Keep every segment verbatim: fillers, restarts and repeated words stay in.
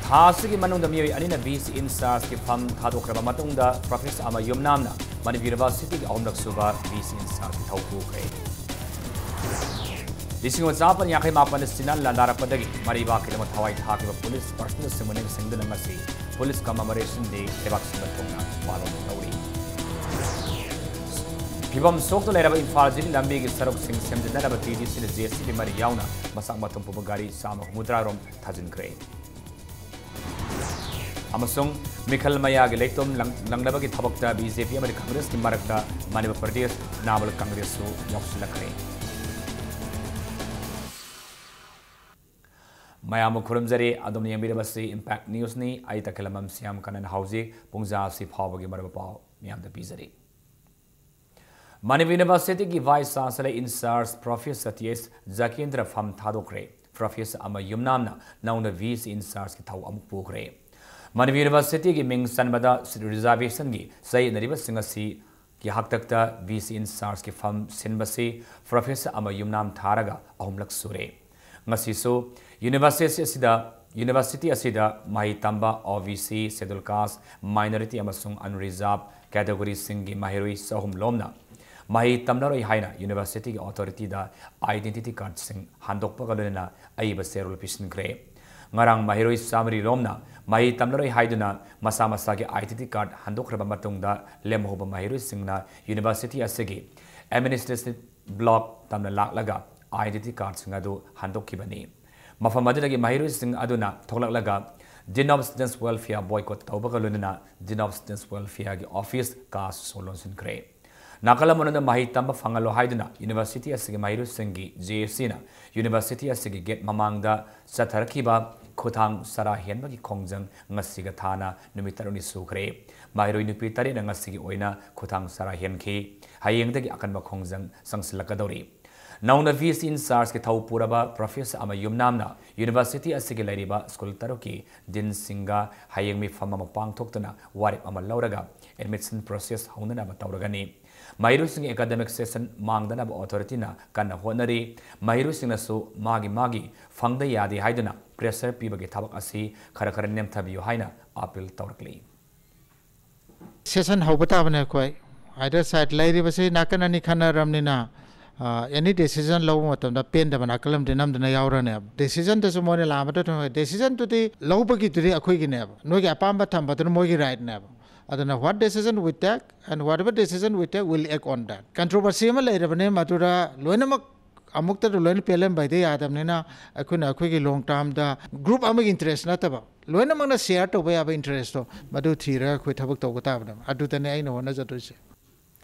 ꯊꯥ ꯑꯁꯤꯒꯤ ꯃꯅꯨꯡꯗ ꯃꯤꯑꯣꯏ ꯑꯅꯤꯅ ꯚꯤ ꯁꯤ ꯏꯟꯆꯥꯔꯖꯀꯤ ꯐꯝ ꯊꯥꯗꯣꯛꯈ꯭ꯔꯕ ꯃꯇꯨꯡꯗ ꯄ꯭ꯔꯣꯐꯦꯁꯔ ꯑꯃ ꯌꯨꯝꯅꯥꯝꯅ ꯃꯅꯤꯄꯨꯔ ꯌꯨꯅꯤꯚꯔꯁꯤꯇꯤꯒꯤ ꯑꯍꯨꯝꯂꯛ ꯁꯨꯕ ꯚꯤ ꯁꯤ ꯏꯟꯆꯥꯔꯖꯀꯤ ꯊꯧ ꯄꯨꯈ꯭ꯔꯦ꯫ ꯂꯤꯁꯤꯡ ꯑꯃ ꯆꯥꯃꯥꯄꯟ ꯌꯥꯡꯈꯩ ꯃꯥꯄꯟꯗ ꯆꯤꯅꯥ ꯂꯥꯟꯗꯥꯔꯛꯄꯗꯒꯤ ꯃꯔꯩꯕꯥꯛꯀꯤꯗꯃꯛ ꯊꯋꯥꯏ ꯊꯥꯈꯤꯕ ꯄꯨꯂꯤꯁ ꯄꯔꯁꯅꯦꯜꯁꯤꯡꯕꯨ ꯅꯤꯡꯁꯤꯡꯗꯨꯅ ꯉꯁꯤ ꯄꯨꯂꯤꯁ ꯀꯃꯦꯃꯣꯔꯦꯁꯟ ꯗꯦ ꯂꯩꯕꯥꯛ ꯁꯤꯟꯕ ꯊꯨꯡꯅ ꯄꯥꯂꯟ ꯇꯧꯔꯤ꯫ ꯐꯤꯕꯝ ꯁꯣꯛꯇꯨꯅ ꯂꯩꯔꯕ ꯏꯝꯐꯥꯜ ꯖꯤꯔꯤ ꯂꯝꯕꯤꯒꯤ ꯁꯔꯨꯛꯁꯤꯡ ꯁꯦꯝꯖꯤꯟꯅꯅꯕ ꯇꯤ ꯗꯤ ꯁꯤꯅ ꯖꯦ ꯁꯤ ꯕꯤ ꯃꯔꯤ ꯌꯥꯎꯅ ꯃꯆꯥꯛ ꯃꯊꯨꯝ ꯄꯨꯕ ꯒꯥꯔꯤ ꯆꯥꯝꯃ ꯍꯨꯝꯐꯨꯇꯔꯥ ꯔꯣꯝ ꯊꯥꯖꯤꯟꯈ꯭ꯔꯦ꯫ ꯑꯃꯁꯨꯡ ꯃꯤꯈꯜ ꯃꯌꯥꯒꯤ ꯂꯩꯇꯣꯝ ꯂꯪ-, ꯂꯪꯅꯕꯒꯤ ꯊꯕꯛꯇ ꯕꯤ ꯖꯦ ꯄꯤ ꯑꯃꯗꯤ ꯀꯪꯒ꯭ꯔꯦꯁꯀꯤ ꯃꯔꯛꯇ ꯃꯅꯤꯄꯨꯔ ꯄ꯭ꯔꯗꯦꯁ ꯅꯥꯕꯜ ꯀꯪꯒ꯭ꯔꯦꯁꯁꯨ ꯌꯥꯎꯁꯤꯜꯂꯛꯈ꯭ꯔꯦ꯫ ꯃꯌꯥꯝꯕꯨ ꯈꯨꯔꯨꯝꯖꯔꯤ꯫ ꯑꯗꯣꯝꯅ ꯌꯦꯡꯕꯤꯔꯤꯕꯁꯤ ꯏꯝꯄꯦꯛ ꯅ꯭ꯌꯨꯁꯅꯤ꯫ ꯑꯩ ꯇꯈꯦꯂꯝꯕꯝ ꯁ꯭ꯌꯥꯝ ꯀꯥꯅꯟ ꯍꯧꯖꯤꯛ ꯄꯨꯡꯖꯥ ꯑꯁꯤ ꯐꯥꯎꯕꯒꯤ ꯃꯔꯨꯑꯣꯏꯕ ꯄꯥꯎ ꯃꯌꯥꯝꯗ ꯄꯤꯖꯔꯤ꯫ ꯃꯅꯤꯄꯨꯔ ꯌꯨꯅꯤꯚꯔꯁꯤꯇꯤꯒꯤ vice chancellor in charge professor T H Jakendra ꯐꯝ ꯊꯥꯗꯣꯛꯈ꯭ꯔꯦ꯫ ꯄ꯭ꯔꯣꯐꯦꯁꯔ ꯑꯃ ꯌꯨꯝꯅꯥꯝꯅ ꯅꯧꯅ ꯚꯤ ꯁꯤ ꯏꯟꯆꯥꯔꯖꯀꯤ ꯊꯧ ꯑꯃꯨꯛ ꯄꯨꯈ꯭ꯔꯦ꯫ ꯃꯅꯤꯄꯨꯔ ꯌꯨꯅꯤꯚꯔꯁꯤꯇꯤꯒꯤ ꯃꯤꯡ ꯆꯟꯕꯗ ꯁꯤꯠ ꯔꯤꯖꯥꯔꯕꯦꯁꯟꯒꯤ ꯆꯌꯦꯠꯅꯔꯤꯕꯁꯤꯡ ꯑꯁꯤꯒꯤ ꯍꯥꯛꯇꯛꯇ ꯚꯤ ꯁꯤ ꯏꯟꯆꯥꯔꯖꯀꯤ ꯐꯝ ꯁꯤꯟꯕꯁꯤ ꯄ꯭ꯔꯣꯐꯦꯁꯔ ꯑꯃ ꯌꯨꯝꯅꯥꯝ ꯊꯥꯔꯒ ꯑꯍꯨꯝꯂꯛ ꯁꯨꯔꯦ꯫ ꯉꯁꯤꯁꯨ ꯌꯨꯅꯤꯚꯔꯁꯤꯇꯤ ꯑꯁꯤꯗ, ꯌꯨꯅꯤꯚꯔꯁꯤꯇꯤ ꯑꯁꯤꯗ ꯃꯍꯩ ꯇꯝꯕ ꯑꯣ ꯕꯤ ꯁꯤ, ꯁꯦꯗꯨꯜ ꯀꯥꯁ, ꯃꯥꯏꯅꯣꯔꯤꯇꯤ ꯑꯃꯁꯨꯡ ꯑꯟꯔꯤꯖꯥꯔꯚ ꯀꯦꯇꯦꯒꯣꯔꯤꯁꯤꯡꯒꯤ ꯃꯍꯩꯔꯣꯏ ꯆꯍꯨꯝ ꯂꯣꯝꯅ ꯃꯍꯩ ꯇꯝꯂꯔꯣꯏ ꯍꯥꯏꯅ ꯌꯨꯅꯤꯚꯔꯁꯤꯇꯤꯒꯤ ꯑꯣꯊꯣꯔꯤꯇꯤꯗ ꯑꯥꯏꯗꯦꯟꯇꯤꯇꯤ ꯀꯥꯔꯗꯁꯤꯡ ꯍꯟꯗꯣꯛꯄꯒ ꯂꯣꯏꯅꯅ ꯑꯏꯕ ꯆꯦꯔꯣꯜ ꯄꯤꯁꯤꯟꯈ꯭ꯔꯦ꯫ ꯉꯔꯥꯡ ꯃꯍꯩꯔꯣꯏ ꯆꯥꯃꯔꯤ ꯂꯣꯝꯅ ꯃꯍꯩ ꯇꯝꯂꯔꯣꯏ ꯍꯥꯏꯗꯨꯅ ꯃꯁꯥ ꯃꯁꯥꯒꯤ ꯑꯥꯏꯗꯦꯟꯇꯤꯇꯤ ꯀꯥꯔꯗ ꯍꯟꯗꯣꯛꯈ꯭ꯔꯕ ꯃꯇꯨꯡꯗ ꯂꯦꯝꯍꯧꯕ ꯃꯍꯩꯔꯣꯏꯁꯤꯡꯅ ꯌꯨꯅꯤꯚꯔꯁꯤꯇꯤ ꯑꯁꯤꯒꯤ ꯑꯦꯗꯃꯤꯅꯤꯁꯇ꯭ꯔꯦꯇꯤꯚ ꯕ꯭ꯂꯣꯛ ꯇꯝꯅ ꯂꯥꯛꯂꯒ ꯑꯥꯏꯗꯦꯟꯇꯤꯇꯤ ꯀꯥꯔꯗꯁꯤꯡ ꯑꯗꯨ ꯍꯟꯗꯣꯛꯈꯤꯕꯅꯤ꯫ ꯃꯐꯝ ꯑꯗꯨꯗꯒꯤ ꯃꯍꯩꯔꯣꯏꯁꯤꯡ ꯑꯗꯨꯅ ꯊꯣꯛꯂꯛꯂꯒ Dean of Students Welfare boycott ꯇꯧꯕꯒ ꯂꯣꯏꯅꯅ Dean of Students Welfareꯒꯤ ꯑꯣꯐꯤꯁ ꯀꯥꯁꯨ ꯂꯣꯟꯁꯤꯟꯈ꯭ꯔꯦ꯫ ꯅꯥꯀꯜ ꯑꯃꯔꯣꯝꯗ ꯃꯍꯩ ꯇꯝꯕ ꯐꯪꯍꯜꯂꯣ ꯍꯥꯏꯗꯨꯅ ꯌꯨꯅꯤꯚꯔꯁꯤꯇꯤ ꯑꯁꯤꯒꯤ ꯃꯍꯩꯔꯣꯏꯁꯤꯡꯒꯤ ꯖꯦ ꯑꯦ ꯁꯤꯅ ꯌꯨꯅꯤꯚꯔꯁꯤꯇꯤ ꯑꯁꯤꯒꯤ ꯒꯦꯠ ꯃꯃꯥꯡꯗ ꯆꯠꯊꯔꯛꯈꯤꯕ ꯈꯨꯊꯥꯡ ꯆꯔꯥ ꯍꯦꯟꯕꯒꯤ ꯈꯣꯡꯖꯪ ꯉꯁꯤꯒ ꯊꯥꯅ ꯅꯨꯃꯤꯠ ꯇꯔꯨꯛꯅꯤ ꯁꯨꯈ꯭ꯔꯦ꯫ ꯃꯍꯩꯔꯣꯏ ꯅꯨꯄꯤ ꯇꯔꯦꯠꯅ ꯉꯁꯤꯒꯤ ꯑꯣꯏꯅ ꯈꯨꯊꯥꯡ ꯆꯔꯥ ꯍꯦꯟꯈꯤ꯫ ꯍꯌꯦꯡꯗꯒꯤ ꯑꯀꯟꯕ ꯈꯣꯡꯖꯪ ꯆꯪꯁꯤꯜꯂꯛꯀꯗꯧꯔꯤ꯫ ꯅꯧꯅ ꯚꯤ ꯁꯤ ꯏꯟꯆꯥꯔꯖꯀꯤ ꯊꯧ ꯄꯨꯔꯕ ꯄ꯭ꯔꯣꯐꯦꯁꯔ ꯑꯃ ꯌꯨꯝꯅꯥꯝꯅ ꯌꯨꯅꯤꯚꯔꯁꯤꯇꯤ ꯑꯁꯤꯒꯤ ꯂꯩꯔꯤꯕ ꯁ꯭ꯀꯨꯜ ꯇꯔꯨꯛꯀꯤ ꯗꯤꯟꯁꯤꯡꯒ ꯍꯌꯦꯡ ꯃꯤꯐꯝ ꯑꯃ ꯄꯥꯡꯊꯣꯛꯇꯨꯅ ꯋꯥꯔꯦꯞ ꯑꯃ ꯂꯧꯔꯒ ꯑꯦꯗꯃꯤꯁꯟ ꯄ꯭ꯔꯣꯁꯦꯁ ꯍꯧꯅꯅꯕ ꯇꯧꯔꯒꯅꯤ꯫ ꯃꯍꯩꯔꯣꯏꯁꯤꯡꯒꯤ academic session ꯃꯥꯡꯗꯅꯕ authorityꯅ ꯀꯟꯅ ꯍꯣꯠꯅꯔꯤ꯫ ꯃꯍꯩꯔꯣꯏꯁꯤꯡꯅꯁꯨ ꯃꯥꯒꯤ ꯃꯥꯒꯤ ꯐꯪꯗ ꯌꯥꯗꯦ ꯍꯥꯏꯗꯨꯅ pressure ꯄꯤꯕꯒꯤ ꯊꯕꯛ ꯑꯁꯤ ꯈꯔ ꯈꯔ ꯅꯦꯝꯊꯕꯤꯌꯨ ꯍꯥꯏꯅ appeal ꯇꯧꯔꯛꯂꯤ꯫ Session ꯍꯧꯕ ꯇꯥꯕꯅꯦ ꯑꯩꯈꯣꯏ꯫ Either side ꯂꯩꯔꯤꯕꯁꯤ ꯅꯥꯀꯟ ꯑꯅꯤ ꯈꯟꯅꯔꯕꯅꯤꯅ, ꯑ, any decision ꯂꯧꯕ ꯃꯇꯝꯗ ꯄꯦꯟꯗꯕ ꯅꯥꯀꯜ ꯑꯃꯗꯤ ꯅꯝꯗꯅ ꯌꯥꯎꯔꯅꯦꯕ꯫ Decisionꯗꯁꯨ ꯃꯣꯏꯅ ꯂꯥꯝꯕꯗ ꯊꯝꯃꯒ, decisionꯗꯨꯗꯤ ꯂꯧꯕꯒꯤꯗꯨꯗꯤ ꯑꯩꯈꯣꯏꯒꯤꯅꯦꯕ, ꯅꯣꯏꯒꯤ ꯑꯄꯥꯝꯕ ꯊꯝꯕꯗꯨꯅ ꯃꯣꯏꯒꯤ rightꯅꯦꯕ꯫ ꯑꯗꯨꯅ what decision we take and whatever decision we take, we'll act on that. Controversy ꯑꯃ ꯂꯩꯔꯕꯅꯦ, ꯃꯗꯨꯗ ꯂꯣꯏꯅꯃꯛ ꯑꯃꯨꯛꯇꯗ ꯂꯣꯏꯅ ꯄꯦꯜꯍꯟꯕ ꯍꯥꯏꯗꯤ ꯌꯥꯗꯕꯅꯤꯅ, ꯑꯩꯈꯣꯏꯅ ꯑꯩꯈꯣꯏꯒꯤ long termꯗ group ꯑꯃꯒꯤ interest ꯅꯠꯇꯕ, ꯂꯣꯏꯅꯃꯛꯅ share ꯇꯧꯕ ꯌꯥꯕ interestꯇꯣ, ꯃꯗꯨ ꯊꯤꯔꯒ ꯑꯩꯈꯣꯏ ꯊꯕꯛ ꯇꯧꯕ ꯇꯥꯕꯅꯦꯕ꯫ ꯑꯗꯨꯗꯅꯦ ꯑꯩꯅ ꯍꯣꯠꯅꯖꯗꯣꯏꯁꯦ꯫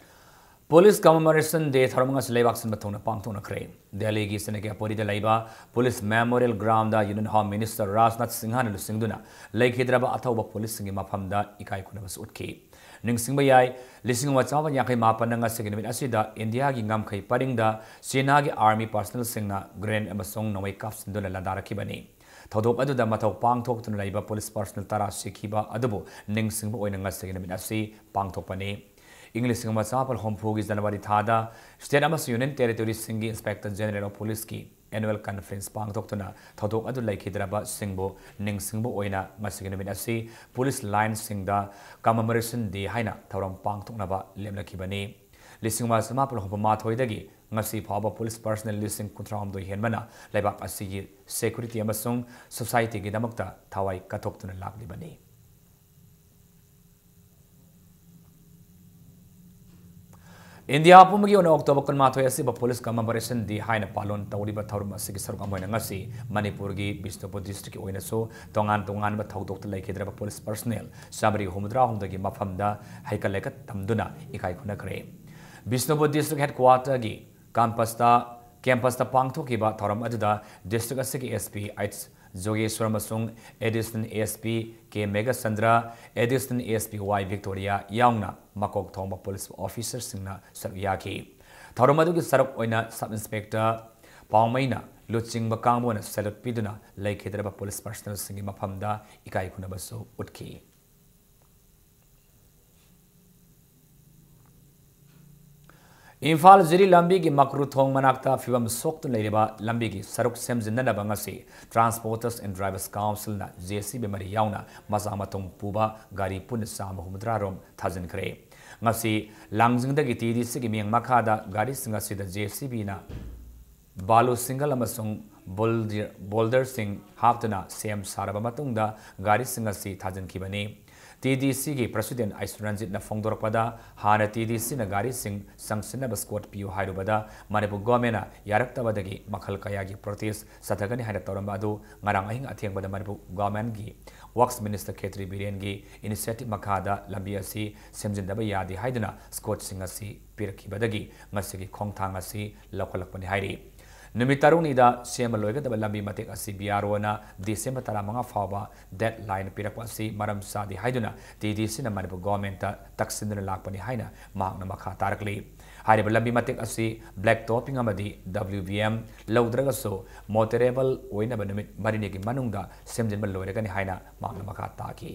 Police Commemoration Day ꯊꯧꯔꯝ ꯉꯁꯤ ꯂꯩꯕꯥꯛ ꯁꯤꯟꯕ ꯊꯨꯡꯅ ꯄꯥꯡꯊꯣꯛꯅꯈ꯭ꯔꯦ꯫ ꯗꯦꯜꯂꯤꯒꯤ ꯁꯦꯅꯥꯄꯇꯤꯗ ꯂꯩꯕ Police Memorial Groundꯗ Union Home Minister Rajnath ꯁꯤꯡꯍꯅ ꯂꯨꯆꯤꯡꯗꯨꯅ ꯂꯩꯈꯤꯗ꯭ꯔꯕ ꯑꯊꯧꯕ policeꯁꯤꯡꯒꯤ ꯃꯐꯝꯗ ꯏꯀꯥꯏ ꯈꯨꯝꯅꯕꯁꯨ ꯎꯠꯈꯤ꯫ ꯅꯤꯡꯁꯤꯡꯕ ꯌꯥꯏ, ꯂꯤꯁꯤꯡ ꯑꯃ ꯆꯥꯃꯥꯄꯟ ꯌꯥꯡꯈꯩ ꯃꯥꯄꯟꯗ ꯉꯁꯤꯒꯤ ꯅꯨꯃꯤꯠ ꯑꯁꯤꯗ ꯏꯟꯗꯤꯌꯥꯒꯤ ꯉꯝꯈꯩ ꯄꯔꯤꯡꯗ ꯆꯤꯅꯥꯒꯤ army personnelꯁꯤꯡꯅ grenade ꯑꯃꯁꯨꯡ ꯅꯣꯡꯃꯩ ꯀꯥꯞꯁꯤꯟꯗꯨꯅ ꯂꯥꯟꯗꯥꯔꯛꯈꯤꯕꯅꯤ꯫ ꯊꯧꯗꯣꯛ ꯑꯗꯨꯗ ꯃꯊꯧ ꯄꯥꯡꯊꯣꯛꯇꯨꯅ ꯂꯩꯕ police personnel ꯇꯔꯥ ꯁꯤꯈꯤꯕ ꯑꯗꯨꯕꯨ ꯅꯤꯡꯁꯤꯡꯕ ꯑꯣꯏꯅ ꯉꯁꯤꯒꯤ ꯅꯨꯃꯤꯠ ꯑꯁꯤ ꯄꯥꯡꯊꯣꯛꯄꯅꯤ꯫ ꯏꯪ ꯂꯤꯁꯤꯡ ꯑꯃ ꯆꯥꯃꯥꯄꯟ ꯍꯨꯝꯐꯨꯒꯤ January ꯊꯥꯗ state ꯑꯃꯁꯨꯡ Union Territoriesꯁꯤꯡꯒꯤ Inspector General of Policeꯀꯤ annual conference ꯄꯥꯡꯊꯣꯛꯇꯨꯅ ꯊꯧꯗꯣꯛ ꯑꯗꯨ ꯂꯩꯈꯤꯗ꯭ꯔꯕꯁꯤꯡꯕꯨ ꯅꯤꯡꯁꯤꯡꯕ ꯑꯣꯏꯅ ꯉꯁꯤꯒꯤ ꯅꯨꯃꯤꯠ ꯑꯁꯤ police lineꯁꯤꯡꯗ Commemoration Day ꯍꯥꯏꯅ ꯊꯧꯔꯝ ꯄꯥꯡꯊꯣꯛꯅꯕ ꯂꯦꯞꯅꯈꯤꯕꯅꯤ꯫ ꯂꯤꯁꯤꯡ ꯑꯃ ꯆꯥꯃꯥꯄꯟ ꯍꯨꯝꯐꯨ ꯃꯥꯊꯣꯏꯗꯒꯤ ꯉꯁꯤ ꯐꯥꯎꯕ police personnel ꯂꯤꯁꯤꯡ ꯀꯨꯟꯊ꯭ꯔꯥꯍꯨꯝꯗꯣꯏ ꯍꯦꯟꯕꯅ ꯂꯩꯕꯥꯛ ꯑꯁꯤꯒꯤ securityꯒꯤ ꯑꯃꯁꯨꯡ societyꯒꯤꯗꯃꯛꯇ ꯊꯋꯥꯏ ꯀꯠꯊꯣꯛꯇꯨꯅ ꯂꯥꯛꯂꯤꯕꯅꯤ꯫ ꯏꯟꯗꯤꯌꯥ ꯄꯨꯝꯕꯒꯤ ꯑꯣꯏꯅ October ꯀꯨꯟꯃꯥꯊꯣꯏ ꯑꯁꯤꯕꯨ Police Commemoration Day ꯍꯥꯏꯅ ꯄꯥꯂꯣꯟ ꯇꯧꯔꯤꯕ ꯊꯧꯔꯝ ꯑꯁꯤꯒꯤ ꯁꯔꯨꯛ ꯑꯃ ꯑꯣꯏꯅ ꯉꯁꯤ ꯃꯅꯤꯄꯨꯔꯒꯤ ꯕꯤꯁꯅꯨꯄꯨꯔ districtꯀꯤ ꯑꯣꯏꯅꯁꯨ ꯇꯣꯉꯥꯟ ꯇꯣꯉꯥꯟꯕ ꯊꯧꯗꯣꯛꯇ ꯂꯩꯈꯤꯗ꯭ꯔꯕ police personnel ꯆꯥꯃꯔꯤ ꯍꯨꯝꯐꯨꯇꯔꯥꯍꯨꯝꯗꯣꯏꯒꯤ ꯃꯐꯝꯗ ꯍꯩꯀꯠ ꯂꯩꯀꯠ ꯇꯝꯗꯨꯅ ꯏꯀꯥꯏ ꯈꯨꯝꯅꯈ꯭ꯔꯦ꯫ ꯕꯤꯁꯅꯨꯄꯨꯔ district headquarterꯒꯤ campusꯇ, campusꯇ ꯄꯥꯡꯊꯣꯛꯈꯤꯕ ꯊꯧꯔꯝ ꯑꯗꯨꯗ district ꯑꯁꯤꯒꯤ SP H ꯖꯣꯒꯦꯁ꯭ꯋꯔ ꯑꯃꯁꯨꯡ Additional SP K Meghachandra, Additional SP Y Victoria ꯌꯥꯎꯅ ꯃꯀꯣꯛ ꯊꯣꯡꯕ police officerꯁꯤꯡꯅ ꯁꯔꯨꯛ ꯌꯥꯈꯤ꯫ ꯊꯧꯔꯝ ꯑꯗꯨꯒꯤ ꯁꯔꯨꯛ ꯑꯣꯏꯅ Sub Inspector ꯄꯥꯎꯃꯩꯅ ꯂꯨꯆꯤꯡꯕ ꯀꯥꯡꯕꯨꯅ salute ꯄꯤꯗꯨꯅ ꯂꯩꯈꯤꯗ꯭ꯔꯕ police personnelꯁꯤꯡꯒꯤ ꯃꯐꯝꯗ ꯏꯀꯥꯏ ꯈꯨꯝꯅꯕꯁꯨ ꯎꯠꯈꯤ꯫ ꯏꯝꯐꯥꯜ ꯖꯤꯔꯤ ꯂꯝꯕꯤꯒꯤ ꯃꯀ꯭ꯔꯨ ꯊꯣꯡ ꯃꯅꯥꯛꯇ ꯐꯤꯕꯝ ꯁꯣꯛꯇꯨꯅ ꯂꯩꯔꯤꯕ ꯂꯝꯕꯤꯒꯤ ꯁꯔꯨꯛ ꯁꯦꯝꯖꯤꯟꯅꯅꯕ ꯉꯁꯤ Transporters and Drivers Councilꯅ JCB ꯃꯔꯤ ꯌꯥꯎꯅ ꯃꯆꯥ ꯃꯊꯨꯝ ꯄꯨꯕ ꯒꯥꯔꯤ ꯄꯨꯟꯅ ꯆꯥꯝꯃ ꯍꯨꯝꯐꯨꯇꯔꯥ ꯔꯣꯝ ꯊꯥꯖꯤꯟꯈ꯭ꯔꯦ꯫ ꯉꯁꯤ ꯂꯥꯡꯖꯤꯡꯗꯒꯤ TDCꯒꯤ ꯃꯤꯠꯌꯦꯡ ꯃꯈꯥꯗ ꯒꯥꯔꯤꯁꯤꯡ ꯑꯁꯤꯗ JCBꯅ ꯕꯥꯂꯨ ꯁꯤꯡꯒꯜ ꯑꯃꯁꯨꯡ ꯕꯣꯜꯗꯤ-, ꯕꯣꯜꯗꯔꯁꯤꯡ ꯍꯥꯞꯇꯨꯅ ꯁꯦꯝ ꯁꯥꯔꯕ ꯃꯇꯨꯡꯗ ꯒꯥꯔꯤꯁꯤꯡ ꯑꯁꯤ ꯊꯥꯖꯤꯟꯈꯤꯕꯅꯤ꯫ TDCꯒꯤ President ꯑꯥꯏꯁꯨ ꯔꯟꯖꯤꯠꯅ ꯐꯣꯡꯗꯣꯔꯛꯄꯗ, ꯍꯥꯟꯅ TDCꯅ ꯒꯥꯔꯤꯁꯤꯡ ꯆꯪꯁꯤꯟꯅꯕ ꯁ꯭ꯀꯣꯠ ꯄꯤꯌꯨ ꯍꯥꯏꯔꯨꯕꯗ, ꯃꯅꯤꯄꯨꯔ ꯒꯣꯔꯃꯦꯟꯅ ꯌꯥꯔꯛꯇꯕꯗꯒꯤ ꯃꯈꯜ ꯀꯌꯥꯒꯤ ꯄ꯭ꯔꯣꯇꯦꯁ ꯆꯠꯊꯒꯅꯤ ꯍꯥꯏꯅ ꯇꯧꯔꯝꯕ ꯑꯗꯨ ꯉꯔꯥꯡ ꯑꯍꯤꯡ ꯑꯊꯦꯡꯕꯗ ꯃꯅꯤꯄꯨꯔ ꯒꯣꯔꯃꯦꯟꯒꯤ Works Minister ꯈꯦꯇ꯭ꯔꯤ ꯕꯤꯔꯦꯟꯒꯤ initiative ꯃꯈꯥꯗ ꯂꯝꯕꯤ ꯑꯁꯤ ꯁꯦꯝꯖꯤꯟꯗꯕ ꯌꯥꯗꯦ ꯍꯥꯏꯗꯨꯅ ꯁ꯭ꯀꯣꯠꯁꯤꯡ ꯑꯁꯤ ꯄꯤꯔꯛꯈꯤꯕꯗꯒꯤ ꯉꯁꯤꯒꯤ ꯈꯣꯡꯊꯥꯡ ꯑꯁꯤ ꯂꯧꯈꯠꯂꯛꯄꯅꯤ ꯍꯥꯏꯔꯤ꯫ ꯅꯨꯃꯤꯠ ꯇꯔꯨꯛꯅꯤꯗ ꯁꯦꯝꯕ ꯂꯣꯏꯒꯗꯕ ꯂꯝꯕꯤ ꯃꯇꯦꯛ ꯑꯁꯤ BROꯅ December ꯇꯔꯥꯃꯉꯥ ꯐꯥꯎꯕ deadline ꯄꯤꯔꯛꯄ ꯑꯁꯤ ꯃꯔꯝ ꯆꯥꯗꯦ ꯍꯥꯏꯗꯨꯅ TDCꯅ ꯃꯅꯤꯄꯨꯔ ꯒꯣꯔꯃꯦꯟꯇ ꯇꯛꯁꯤꯟꯗꯨꯅ ꯂꯥꯛꯄꯅꯤ ꯍꯥꯏꯅ ꯃꯍꯥꯛꯅ ꯃꯈꯥ ꯇꯥꯔꯛꯂꯤ꯫ ꯍꯥꯏꯔꯤꯕ ꯂꯝꯕꯤ ꯃꯇꯦꯛ ꯑꯁꯤ black topping ꯑꯃꯗꯤ WBM ꯂꯧꯗ꯭ꯔꯒꯁꯨ motorable ꯑꯣꯏꯅꯕ ꯅꯨꯃꯤꯠ ꯃꯔꯤꯅꯤꯒꯤ ꯃꯅꯨꯡꯗ ꯁꯦꯝꯖꯤꯟꯕ ꯂꯣꯏꯔꯒꯅꯤ ꯍꯥꯏꯅ ꯃꯍꯥꯛꯅ ꯃꯈꯥ ꯇꯥꯈꯤ꯫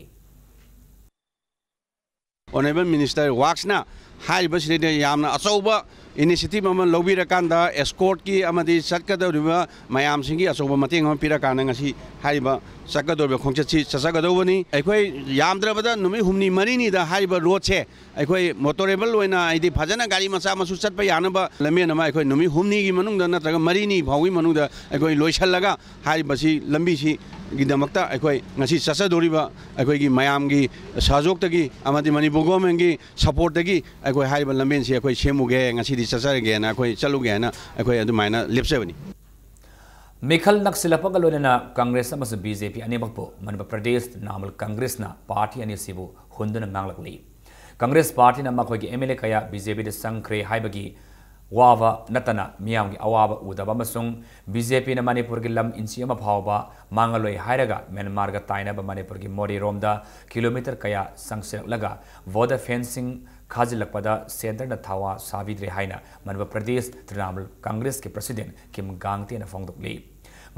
Honourable Minister Worksꯅ ꯍꯥꯏꯔꯤꯕꯁꯤꯗꯩꯗ ꯌꯥꯝꯅ ꯑꯆꯧꯕ initiative ꯑꯃ ꯂꯧꯕꯤꯔꯀꯥꯟꯗ escortꯀꯤ ꯑꯃꯗꯤ ꯆꯠꯀꯗꯧꯔꯤꯕ ꯃꯌꯥꯝꯁꯤꯡꯒꯤ ꯑꯆꯧꯕ ꯃꯇꯦꯡ ꯑꯃ ꯄꯤꯔꯀꯥꯟꯗ ꯉꯁꯤ ꯍꯥꯏꯔꯤꯕ ꯆꯠꯀꯗꯧꯔꯤꯕ ꯈꯣꯡꯆꯠꯁꯤ ꯆꯠꯆꯒꯗꯧꯕꯅꯤ꯫ ꯑꯩꯈꯣꯏ ꯌꯥꯝꯗ꯭ꯔꯕꯗ ꯅꯨꯃꯤꯠ ꯍꯨꯝꯅꯤ ꯃꯔꯤꯅꯤꯗ ꯍꯥꯏꯔꯤꯕ roadꯁꯦ ꯑꯩꯈꯣꯏ motorable ꯑꯣꯏꯅ, ꯍꯥꯏꯗꯤ ꯐꯖꯅ ꯒꯥꯔꯤ ꯃꯆꯥ ꯃꯁꯨ ꯆꯠꯄ ꯌꯥꯅꯕ ꯂꯝꯕꯦꯟ ꯑꯃ ꯑꯩꯈꯣꯏ ꯅꯨꯃꯤꯠ ꯍꯨꯝꯅꯤꯒꯤ ꯃꯅꯨꯡꯗ ꯅꯠꯇ꯭ꯔꯒ ꯃꯔꯤꯅꯤ ꯐꯥꯎꯒꯤ ꯃꯅꯨꯡꯗ ꯑꯩꯈꯣꯏ ꯂꯣꯏꯁꯤꯜꯂꯒ ꯍꯥꯏꯔꯤꯕꯁꯤ ꯂꯝꯕꯤꯁꯤꯒꯤꯗꯃꯛꯇ ꯑꯩꯈꯣꯏ ꯉꯁꯤ ꯆꯠꯆꯗꯧꯔꯤꯕ ꯑꯩꯈꯣꯏꯒꯤ ꯃꯌꯥꯝꯒꯤ ꯁꯍꯌꯣꯒꯇꯒꯤ ꯑꯃꯗꯤ ꯃꯅꯤꯄꯨꯔ ꯒꯣꯔꯃꯦꯟꯒꯤ supportꯇꯒꯤ ꯑꯩꯈꯣꯏ ꯍꯥꯏꯔꯤꯕ ꯂꯝꯕꯦꯟꯁꯤ ꯑꯩꯈꯣꯏ ꯁꯦꯝꯃꯨꯒꯦ, ꯉꯁꯤꯗꯤ ꯆꯠꯆꯔꯒꯦꯅ ꯑꯩꯈꯣꯏ ꯆꯠꯂꯨꯒꯦ ꯍꯥꯏꯅ ꯑꯩꯈꯣꯏ ꯑꯗꯨꯃꯥꯏꯅ ꯂꯦꯞꯆꯕꯅꯤ꯫ ꯃꯤꯈꯜ ꯅꯛꯁꯤꯜꯂꯛꯄꯒ ꯂꯣꯏꯅꯅ ꯀꯪꯒ꯭ꯔꯦꯁ ꯑꯃꯁꯨꯡ BJP ꯑꯅꯤꯃꯛꯄꯨ ꯃꯅꯤꯄꯨꯔ ꯄ꯭ꯔꯗꯦꯁ ꯇ꯭ꯔꯤꯅꯥꯃꯨꯜ ꯀꯪꯒ꯭ꯔꯦꯁꯅ ꯄꯥꯔꯇꯤ ꯑꯅꯤꯁꯤꯕꯨ ꯍꯨꯟꯗꯨꯅ ꯉꯥꯡꯂꯛꯂꯤ꯫ ꯀꯪꯒ꯭ꯔꯦꯁ ꯄꯥꯔꯇꯤꯅ ꯃꯈꯣꯏꯒꯤ MLA ꯀꯌꯥ BJPꯗ ꯆꯪꯈ꯭ꯔꯦ ꯍꯥꯏꯕꯒꯤ ꯋꯥꯕ ꯅꯠꯇꯅ ꯃꯤꯌꯥꯝꯒꯤ ꯑꯋꯥꯕ ꯎꯗꯕ ꯑꯃꯁꯨꯡ BJPꯅ ꯃꯅꯤꯄꯨꯔꯒꯤ ꯂꯝ ꯏꯟꯆꯤ ꯑꯃ ꯐꯥꯎꯕ ꯃꯥꯡꯍꯜꯂꯣꯏ ꯍꯥꯏꯔꯒ ꯃ꯭ꯌꯥꯟꯃꯥꯔꯒ ꯇꯥꯏꯅꯕ ꯃꯅꯤꯄꯨꯔꯒꯤ ꯃꯣꯔꯦꯔꯣꯝꯗ kilometre ꯀꯌꯥ ꯆꯪꯁꯤꯜꯂꯛꯂꯒ border fencing ꯈꯥꯖꯤꯜꯂꯛꯄꯗ centreꯅ ꯊꯋꯥ ꯁꯥꯕꯤꯗ꯭ꯔꯦ ꯍꯥꯏꯅ ꯃꯅꯤꯄꯨꯔ ꯄ꯭ꯔꯗꯦꯁ ꯇ꯭ꯔꯤꯅꯥꯃꯨꯜ ꯀꯪꯒ꯭ꯔꯦꯁꯀꯤ president ꯀꯤꯝ ꯒꯥꯡꯇꯦꯅ ꯐꯣꯡꯗꯣꯛꯂꯤ꯫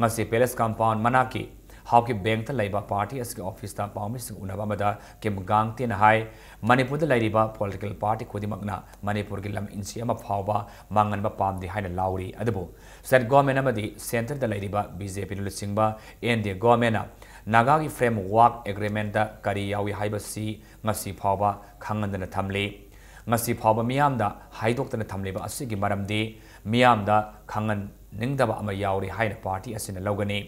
ꯉꯁꯤ palace compound ꯃꯅꯥꯛꯀꯤ ꯍꯥꯎꯀꯤꯞ ꯕꯦꯡꯛꯇ ꯂꯩꯕ ꯄꯥꯔꯇꯤ ꯑꯁꯤꯒꯤ ꯑꯣꯐꯤꯁꯇ ꯄꯥꯎꯃꯤꯁꯤꯡ ꯎꯅꯕ ꯑꯃꯗ ꯀꯤꯝ ꯒꯥꯡꯇꯦꯅ ꯍꯥꯏ, ꯃꯅꯤꯄꯨꯔꯗ ꯂꯩꯔꯤꯕ ꯄꯣꯂꯤꯇꯤꯀꯦꯜ ꯄꯥꯔꯇꯤ ꯈꯨꯗꯤꯡꯃꯛꯅ ꯃꯅꯤꯄꯨꯔꯒꯤ ꯂꯝ ꯏꯟꯆꯤ ꯑꯃ ꯐꯥꯎꯕ ꯃꯥꯡꯍꯟꯕ ꯄꯥꯝꯗꯦ ꯍꯥꯏꯅ ꯂꯥꯎꯔꯤ꯫ ꯑꯗꯨꯕꯨ ꯁ꯭ꯇꯦꯠ ꯒꯣꯔꯃꯦꯟ ꯑꯃꯗꯤ ꯁꯦꯟꯇꯔꯗ ꯂꯩꯔꯤꯕ ꯕꯤ ꯖꯦ ꯄꯤꯅ ꯂꯨꯆꯤꯡꯕ ꯑꯦꯟ ꯗꯤ ꯑꯦ ꯒꯣꯔꯃꯦꯟꯅ ꯅꯥꯒꯥꯒꯤ ꯐ꯭ꯔꯦꯝꯋꯥꯔꯛ ꯑꯦꯒ꯭ꯔꯤꯃꯦꯟꯠꯇ ꯀꯔꯤ ꯌꯥꯎꯏ ꯍꯥꯏꯕꯁꯤ ꯉꯁꯤ ꯐꯥꯎꯕ ꯈꯪꯍꯟꯗꯅ ꯊꯝꯂꯤ꯫ ꯉꯁꯤ ꯐꯥꯎꯕ ꯃꯤꯌꯥꯝꯗ ꯍꯥꯏꯗꯣꯛꯇꯅ ꯊꯝꯂꯤꯕ ꯑꯁꯤꯒꯤ ꯃꯔꯝꯗꯤ ꯃꯤꯌꯥꯝꯗ ꯈꯪꯍꯟꯅꯤꯡꯗꯕ ꯑꯃ ꯌꯥꯎꯔꯤ ꯍꯥꯏꯅ ꯄꯥꯔꯇꯤ ꯑꯁꯤꯅ ꯂꯧꯒꯅꯤ꯫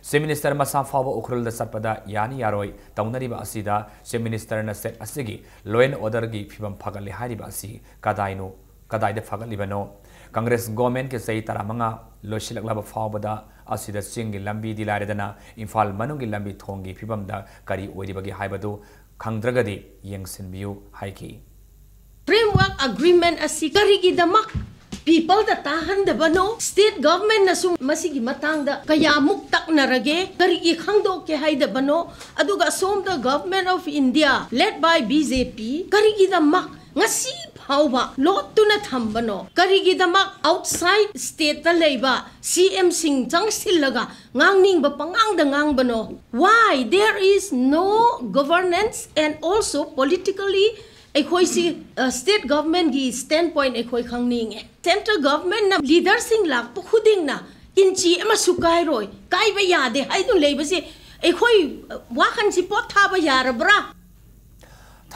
ꯆꯤꯐ ꯃꯤꯅꯤꯁꯇꯔ ꯃꯁꯥ ꯐꯥꯎꯕ ꯎꯈ꯭ꯔꯨꯜꯗ ꯆꯠꯄꯗ ꯌꯥꯅꯤ ꯌꯥꯔꯣꯏ ꯇꯧꯅꯔꯤꯕ ꯑꯁꯤꯗ ꯆꯤꯐ ꯃꯤꯅꯤꯁꯇꯔꯅ ꯁ꯭ꯇꯦꯠ ꯑꯁꯤꯒꯤ law and orderꯒꯤ ꯐꯤꯕꯝ ꯐꯒꯠꯂꯦ ꯍꯥꯏꯔꯤꯕ ꯑꯁꯤ ꯀꯗꯥꯏꯅꯣ, ꯀꯗꯥꯏꯗ ꯐꯒꯠꯂꯤꯕꯅꯣ? ꯀꯪꯒ꯭ꯔꯦꯁ ꯒꯣꯔꯃꯦꯟꯠꯀꯤ ꯆꯍꯤ ꯇꯔꯥꯃꯉꯥ ꯂꯣꯏꯁꯤꯜꯂꯛꯂꯕ ꯐꯥꯎꯕꯗ ꯑꯁꯤꯗ ꯆꯤꯡꯒꯤ ꯂꯝꯕꯤꯗꯤ ꯂꯥꯏꯔꯗꯅ ꯏꯝꯐꯥꯜ ꯃꯅꯨꯡꯒꯤ ꯂꯝꯕꯤ ꯊꯣꯡꯒꯤ ꯐꯤꯕꯝꯗ ꯀꯔꯤ ꯑꯣꯏꯔꯤꯕꯒꯦ ꯍꯥꯏꯕꯗꯨ ꯈꯪꯗ꯭ꯔꯒꯗꯤ ꯌꯦꯡꯁꯤꯟꯕꯤꯌꯨ ꯍꯥꯏꯈꯤ꯫ Framework Agreement ꯑꯁꯤ ꯀꯔꯤꯒꯤꯗꯃꯛ peopleꯗ ꯇꯥꯍꯟꯗꯕꯅꯣ? State governmentꯅꯁꯨ ꯃꯁꯤꯒꯤ ꯃꯇꯥꯡꯗ ꯀꯌꯥꯃꯨꯛ ꯇꯛꯅꯔꯒꯦ? ꯀꯔꯤꯒꯤ ꯈꯪꯗꯣꯛꯀꯦ ꯍꯥꯏꯗꯕꯅꯣ? ꯑꯗꯨꯒ ꯑꯁꯣꯝꯗ Government of India led by B J P ꯀꯔꯤꯒꯤꯗꯃꯛ ꯉꯁꯤ ꯐꯥꯎꯕ ꯂꯣꯠꯇꯨꯅ ꯊꯝꯕꯅꯣ? ꯀꯔꯤꯒꯤꯗꯃꯛ outside stateꯇ ꯂꯩꯕ C M ꯁꯤꯡ ꯆꯪꯁꯤꯜꯂꯒ ꯉꯥꯡꯅꯤꯡꯕ ꯄꯉꯥꯡꯗ ꯉꯥꯡꯕꯅꯣ? Why there is no governance and also politically ꯑꯩꯈꯣꯏꯁꯤ state governmentꯀꯤ standpoint ꯑꯩꯈꯣꯏ ꯈꯪꯅꯤꯡꯉꯦ꯫ Central governmentꯅ leaderꯁꯤꯡ ꯂꯥꯛꯄ ꯈꯨꯗꯤꯡꯅ ꯏꯟꯆꯤ ꯑꯃꯁꯨ ꯀꯥꯏꯔꯣꯏ, ꯀꯥꯏꯕ ꯌꯥꯗꯦ ꯍꯥꯏꯗꯨꯅ ꯂꯩꯕꯁꯦ ꯑꯩꯈꯣꯏ ꯋꯥꯈꯜꯁꯤ ꯄꯣꯠ ꯊꯥꯕ ꯌꯥꯔꯕ꯭ꯔꯥ?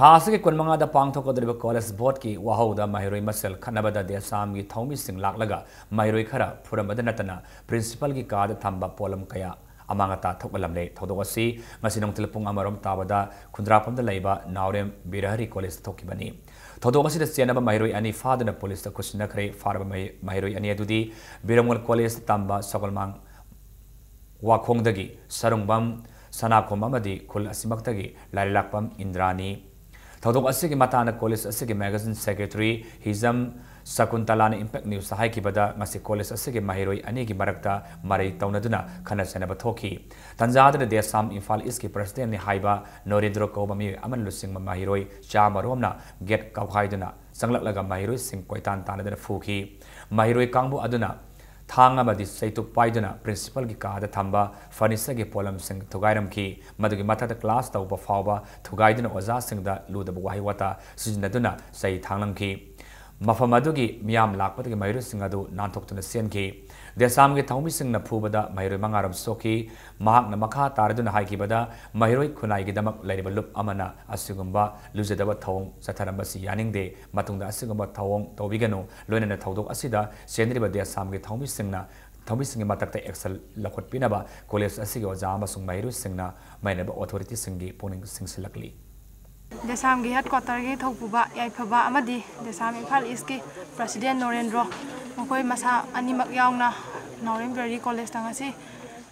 ꯊꯥ ꯑꯁꯤꯒꯤ ꯀꯨꯟꯃꯉꯥꯗ ꯄꯥꯡꯊꯣꯛꯀꯗꯧꯔꯤꯕ ꯀꯣꯂꯦꯖ ꯕꯣꯔꯗꯀꯤ ꯋꯥꯍꯧꯗ ꯃꯍꯩꯔꯣꯏ ꯃꯁꯦꯜ ꯈꯠꯅꯕꯗ ꯗꯦꯁꯥꯝꯒꯤ ꯊꯧꯃꯤꯁꯤꯡ ꯂꯥꯛꯂꯒ ꯃꯍꯩꯔꯣꯏ ꯈꯔ ꯐꯨꯔꯝꯕꯗ ꯅꯠꯇꯅ ꯄ꯭ꯔꯤꯟꯁꯤꯄꯥꯜꯒꯤ ꯀꯥꯗ ꯊꯝꯕ ꯄꯣꯠꯂꯝ ꯀꯌꯥ ꯑꯃꯥꯡ ꯑꯇꯥ ꯊꯣꯛꯍꯜꯂꯝꯂꯦ꯫ ꯊꯧꯗꯣꯛ ꯑꯁꯤ ꯉꯁꯤ ꯅꯨꯡꯊꯤꯜ ꯄꯨꯡ ꯑꯃꯔꯣꯝ ꯇꯥꯕꯗ ꯈꯨꯟꯗ꯭ꯔꯥꯛꯄꯝꯗ ꯂꯩꯕ ꯅꯥꯎꯔꯦꯝ ꯕꯤꯔꯍꯔꯤ ꯀꯣꯂꯦꯖꯇ ꯊꯣꯛꯈꯤꯕꯅꯤ꯫ ꯊꯧꯗꯣꯛ ꯑꯁꯤꯗ ꯆꯦꯟꯅꯕ ꯃꯍꯩꯔꯣꯏ ꯑꯅꯤ ꯐꯥꯗꯨꯅ ꯄꯨꯂꯤꯁꯇ ꯈꯨꯠꯁꯤꯟꯅꯈ꯭ꯔꯦ꯫ ꯐꯥꯔꯕ ꯃꯍꯩ-, ꯃꯍꯩꯔꯣꯏ ꯑꯅꯤ ꯑꯗꯨꯗꯤ ꯕꯤꯔꯝꯒꯣꯜ ꯀꯣꯂꯦꯖꯇ ꯇꯝꯕ ꯁꯒꯣꯜꯃꯥꯡ ꯋꯥꯈꯣꯡꯗꯒꯤ ꯁꯔꯨꯡꯕꯝ ꯁꯅꯥꯈꯣꯝ ꯑꯃꯗꯤ ꯈꯨꯜ ꯑꯁꯤꯃꯛꯇꯒꯤ ꯂꯥꯏꯔꯤꯛꯂꯥꯛꯄꯝ ꯏꯟꯗ꯭ꯔꯥꯅꯤ꯫ ꯊꯧꯗꯣꯛ ꯑꯁꯤꯒꯤ ꯃꯇꯥꯡꯗ ꯀꯣꯂꯦꯖ ꯑꯁꯤꯒꯤ magazine secretary ꯍꯤꯖꯝ ꯁꯀꯨꯟꯇꯂꯥꯅ Impact Newsꯇ ꯍꯥꯏꯈꯤꯕꯗ, ꯉꯁꯤ ꯀꯣꯂꯦꯖ ꯑꯁꯤꯒꯤ ꯃꯍꯩꯔꯣꯏ ꯑꯅꯤꯒꯤ ꯃꯔꯛꯇ ꯃꯔꯩ ꯇꯧꯅꯗꯨꯅ ꯈꯠꯅ ꯆꯩꯅꯕ ꯊꯣꯛꯈꯤ꯫ ꯇꯟꯖꯥ ꯑꯗꯨꯗ ꯗꯦꯁꯥꯝ ꯏꯝꯐꯥꯜ ꯏꯁꯀꯤ presidentꯅꯤ ꯍꯥꯏꯕ ꯅꯣꯔꯦꯟꯗ꯭ꯔꯣ ꯀꯧꯕ ꯃꯤꯑꯣꯏ ꯑꯃꯅ ꯂꯨꯆꯤꯡꯕ ꯃꯍꯩꯔꯣꯏ ꯆꯥꯃꯔꯣꯝꯅ gate ꯀꯥꯎꯈꯥꯏꯗꯨꯅ ꯆꯪꯂꯛꯂꯒ ꯃꯍꯩꯔꯣꯏꯁꯤꯡ ꯀꯣꯏꯇꯥꯟ ꯇꯥꯟꯅꯗꯨꯅ ꯐꯨꯈꯤ꯫ ꯃꯍꯩꯔꯣꯏ ꯀꯥꯡꯕꯨ ꯑꯗꯨꯅ ꯊꯥꯡ ꯑꯃꯗꯤ ꯆꯩꯇꯨꯞ ꯄꯥꯏꯗꯨꯅ principalꯒꯤ ꯀꯥꯗ ꯊꯝꯕ furnitureꯒꯤ ꯄꯣꯠꯂꯝꯁꯤꯡ ꯊꯨꯒꯥꯏꯔꯝꯈꯤ꯫ ꯃꯗꯨꯒꯤ ꯃꯊꯛꯇ class ꯇꯧꯕ ꯐꯥꯎꯕ ꯊꯨꯒꯥꯏꯗꯨꯅ ꯑꯣꯖꯥꯁꯤꯡꯗ ꯂꯨꯗꯕ ꯋꯥꯍꯩ ꯋꯥꯇꯥ ꯁꯤꯖꯤꯟꯅꯗꯨꯅ ꯆꯩ ꯊꯥꯡꯂꯝꯈꯤ꯫ ꯃꯐꯝ ꯑꯗꯨꯒꯤ ꯃꯤꯌꯥꯝ ꯂꯥꯛꯄꯗꯒꯤ ꯃꯍꯩꯔꯣꯏꯁꯤꯡ ꯑꯗꯨ ꯅꯥꯟꯊꯣꯛꯇꯨꯅ ꯆꯦꯟꯈꯤ꯫ ꯗꯦꯁꯥꯝꯒꯤ ꯊꯧꯃꯤꯁꯤꯡꯅ ꯐꯨꯕꯗ ꯃꯍꯩꯔꯣꯏ ꯃꯉꯥꯔꯣꯝ ꯁꯣꯛꯈꯤ꯫ ꯃꯍꯥꯛꯅ ꯃꯈꯥ ꯇꯥꯔꯗꯨꯅ ꯍꯥꯏꯈꯤꯕꯗ, ꯃꯍꯩꯔꯣꯏ ꯈꯨꯟꯅꯥꯏꯒꯤꯗꯃꯛ ꯂꯩꯔꯤꯕ ꯂꯨꯞ ꯑꯃꯅ ꯑꯁꯤꯒꯨꯝꯕ ꯂꯨꯖꯗꯕ ꯊꯧꯑꯣꯡ ꯆꯠꯊꯔꯝꯕꯁꯤ ꯌꯥꯅꯤꯡꯗꯦ꯫ ꯃꯇꯨꯡꯗ ꯑꯁꯤꯒꯨꯝꯕ ꯊꯧꯑꯣꯡ ꯇꯧꯕꯤꯒꯅꯨ꯫ ꯂꯣꯏꯅꯅ ꯊꯧꯗꯣꯛ ꯑꯁꯤꯗ ꯆꯦꯟꯗ꯭ꯔꯤꯕ ꯗꯦꯁꯥꯝꯒꯤ ꯊꯧꯃꯤꯁꯤꯡꯅ, ꯊꯧꯃꯤꯁꯤꯡꯒꯤ ꯃꯊꯛꯇ action ꯂꯧꯈꯠꯄꯤꯅꯕ college ꯑꯁꯤꯒꯤ ꯑꯣꯖꯥ ꯑꯃꯁꯨꯡ ꯃꯍꯩꯔꯣꯏꯁꯤꯡꯅ ꯃꯥꯏꯅꯕ authorityꯁꯤꯡꯒꯤ ꯄꯨꯛꯅꯤꯡ ꯆꯤꯡꯁꯤꯜꯂꯛꯂꯤ꯫ ꯗꯦꯁꯥꯝꯒꯤ headquarterꯒꯤ ꯊꯧꯄꯨꯕ ꯌꯥꯏꯐꯕ ꯑꯃꯗꯤ ꯗꯦꯁꯥꯝ ꯏꯝꯐꯥꯜ Eastꯀꯤ president ꯅꯣꯔꯦꯟꯗ꯭ꯔꯣ, ꯃꯈꯣꯏ ꯃꯁꯥ ꯑꯅꯤꯃꯛ ꯌꯥꯎꯅ ꯅꯥꯎꯔꯦꯝ Valley Collegeꯇ ꯉꯁꯤ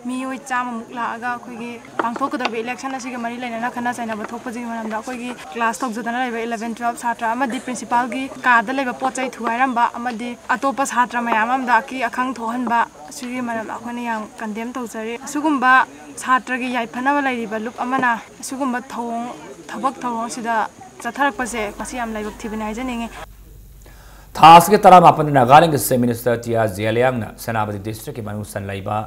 ꯃꯤꯑꯣꯏ ꯆꯥꯝꯃꯃꯨꯛ ꯂꯥꯛꯑꯒ ꯑꯩꯈꯣꯏꯒꯤ ꯄꯥꯡꯊꯣꯛꯀꯗꯧꯔꯤꯕ election ꯑꯁꯤꯒ ꯃꯔꯤ ꯂꯩꯅꯅ ꯈꯠꯅ ꯆꯩꯅꯕ ꯊꯣꯛꯄꯁꯤꯒꯤ ꯃꯔꯝꯗ ꯑꯩꯈꯣꯏꯒꯤ class ꯇꯧꯖꯗꯅ ꯂꯩꯕ eleven twelve ꯁꯥꯇ꯭ꯔ ꯑꯃꯗꯤ principalꯒꯤ ꯀꯥꯗ ꯂꯩꯕ ꯄꯣꯠ ꯆꯩ ꯊꯨꯒꯥꯏꯔꯝꯕ ꯑꯃꯗꯤ ꯑꯇꯣꯞꯄ ꯁꯥꯇ꯭ꯔ ꯃꯌꯥꯝ ꯑꯃꯗ ꯑꯀꯤ ꯑꯈꯪ ꯊꯣꯛꯍꯟꯕ, ꯑꯁꯤꯒꯤ ꯃꯔꯝꯗ ꯑꯩꯈꯣꯏꯅ ꯌꯥꯝ condemn ꯇꯧꯖꯔꯤ꯫ ꯑꯁꯤꯒꯨꯝꯕ ꯁꯥꯇ꯭ꯔꯒꯤ ꯌꯥꯏꯐꯅꯕ ꯂꯩꯔꯤꯕ ꯂꯨꯞ ꯑꯃꯅ ꯑꯁꯤꯒꯨꯝꯕ ꯊꯧꯑꯣꯡ, ꯊꯕꯛ ꯊꯧꯔꯣꯡ ꯑꯁꯤꯗ ꯆꯠꯊꯔꯛꯄꯁꯦ ꯃꯁꯤ ꯌꯥꯝ ꯂꯥꯏꯕꯛ ꯊꯤꯕꯅꯤ ꯍꯥꯏꯖꯅꯤꯡꯉꯤ꯫ ꯊꯥ ꯑꯁꯤꯒꯤ ꯇꯔꯥꯃꯥꯄꯟꯗ ꯅꯥꯒꯥꯂꯦꯟꯒꯤ Chief Minister ꯇꯤ ꯑꯥꯔ ꯖꯦꯂꯤꯌꯥꯡꯅ ꯁꯦꯅꯥꯄꯇꯤ districtꯀꯤ ꯃꯅꯨꯡ ꯆꯟ ꯂꯩꯕ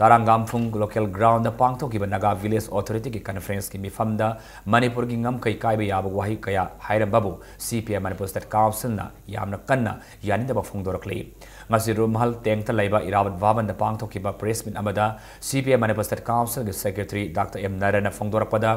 ꯇꯥꯔꯥꯡꯒꯥꯝꯐꯨꯡ local groundꯗ ꯄꯥꯡꯊꯣꯛꯈꯤꯕ Naga Village Authorityꯒꯤ conferenceꯀꯤ ꯃꯤꯐꯝꯗ ꯃꯅꯤꯄꯨꯔꯒꯤ ꯉꯝꯈꯩ ꯀꯥꯏꯕ ꯌꯥꯕ ꯋꯥꯍꯩ ꯀꯌꯥ ꯍꯥꯏꯔꯝꯕꯕꯨ ꯁꯤ ꯄꯤ ꯑꯥꯏ Manipur State Councilꯅ ꯌꯥꯝꯅ ꯀꯟꯅ ꯌꯥꯅꯤꯡꯗꯕ ꯐꯣꯡꯗꯣꯔꯛꯂꯤ꯫ ꯉꯁꯤ ꯔꯨꯝꯍꯜ ꯇꯦꯡꯇ ꯂꯩꯕ ꯏꯔꯥꯕꯠ ꯚꯕꯟꯗ ꯄꯥꯡꯊꯣꯛꯈꯤꯕ press meet ꯑꯃꯗ C P I Manipur State Councilꯒꯤ Secretary Doctor ꯑꯦꯝ ꯅꯥꯔꯥꯌꯟꯅ ꯐꯣꯡꯗꯣꯔꯛꯄꯗ,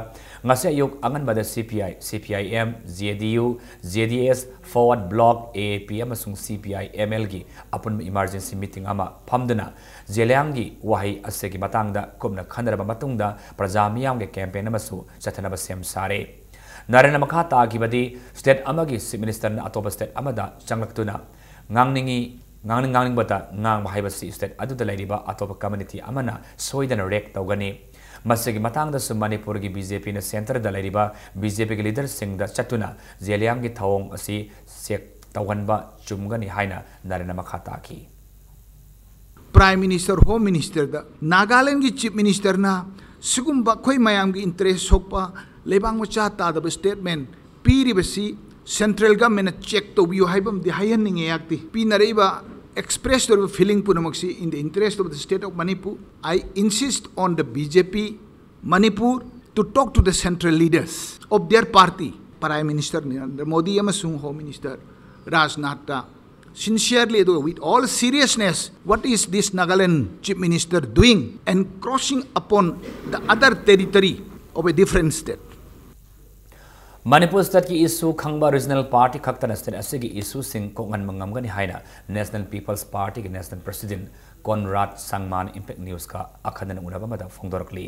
ꯉꯁꯤ ꯑꯌꯨꯛ ꯑꯉꯟꯕꯗ C P I, C P I M, J D U, J D S, Forward Bloc, A A P ꯑꯃꯁꯨꯡ ꯁꯤ ꯄꯤ ꯑꯥꯏ ꯑꯦꯝ ꯑꯦꯜꯒꯤ ꯑꯄꯨꯟꯕ emergency meeting ꯑꯃ ꯐꯝꯗꯨꯅ ꯖꯦꯂꯤꯌꯥꯡꯒꯤ ꯋꯥꯍꯩ ꯑꯁꯤꯒꯤ ꯃꯇꯥꯡꯗ ꯀꯨꯞꯅ ꯈꯟꯅꯔꯕ ꯃꯇꯨꯡꯗ ꯄ꯭ꯔꯖꯥ ꯃꯤꯌꯥꯝꯒꯤ campaign ꯑꯃꯁꯨ ꯆꯠꯊꯅꯕ ꯁꯦꯝ ꯁꯥꯔꯦ꯫ ꯅꯥꯔꯥꯌꯟꯅ ꯃꯈꯥ ꯇꯥꯈꯤꯕꯗꯤ, state ꯑꯃꯒꯤ Chief Ministerꯅ ꯑꯇꯣꯞꯄ state ꯑꯃꯗ ꯆꯪꯂꯛꯇꯨꯅ ꯉꯥꯡꯅꯤꯡꯉꯤ, ꯉꯥꯡꯅꯤꯡ ꯉꯥꯡꯅꯤꯡꯕꯇ ꯉꯥꯡꯕ ꯍꯥꯏꯕꯁꯤ state ꯑꯗꯨꯗ ꯂꯩꯔꯤꯕ ꯑꯇꯣꯞꯄ community ꯑꯃꯅ ꯁꯣꯏꯗꯅ react ꯇꯧꯒꯅꯤ꯫ ꯃꯁꯤꯒꯤ ꯃꯇꯥꯡꯗꯁꯨ ꯃꯅꯤꯄꯨꯔꯒꯤ ꯕꯤ ꯖꯦ ꯄꯤꯅ centreꯗ ꯂꯩꯔꯤꯕ ꯕꯤ ꯖꯦ ꯄꯤꯒꯤ leaderꯁꯤꯡꯗ ꯆꯠꯇꯨꯅ ꯖꯦꯂꯤꯌꯥꯡꯒꯤ ꯊꯧꯑꯣꯡ ꯑꯁꯤ check ꯇꯧꯍꯟꯕ ꯆꯨꯝꯒꯅꯤ ꯍꯥꯏꯅ ꯅꯥꯔꯥꯌꯟꯅ ꯃꯈꯥ ꯇꯥꯈꯤ꯫ Prime Minister, Home Ministerꯗ ꯅꯥꯒꯥꯂꯦꯟꯒꯤ Chief Ministerꯅ ꯁꯤꯒꯨꯝꯕ ꯑꯩꯈꯣꯏ ꯃꯌꯥꯝꯒꯤ interest ꯁꯣꯛꯄ, ꯂꯩꯕꯥꯛ ꯃꯆꯥ ꯇꯥꯗꯕ statement ꯄꯤꯔꯤꯕꯁꯤ central governmentꯅ check ꯇꯧꯕꯤꯌꯨ ꯍꯥꯏꯕ ꯑꯃꯗꯤ ꯍꯥꯏꯍꯟꯅꯤꯡꯉꯦ꯫ ꯑꯩꯍꯥꯛꯇꯤ ꯄꯤꯅꯔꯛꯏꯕ ꯑꯦꯛꯁꯄ꯭ꯔꯦꯁ ꯇꯧꯔꯤꯕ feeling ꯄꯨꯝꯅꯃꯛꯁꯤ, in the interest of the state of Manipur, I insist on the B J P Manipur to talk to the central leaders of their party, Prime Minister Narendra Modi ꯑꯃꯁꯨꯡ Home Minister ꯔꯥꯖꯅꯥꯊꯇ sincerely, ꯑꯗꯨꯒ with all seriousness, what is this Nagaland Chief Minister doing and crossing upon the other territory of a different state? Manipur ꯁ꯭ꯇꯦꯠꯀꯤ ꯏꯁꯨ ꯈꯪꯕ regional party ꯈꯛꯇꯅ state ꯑꯁꯤꯒꯤ ꯏꯁꯨꯁꯤꯡ ꯀꯣꯛꯍꯟꯕ ꯉꯝꯒꯅꯤ ꯍꯥꯏꯅ ꯅꯦꯁꯅꯦꯜ ꯄꯤꯄꯜꯁ ꯄꯥꯔꯇꯤꯒꯤ ꯅꯦꯁꯅꯦꯜ ꯄ꯭ꯔꯁꯤꯗꯦꯟꯠ ꯀꯣꯟꯔꯥꯗ ꯁꯪꯃꯥꯅ ꯏꯝꯄꯦꯛ ꯅ꯭ꯌꯨꯁꯀ ꯑꯈꯟꯅꯅ ꯎꯅꯕ ꯑꯃꯗ ꯐꯣꯡꯗꯣꯔꯛꯂꯤ꯫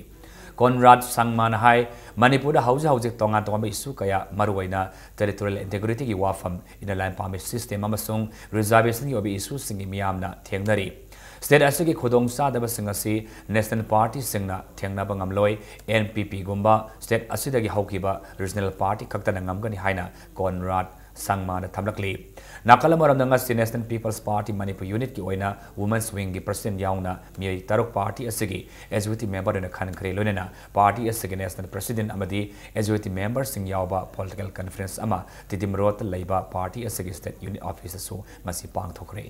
ꯀꯣꯟꯔꯥꯗ ꯁꯪꯃꯥꯅ ꯍꯥꯏ, ꯃꯅꯤꯄꯨꯔꯗ ꯍꯧꯖꯤꯛ ꯍꯧꯖꯤꯛ ꯇꯣꯉꯥꯟ ꯇꯣꯉꯥꯟꯕ ꯏꯁꯨ ꯀꯌꯥ, ꯃꯔꯨꯑꯣꯏꯅ ꯇꯦꯔꯤꯇꯣꯔꯤꯌꯦꯜ ꯏꯟꯇꯦꯒ꯭ꯔꯤꯇꯤꯒꯤ ꯋꯥꯐꯝ, ꯏꯟꯅꯔ ꯂꯥꯏꯟ ꯄꯥꯔꯃꯤꯠ ꯁꯤꯁꯇꯦꯝ ꯑꯃꯁꯨꯡ ꯔꯤꯖꯥꯔꯕꯦꯁꯟꯒꯤ ꯑꯣꯏꯕ ꯏꯁꯨꯁꯤꯡꯒꯤ ꯃꯤꯌꯥꯝꯅ ꯊꯦꯡꯅꯔꯤ꯫ ꯁ꯭ꯇꯦꯠ ꯑꯁꯤꯒꯤ ꯈꯨꯗꯣꯡꯆꯥꯗꯕꯁꯤꯡ ꯑꯁꯤ ꯅꯦꯁꯅꯦꯜ ꯄꯥꯔꯇꯤꯁꯤꯡꯅ ꯊꯦꯡꯅꯕ ꯉꯝꯂꯣꯏ꯫ ꯑꯦꯟ ꯄꯤ ꯄꯤꯒꯨꯝꯕ ꯁ꯭ꯇꯦꯠ ꯑꯁꯤꯗꯒꯤ ꯍꯧꯈꯤꯕ ꯔꯤꯖꯅꯦꯜ ꯄꯥꯔꯇꯤ ꯈꯛꯇꯅ ꯉꯝꯒꯅꯤ ꯍꯥꯏꯅ ꯀꯣꯟꯔꯥꯗ ꯁꯪꯃꯥꯅ ꯊꯝꯂꯛꯂꯤ꯫ ꯅꯥꯀꯜ ꯑꯃꯔꯣꯝꯗ, ꯉꯁꯤ ꯅꯦꯁꯅꯦꯜ ꯄꯤꯄꯜꯁ ꯄꯥꯔꯇꯤ ꯃꯅꯤꯄꯨꯔ ꯌꯨꯅꯤꯠꯀꯤ ꯑꯣꯏꯅ ꯋꯨꯃꯦꯟꯁ ꯋꯤꯡꯒꯤ ꯄ꯭ꯔꯁꯤꯗꯦꯟꯠ ꯌꯥꯎꯅ ꯃꯤꯑꯣꯏ ꯇꯔꯨꯛ ꯄꯥꯔꯇꯤ ꯑꯁꯤꯒꯤ ꯑꯦꯛꯖꯤꯀ꯭ꯌꯨꯇꯤꯚ ꯃꯦꯝꯕꯔ ꯑꯣꯏꯅ ꯈꯟꯈ꯭ꯔꯦ꯫ ꯂꯣꯏꯅꯅ ꯄꯥꯔꯇꯤ ꯑꯁꯤꯒꯤ ꯅꯦꯁꯅꯦꯜ ꯄ꯭ꯔꯁꯤꯗꯦꯟꯠ ꯑꯃꯗꯤ ꯑꯦꯛꯖꯤꯀ꯭ꯌꯨꯇꯤꯚ ꯃꯦꯝꯕꯔꯁꯤꯡ ꯌꯥꯎꯕ ꯄꯣꯂꯤꯇꯤꯀꯦꯜ ꯀꯟꯐꯔꯦꯟꯁ ꯑꯃ ꯇꯤꯗꯤꯝ ꯔꯣꯗꯇ ꯂꯩꯕ ꯄꯥꯔꯇꯤ ꯑꯁꯤꯒꯤ ꯁ꯭ꯇꯦꯠ ꯌꯨꯅꯤꯠ ꯑꯣꯐꯤꯁꯇꯁꯨ ꯉꯁꯤ ꯄꯥꯡꯊꯣꯛꯈ꯭ꯔꯦ꯫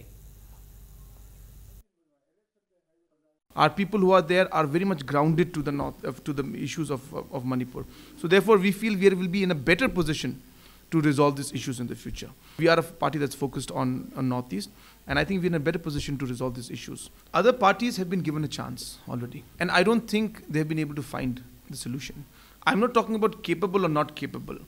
Our people who are there are very much grounded to the north, uh, to the issues of, of, of Manipur. So therefore, we feel we will be in a better position to resolve these issues in the future. We are a party that's focused on, on Northeast, and I think we're in a better position to resolve these issues. Other parties have been given a chance already, and I don't think they've been able to find the solution. I'm not talking about capable or not capable.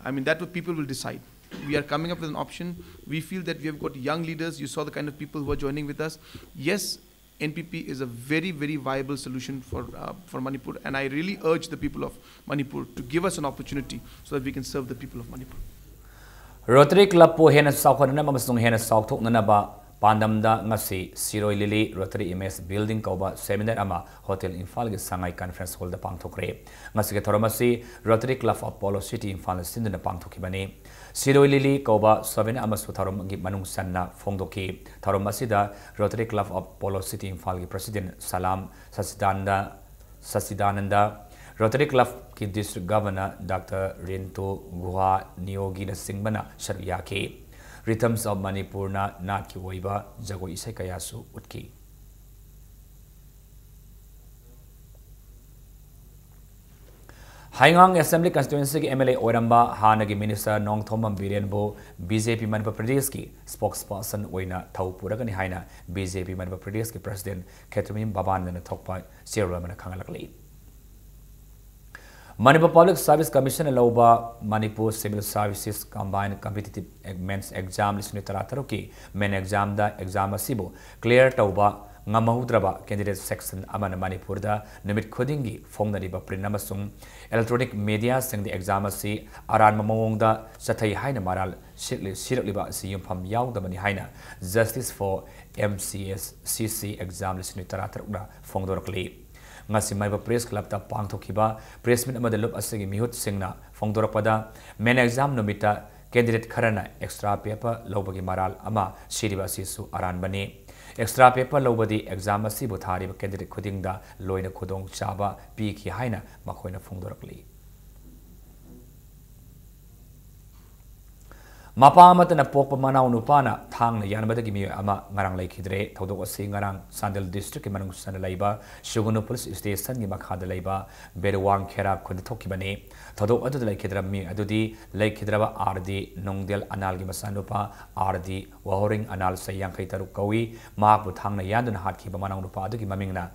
I mean, that what people will decide. We are coming up with an option. We feel that we have got young leaders. You saw the kind of people who are joining with us. Yes, N P P is a very, very viable solution for, uh, for Manipur, and I really urge the people of Manipur to give us an opportunity so that we can serve the people of Manipur. Rotary ꯀ꯭ꯂꯕꯄꯨ ꯍꯦꯟꯅ ꯆꯥꯎꯈꯠꯅꯅꯕ ꯑꯃꯁꯨꯡ ꯍꯦꯟꯅ ꯆꯥꯎꯊꯣꯛꯅꯅꯕ ꯄꯥꯟꯗꯝꯗ ꯉꯁꯤ Shirui lily rotary image building ꯀꯧꯕ seminar ꯑꯃ ꯍꯣꯇꯦꯜ ꯏꯝꯐꯥꯜꯒꯤ ꯁꯉꯥꯏ ꯀꯟꯐꯔꯦꯟꯁ ꯍꯣꯜꯗ ꯄꯥꯡꯊꯣꯛꯈ꯭ꯔꯦ꯫ ꯉꯁꯤꯒꯤ ꯊꯧꯔꯝ ꯑꯁꯤ rotary club of polo city ꯏꯝꯐꯥꯜꯅ ꯁꯤꯟꯗꯨꯅ ꯄꯥꯡꯊꯣꯛꯈꯤꯕꯅꯤ꯫ ꯁꯤꯔꯣꯏ ꯂꯤꯂꯤ ꯀꯧꯕ ꯁꯣꯚꯦꯅꯤꯌꯔ ꯑꯃꯁꯨ ꯊꯧꯔꯝꯒꯤ ꯃꯅꯨꯡ ꯆꯟꯅ ꯐꯣꯡꯗꯣꯛꯈꯤ꯫ ꯊꯧꯔꯝ ꯑꯁꯤꯗ rotary club of polo city ꯏꯝꯐꯥꯜꯒꯤ ꯄ꯭ꯔꯁꯤꯗꯦꯟꯠ ꯁꯂꯥꯝ ꯁꯆꯤꯗꯥꯅꯟꯗ ꯁꯆꯤꯗꯥꯅꯟꯗ, ꯔꯣꯇꯔꯤ ꯀ꯭ꯂꯕꯀꯤ ꯗꯤꯁꯇ꯭ꯔꯤꯛ ꯒꯚꯔꯅꯔ ꯗꯥꯛꯇꯔ ꯔꯤꯟꯇꯨ ꯒꯨꯍꯥ ꯅꯤꯌꯣꯒꯤꯅꯆꯤꯡꯕꯅ ꯁꯔꯨꯛ ꯌꯥꯈꯤ꯫ Rhythms of Manipurꯅ ꯅꯥꯠꯀꯤ ꯑꯣꯏꯕ ꯖꯒꯣꯏ ꯏꯁꯩ ꯀꯌꯥꯁꯨ ꯎꯠꯈꯤ꯫ ꯍꯩꯉꯥꯡ Assembly Constituencyꯒꯤ M L A ꯑꯣꯏꯔꯝꯕ ꯍꯥꯟꯅꯒꯤ Minister Nongthombam ꯕꯤꯔꯦꯟꯕꯨ B J P Manipur ꯄ꯭ꯔꯗꯦꯁꯀꯤ spokesperson ꯑꯣꯏꯅ ꯊꯧ ꯄꯨꯔꯒꯅꯤ ꯍꯥꯏꯅ B J P ꯃꯅꯤꯄꯨꯔ ꯄ꯭ꯔꯗꯦꯁꯀꯤ President ꯈꯦꯇ꯭ꯔꯤꯃꯌꯨꯝ ꯕꯕꯥꯅꯟꯗꯅ ꯊꯣꯛꯄ ꯆꯦꯔꯣꯜ ꯑꯃꯅ ꯈꯪꯍꯜꯂꯛꯂꯤ꯫ ꯃꯅꯤꯄꯨꯔ Public Service Commissionꯅ ꯂꯧꯕ Manipur Civil Services Combined Competitive Mains Exam ꯂꯤꯁꯤꯡ ꯇꯔꯥ ꯇꯔꯨꯛꯀꯤ main examꯗ exam ꯑꯁꯤꯕꯨ clear ꯇꯧꯕ ꯉꯝꯍꯧꯗ꯭ꯔꯕ candidate section ꯑꯃꯅ ꯃꯅꯤꯄꯨꯔꯗ ꯅꯨꯃꯤꯠ ꯈꯨꯗꯤꯡꯒꯤ ꯐꯣꯡꯅꯔꯤꯕ print ꯑꯃꯁꯨꯡ electronic mediaꯁꯤꯡꯗ exam ꯑꯁꯤ ꯑꯔꯥꯟꯕ ꯃꯑꯣꯡꯗ ꯆꯠꯊꯩ ꯍꯥꯏꯅ ꯃꯔꯥꯜ ꯁꯤꯔꯛꯂꯤ-, ꯁꯤꯔꯛꯂꯤꯕ ꯑꯁꯤ ꯌꯨꯝꯐꯝ ꯌꯥꯎꯗꯕꯅꯤ ꯍꯥꯏꯅ Justice for M C S C C exam ꯂꯤꯁꯤꯡ ꯇꯔꯥ ꯇꯔꯨꯛꯅ ꯐꯣꯡꯗꯣꯔꯛꯂꯤ꯫ ꯉꯁꯤ ꯃꯅꯤꯄꯨꯔ Press Clubꯇ ꯄꯥꯡꯊꯣꯛꯈꯤꯕ press meet ꯑꯃꯗ ꯂꯨꯞ ꯑꯁꯤꯒꯤ ꯃꯤꯍꯨꯠꯁꯤꯡꯅ ꯐꯣꯡꯗꯣꯔꯛꯄꯗ, main exam ꯅꯨꯃꯤꯠꯇ candidate ꯈꯔꯅ extra paper ꯂꯧꯕꯒꯤ ꯃꯔꯥꯜ ꯑꯃ ꯁꯤꯔꯤꯕ ꯑꯁꯤꯁꯨ ꯑꯔꯥꯟꯕꯅꯤ꯫ Extra paper ꯂꯧꯕꯗꯤ exam ꯑꯁꯤꯕꯨ ꯊꯥꯔꯤꯕ candidate ꯈꯨꯗꯤꯡꯗ ꯂꯣꯏꯅ ꯈꯨꯗꯣꯡꯆꯥꯕ ꯄꯤꯈꯤ ꯍꯥꯏꯅ ꯃꯈꯣꯏꯅ ꯐꯣꯡꯗꯣꯔꯛꯂꯤ꯫ ꯃꯄꯥ ꯑꯃꯠꯇꯅ ꯄꯣꯛꯄ ꯃꯅꯥꯎ ꯅꯨꯄꯥꯅ ꯊꯥꯡꯅ ꯌꯥꯟꯕꯗꯒꯤ ꯃꯤꯑꯣꯏ ꯑꯃ ꯉꯔꯥꯡ ꯂꯩꯈꯤꯗ꯭ꯔꯦ꯫ ꯊꯧꯗꯣꯛ ꯑꯁꯤ ꯉꯔꯥꯡ ꯆꯥꯟꯗꯦꯜ districtꯀꯤ ꯃꯅꯨꯡ ꯆꯟꯅ ꯂꯩꯕ ꯁꯨꯒꯨꯅꯨ police stationꯒꯤ ꯃꯈꯥꯗ ꯂꯩꯕ ꯕꯦꯔꯨꯋꯥꯡ ꯈꯦꯔꯥ ꯈꯨꯟꯗ ꯊꯣꯛꯈꯤꯕꯅꯤ꯫ ꯊꯧꯗꯣꯛ ꯑꯗꯨꯗ ꯂꯩꯈꯤꯗ꯭ꯔꯕ ꯃꯤꯑꯣꯏ ꯑꯗꯨꯗꯤ ꯂꯩꯈꯤꯗ꯭ꯔꯕ R D ꯅꯣꯡꯗꯦꯜ ꯑꯅꯥꯜꯒꯤ ꯃꯆꯥꯅꯨꯄꯥ R D ꯋꯥꯍꯣꯔꯤꯡ ꯑꯅꯥꯜ ꯆꯍꯤ ꯌꯥꯡꯈꯩ ꯇꯔꯨꯛ ꯀꯧꯏ꯫ ꯃꯍꯥꯛꯄꯨ ꯊꯥꯡꯅ ꯌꯥꯟꯗꯨꯅ ꯍꯥꯠꯈꯤꯕ ꯃꯅꯥꯎ ꯅꯨꯄꯥ ꯑꯗꯨꯒꯤ ꯃꯃꯤꯡꯅ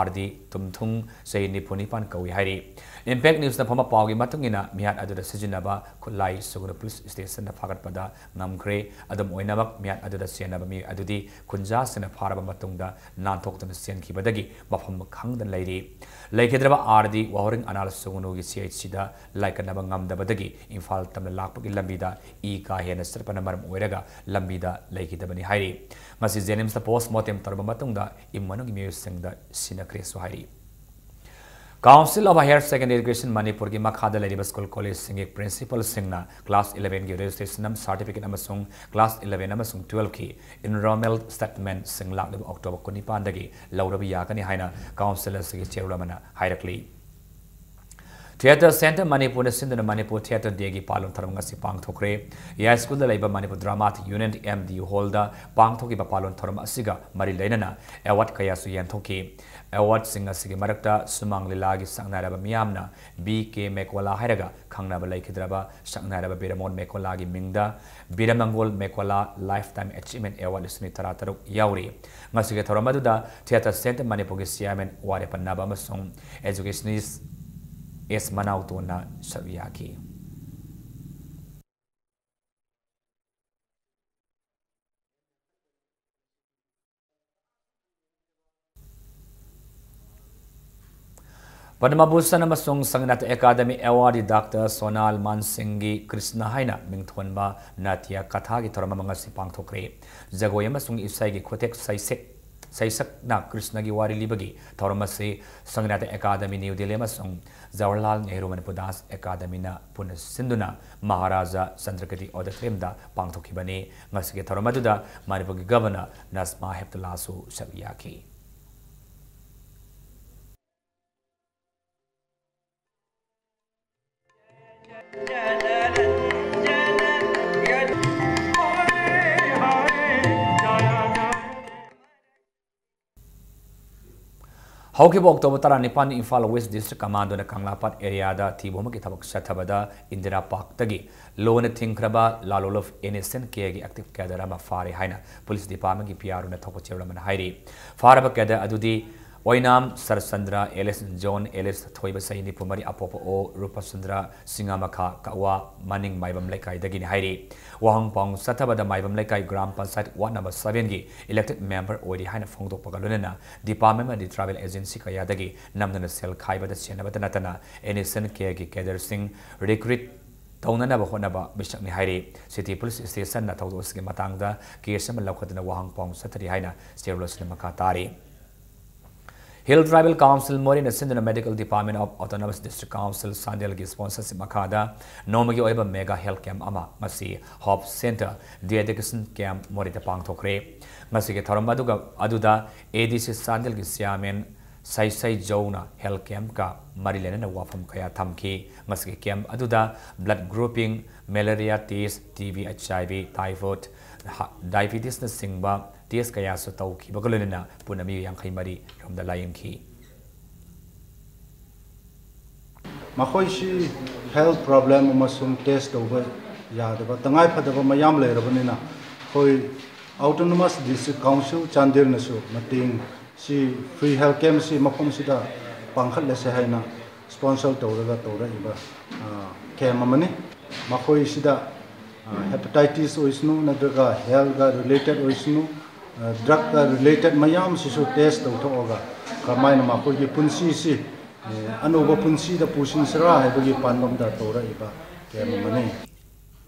R D ꯇꯨꯝꯊꯨꯡ ꯆꯍꯤ ꯅꯤꯐꯨ ꯅꯤꯄꯥꯟ ꯀꯧꯏ ꯍꯥꯏꯔꯤ꯫ Impact Newsꯅ ꯐꯣꯡꯕ ꯄꯥꯎꯒꯤ ꯃꯇꯨꯡ ꯏꯟꯅ, ꯃꯤꯍꯥꯠ ꯑꯗꯨꯗ ꯁꯤꯖꯤꯟꯅꯕ ꯈꯨꯠꯂꯥꯏ ꯁꯨꯒꯨꯅꯨ police stationꯗ ꯐꯥꯒꯠꯄꯗ ꯉꯝꯈ꯭ꯔꯦ꯫ ꯑꯗꯨꯝ ꯑꯣꯏꯅꯃꯛ, ꯃꯤꯍꯥꯠ ꯑꯗꯨꯗ ꯆꯦꯟꯅꯕ ꯃꯤꯑꯣꯏ ꯑꯗꯨꯗꯤ ꯈꯨꯟꯖꯥꯁꯤꯡꯅ ꯐꯥꯔꯕ ꯃꯇꯨꯡꯗ ꯅꯥꯟꯊꯣꯛꯇꯨꯅ ꯆꯦꯟꯈꯤꯕꯗꯒꯤ ꯃꯐꯝ ꯈꯪꯗꯅ ꯂꯩꯔꯤ꯫ ꯂꯩꯈꯤꯗ꯭ꯔꯕ R D ꯋꯥꯍꯣꯔꯤꯡ Anal ꯁꯨꯒꯨꯅꯨꯒꯤ C H Cꯗ ꯂꯥꯏꯀꯠꯅꯕ ꯉꯝꯗꯕꯗꯒꯤ Imphal ꯇꯝꯅ ꯂꯥꯛꯄꯒꯤ ꯂꯝꯕꯤꯗ ꯏ ꯀꯥ ꯍꯦꯟꯅ ꯆꯠꯄꯅ ꯃꯔꯝ ꯑꯣꯏꯔꯒ ꯂꯝꯕꯤꯗ ꯂꯩꯈꯤꯗꯕꯅꯤ ꯍꯥꯏꯔꯤ꯫ ꯉꯁꯤ JNIMSꯇ post mortem ꯇꯧꯔꯕ ꯃꯇꯨꯡꯗ ꯏꯃꯨꯡ ꯃꯅꯨꯡꯒꯤ ꯃꯤꯑꯣꯏꯁꯤꯡꯗ ꯁꯤꯟꯅꯈ꯭ꯔꯦꯁꯨ ꯍꯥꯏꯔꯤ꯫ Council of Higher Secondary Education ꯃꯅꯤꯄꯨꯔꯒꯤ ꯃꯈꯥꯗ ꯂꯩꯔꯤꯕ school collegeꯁꯤꯡꯒꯤ principalꯁꯤꯡꯅ class elevenꯒꯤ registration certificate ꯑꯃꯁꯨꯡ class eleven ꯑꯃꯁꯨꯡ twelveꯀꯤ enrollment statementꯁꯤꯡ ꯂꯥꯛꯂꯤꯕ October ꯀꯨꯟꯅꯤꯄꯥꯟꯗꯒꯤ ꯂꯧꯔꯕ ꯌꯥꯒꯅꯤ ꯍꯥꯏꯅ council ꯑꯁꯤꯒꯤ chairwomanꯅ ꯍꯥꯏꯔꯛꯂꯤ꯫ Theatre Centre ꯃꯅꯤꯄꯨꯔꯅ ꯁꯤꯟꯗꯨꯅ ꯃꯅꯤꯄꯨꯔ Theatre Day ꯒꯤ ꯄꯥꯂꯣꯟ ꯊꯧꯔꯝ ꯉꯁꯤ ꯄꯥꯡꯊꯣꯛꯈ꯭ꯔꯦ꯫ ꯌꯥꯏꯁ꯭ꯀꯨꯜꯗ ꯂꯩꯕ Manipur Dramatic Unit, M D U Hall ꯗ ꯄꯥꯡꯊꯣꯛꯈꯤꯕ ꯄꯥꯂꯣꯟ ꯊꯧꯔꯝ ꯑꯁꯤꯒ ꯃꯔꯤ ꯂꯩꯅꯅ award ꯀꯌꯥꯁꯨ ꯌꯦꯟꯊꯣꯛꯈꯤ꯫ Award ꯁꯤꯡ ꯑꯁꯤꯒꯤ ꯃꯔꯛꯇ ꯁꯨꯃꯥꯡ ꯂꯤꯂꯥꯒꯤ ꯁꯛꯅꯥꯏꯔꯕ ꯃꯤꯌꯥꯝꯅ ꯕꯤ ꯀꯦ ꯃꯦꯀꯣꯂꯥ ꯍꯥꯏꯔꯒ ꯈꯪꯅꯕ ꯂꯩꯈꯤꯗ꯭ꯔꯕ ꯁꯛꯅꯥꯏꯔꯕ ꯕꯤꯔꯃꯣꯟ ꯃꯦꯀꯣꯂꯥꯒꯤ ꯃꯤꯡꯗ ꯕꯤꯔꯃꯪꯒꯣꯜ ꯃꯦꯀꯣꯂꯥ Lifetime Achievement Award ꯂꯤꯁꯤꯡ ꯇꯔꯥꯇꯔꯨꯛ ꯌꯥꯎꯔꯤ꯫ ꯉꯁꯤꯒꯤ ꯊꯧꯔꯝ ꯑꯗꯨꯗ Theatre Centre ꯃꯅꯤꯄꯨꯔꯒꯤ chairman ꯋꯥꯔꯦꯄꯟ ꯅꯥꯕ ꯑꯃꯁꯨꯡ educationist ꯑꯦꯁ ꯃꯅꯥꯎꯇꯣꯟꯅ ꯁꯔꯨꯛ ꯌꯥꯈꯤ꯫ ꯄꯗꯃ ꯚꯨꯁꯟ ꯑꯃꯁꯨꯡ ꯁꯪꯒꯤꯅꯥꯇ academy awardee doctor Sonal ꯃꯥꯟꯁꯤꯡꯒꯤ Krishna ꯍꯥꯏꯅ ꯃꯤꯡꯊꯣꯟꯕ ꯅꯥꯇ꯭ꯌ ꯀꯊꯥꯒꯤ ꯊꯧꯔꯝ ꯑꯃ ꯉꯁꯤ ꯄꯥꯡꯊꯣꯛꯈ꯭ꯔꯦ꯫ ꯖꯒꯣꯏ ꯑꯃꯁꯨꯡ ꯏꯁꯩꯒꯤ ꯈꯨꯠꯊꯦꯛ ꯁꯩꯁꯦꯛ ꯁꯩꯁꯛꯅ ꯀ꯭ꯔꯤꯁꯅꯒꯤ ꯋꯥꯔꯤ ꯂꯤꯕꯒꯤ ꯊꯧꯔꯝ ꯑꯁꯤ ꯁꯪꯒꯤꯅꯥꯇ ꯑꯦꯀꯥꯗꯃꯤ, ꯅ꯭ꯌꯨ ꯗꯤꯜꯂꯤ ꯑꯃꯁꯨꯡ ꯖꯋꯥꯍꯔꯂꯥꯜ ꯅꯦꯍꯔꯨ ꯃꯅꯤꯄꯨꯔ ꯗꯥꯟꯁ ꯑꯦꯀꯥꯗꯃꯤꯅ ꯄꯨꯟꯅ ꯁꯤꯟꯗꯨꯅ ꯃꯍꯥꯔꯥꯖꯥ ꯆꯟꯗ꯭ꯔꯀꯤꯔꯇꯤ Auditorium ꯗ ꯄꯥꯡꯊꯣꯛꯈꯤꯕꯅꯤ꯫ ꯉꯁꯤꯒꯤ ꯊꯧꯔꯝ ꯑꯗꯨꯗ ꯃꯅꯤꯄꯨꯔꯒꯤ Governor ꯅꯁꯃꯥ ꯍꯦꯞꯇꯨꯂꯥꯁꯨ ꯁꯔꯨꯛ ꯌꯥꯈꯤ꯫ ꯍꯧꯈꯤꯕ October ꯇꯔꯥꯅꯤꯄꯥꯟ ꯏꯝꯐꯥꯜ West District Commando ꯅ ꯀꯪꯂꯥꯄꯥꯠ area ꯗ ꯊꯤꯕ ꯍꯨꯝꯕꯒꯤ ꯊꯕꯛ ꯆꯠꯊꯕꯗ Indira ꯄꯥꯔꯛꯇꯒꯤ ꯂꯣꯅ ꯊꯤꯡꯈ꯭ꯔꯕ ꯂꯥꯂꯣꯂꯨꯞ N S N K ꯒꯤ active cadre ꯑꯃ ꯐꯥꯔꯦ ꯍꯥꯏꯅ police department ꯀꯤ P R O ꯅ ꯊꯣꯛꯄ ꯆꯦꯔꯣꯜ ꯑꯃꯅ ꯍꯥꯏꯔꯤ꯫ ꯐꯥꯔꯕ cadre ꯑꯗꯨꯗꯤ ꯑꯣꯏꯅꯥꯝ ꯁꯔꯠꯆꯟꯗ꯭ꯔ alias ꯖꯣꯟ alias ꯊꯣꯏꯕ, ꯆꯍꯤ ꯅꯤꯐꯨ ꯃꯔꯤ, ꯑꯄꯣꯛꯄ ꯑꯣ ꯔꯨꯄꯆꯟꯗ꯭ꯔ ꯁꯤꯡꯉꯥꯃꯈꯥ ꯀꯛꯋꯥ ꯃꯅꯤꯡ ꯃꯥꯏꯕꯝ ꯂꯩꯀꯥꯏꯗꯒꯤꯅꯤ ꯍꯥꯏꯔꯤ꯫ ꯋꯥꯍꯪ ꯄꯥꯎ ꯆꯠꯊꯕꯗ ꯃꯥꯏꯕꯝ ꯂꯩꯀꯥꯏ gram panchayat ward number seven ꯒꯤ elected member ꯑꯣꯏꯔꯤ ꯍꯥꯏꯅ ꯐꯣꯡꯗꯣꯛꯄꯒ ꯂꯣꯏꯅꯅ department ꯑꯃꯗꯤ travel agency ꯀꯌꯥꯗꯒꯤ ꯅꯝꯗꯅ ꯁꯦꯜ ꯈꯥꯏꯕꯗ ꯁꯦꯟꯅꯕꯇ ꯅꯠꯇꯅ N S N K ꯒꯤ cadre ꯁꯤꯡ recruit ꯇꯧꯅꯅꯕ ꯍꯣꯠꯅꯕ ꯃꯤꯁꯛꯅꯤ ꯍꯥꯏꯔꯤ꯫ City Police Station ꯅ ꯊꯧꯗꯣꯛ ꯑꯁꯤꯒꯤ ꯃꯇꯥꯡꯗ case ꯑꯃ ꯂꯧꯈꯠꯇꯨꯅ ꯋꯥꯍꯪ ꯄꯥꯎ ꯆꯠꯊꯔꯤ ꯍꯥꯏꯅ ꯆꯦꯔꯣꯜ ꯑꯁꯤꯅ ꯃꯈꯥ ꯇꯥꯔꯤ꯫ Hill Tribal Council ꯃꯣꯔꯦꯅ ꯁꯤꯟꯗꯨꯅ Medical Department of Autonomous District Council ꯆꯥꯟꯗꯦꯜꯒꯤ sponsorship ꯃꯈꯥꯗ ꯅꯣꯡꯃꯒꯤ ꯑꯣꯏꯕ mega health camp ꯑꯃ ꯉꯁꯤ Hope Centre Day Education Camp ꯃꯣꯔꯦꯗ ꯄꯥꯡꯊꯣꯛꯈ꯭ꯔꯦ꯫ ꯉꯁꯤꯒꯤ ꯊꯧꯔꯝ ꯑꯗꯨꯒ, ꯑꯗꯨꯗ A D C ꯆꯥꯟꯗꯦꯜꯒꯤ chairman ꯁꯩꯁꯩ ꯖꯧꯅ health campꯀ ꯃꯔꯤ ꯂꯩꯅꯅ ꯋꯥꯐꯝ ꯀꯌꯥ ꯊꯝꯈꯤ꯫ ꯉꯁꯤꯒꯤ camp ꯑꯗꯨꯗ blood grouping, malaria test, TB, HIV, typhoid, diabetesꯅꯆꯤꯡꯕ test ꯀꯌꯥꯁꯨ ꯇꯧꯈꯤꯕꯒ ꯂꯣꯏꯅꯅ ꯄꯨꯟꯅ ꯃꯤꯑꯣꯏ ꯌꯥꯡꯈꯩ ꯃꯔꯤ ꯔꯣꯝꯗ ꯂꯥꯌꯦꯡꯈꯤ꯫ ꯃꯈꯣꯏꯁꯤ health problem ꯑꯃꯁꯨꯡ test ꯇꯧꯕ ꯌꯥꯗꯕ ꯇꯉꯥꯏ ꯐꯗꯕ ꯃꯌꯥꯝ ꯂꯩꯔꯕꯅꯤꯅ ꯑꯩꯈꯣꯏ Autonomous District Council ꯆꯥꯟꯗꯦꯜꯅꯁꯨ ꯃꯇꯦꯡ ꯁꯤ free health camp ꯁꯤ ꯃꯐꯝꯁꯤꯗ ꯄꯥꯡꯈꯠꯂꯁꯦ ꯍꯥꯏꯅ sponsor ꯇꯧꯔꯒ ꯇꯧꯔꯛꯏꯕ camp ꯑꯃꯅꯤ꯫ ꯃꯈꯣꯏꯁꯤꯗ hepatitis ꯑꯣꯏꯁꯅꯨ ꯅꯠꯇ꯭ꯔꯒ healthꯀ related ꯑꯣꯏꯁꯅꯨ, drugꯀ related ꯃꯌꯥꯝꯁꯤꯁꯨ test ꯇꯧꯊꯣꯛꯑꯒ ꯀꯃꯥꯏꯅ ꯃꯈꯣꯏꯒꯤ ꯄꯨꯟꯁꯤꯁꯤ ꯑꯅꯧꯕ ꯄꯨꯟꯁꯤꯗ ꯄꯨꯁꯤꯟꯁꯤꯔꯥ ꯍꯥꯏꯕꯒꯤ ꯄꯥꯟꯗꯝꯗ ꯇꯧꯔꯛꯏꯕ camp ꯑꯃꯅꯤ꯫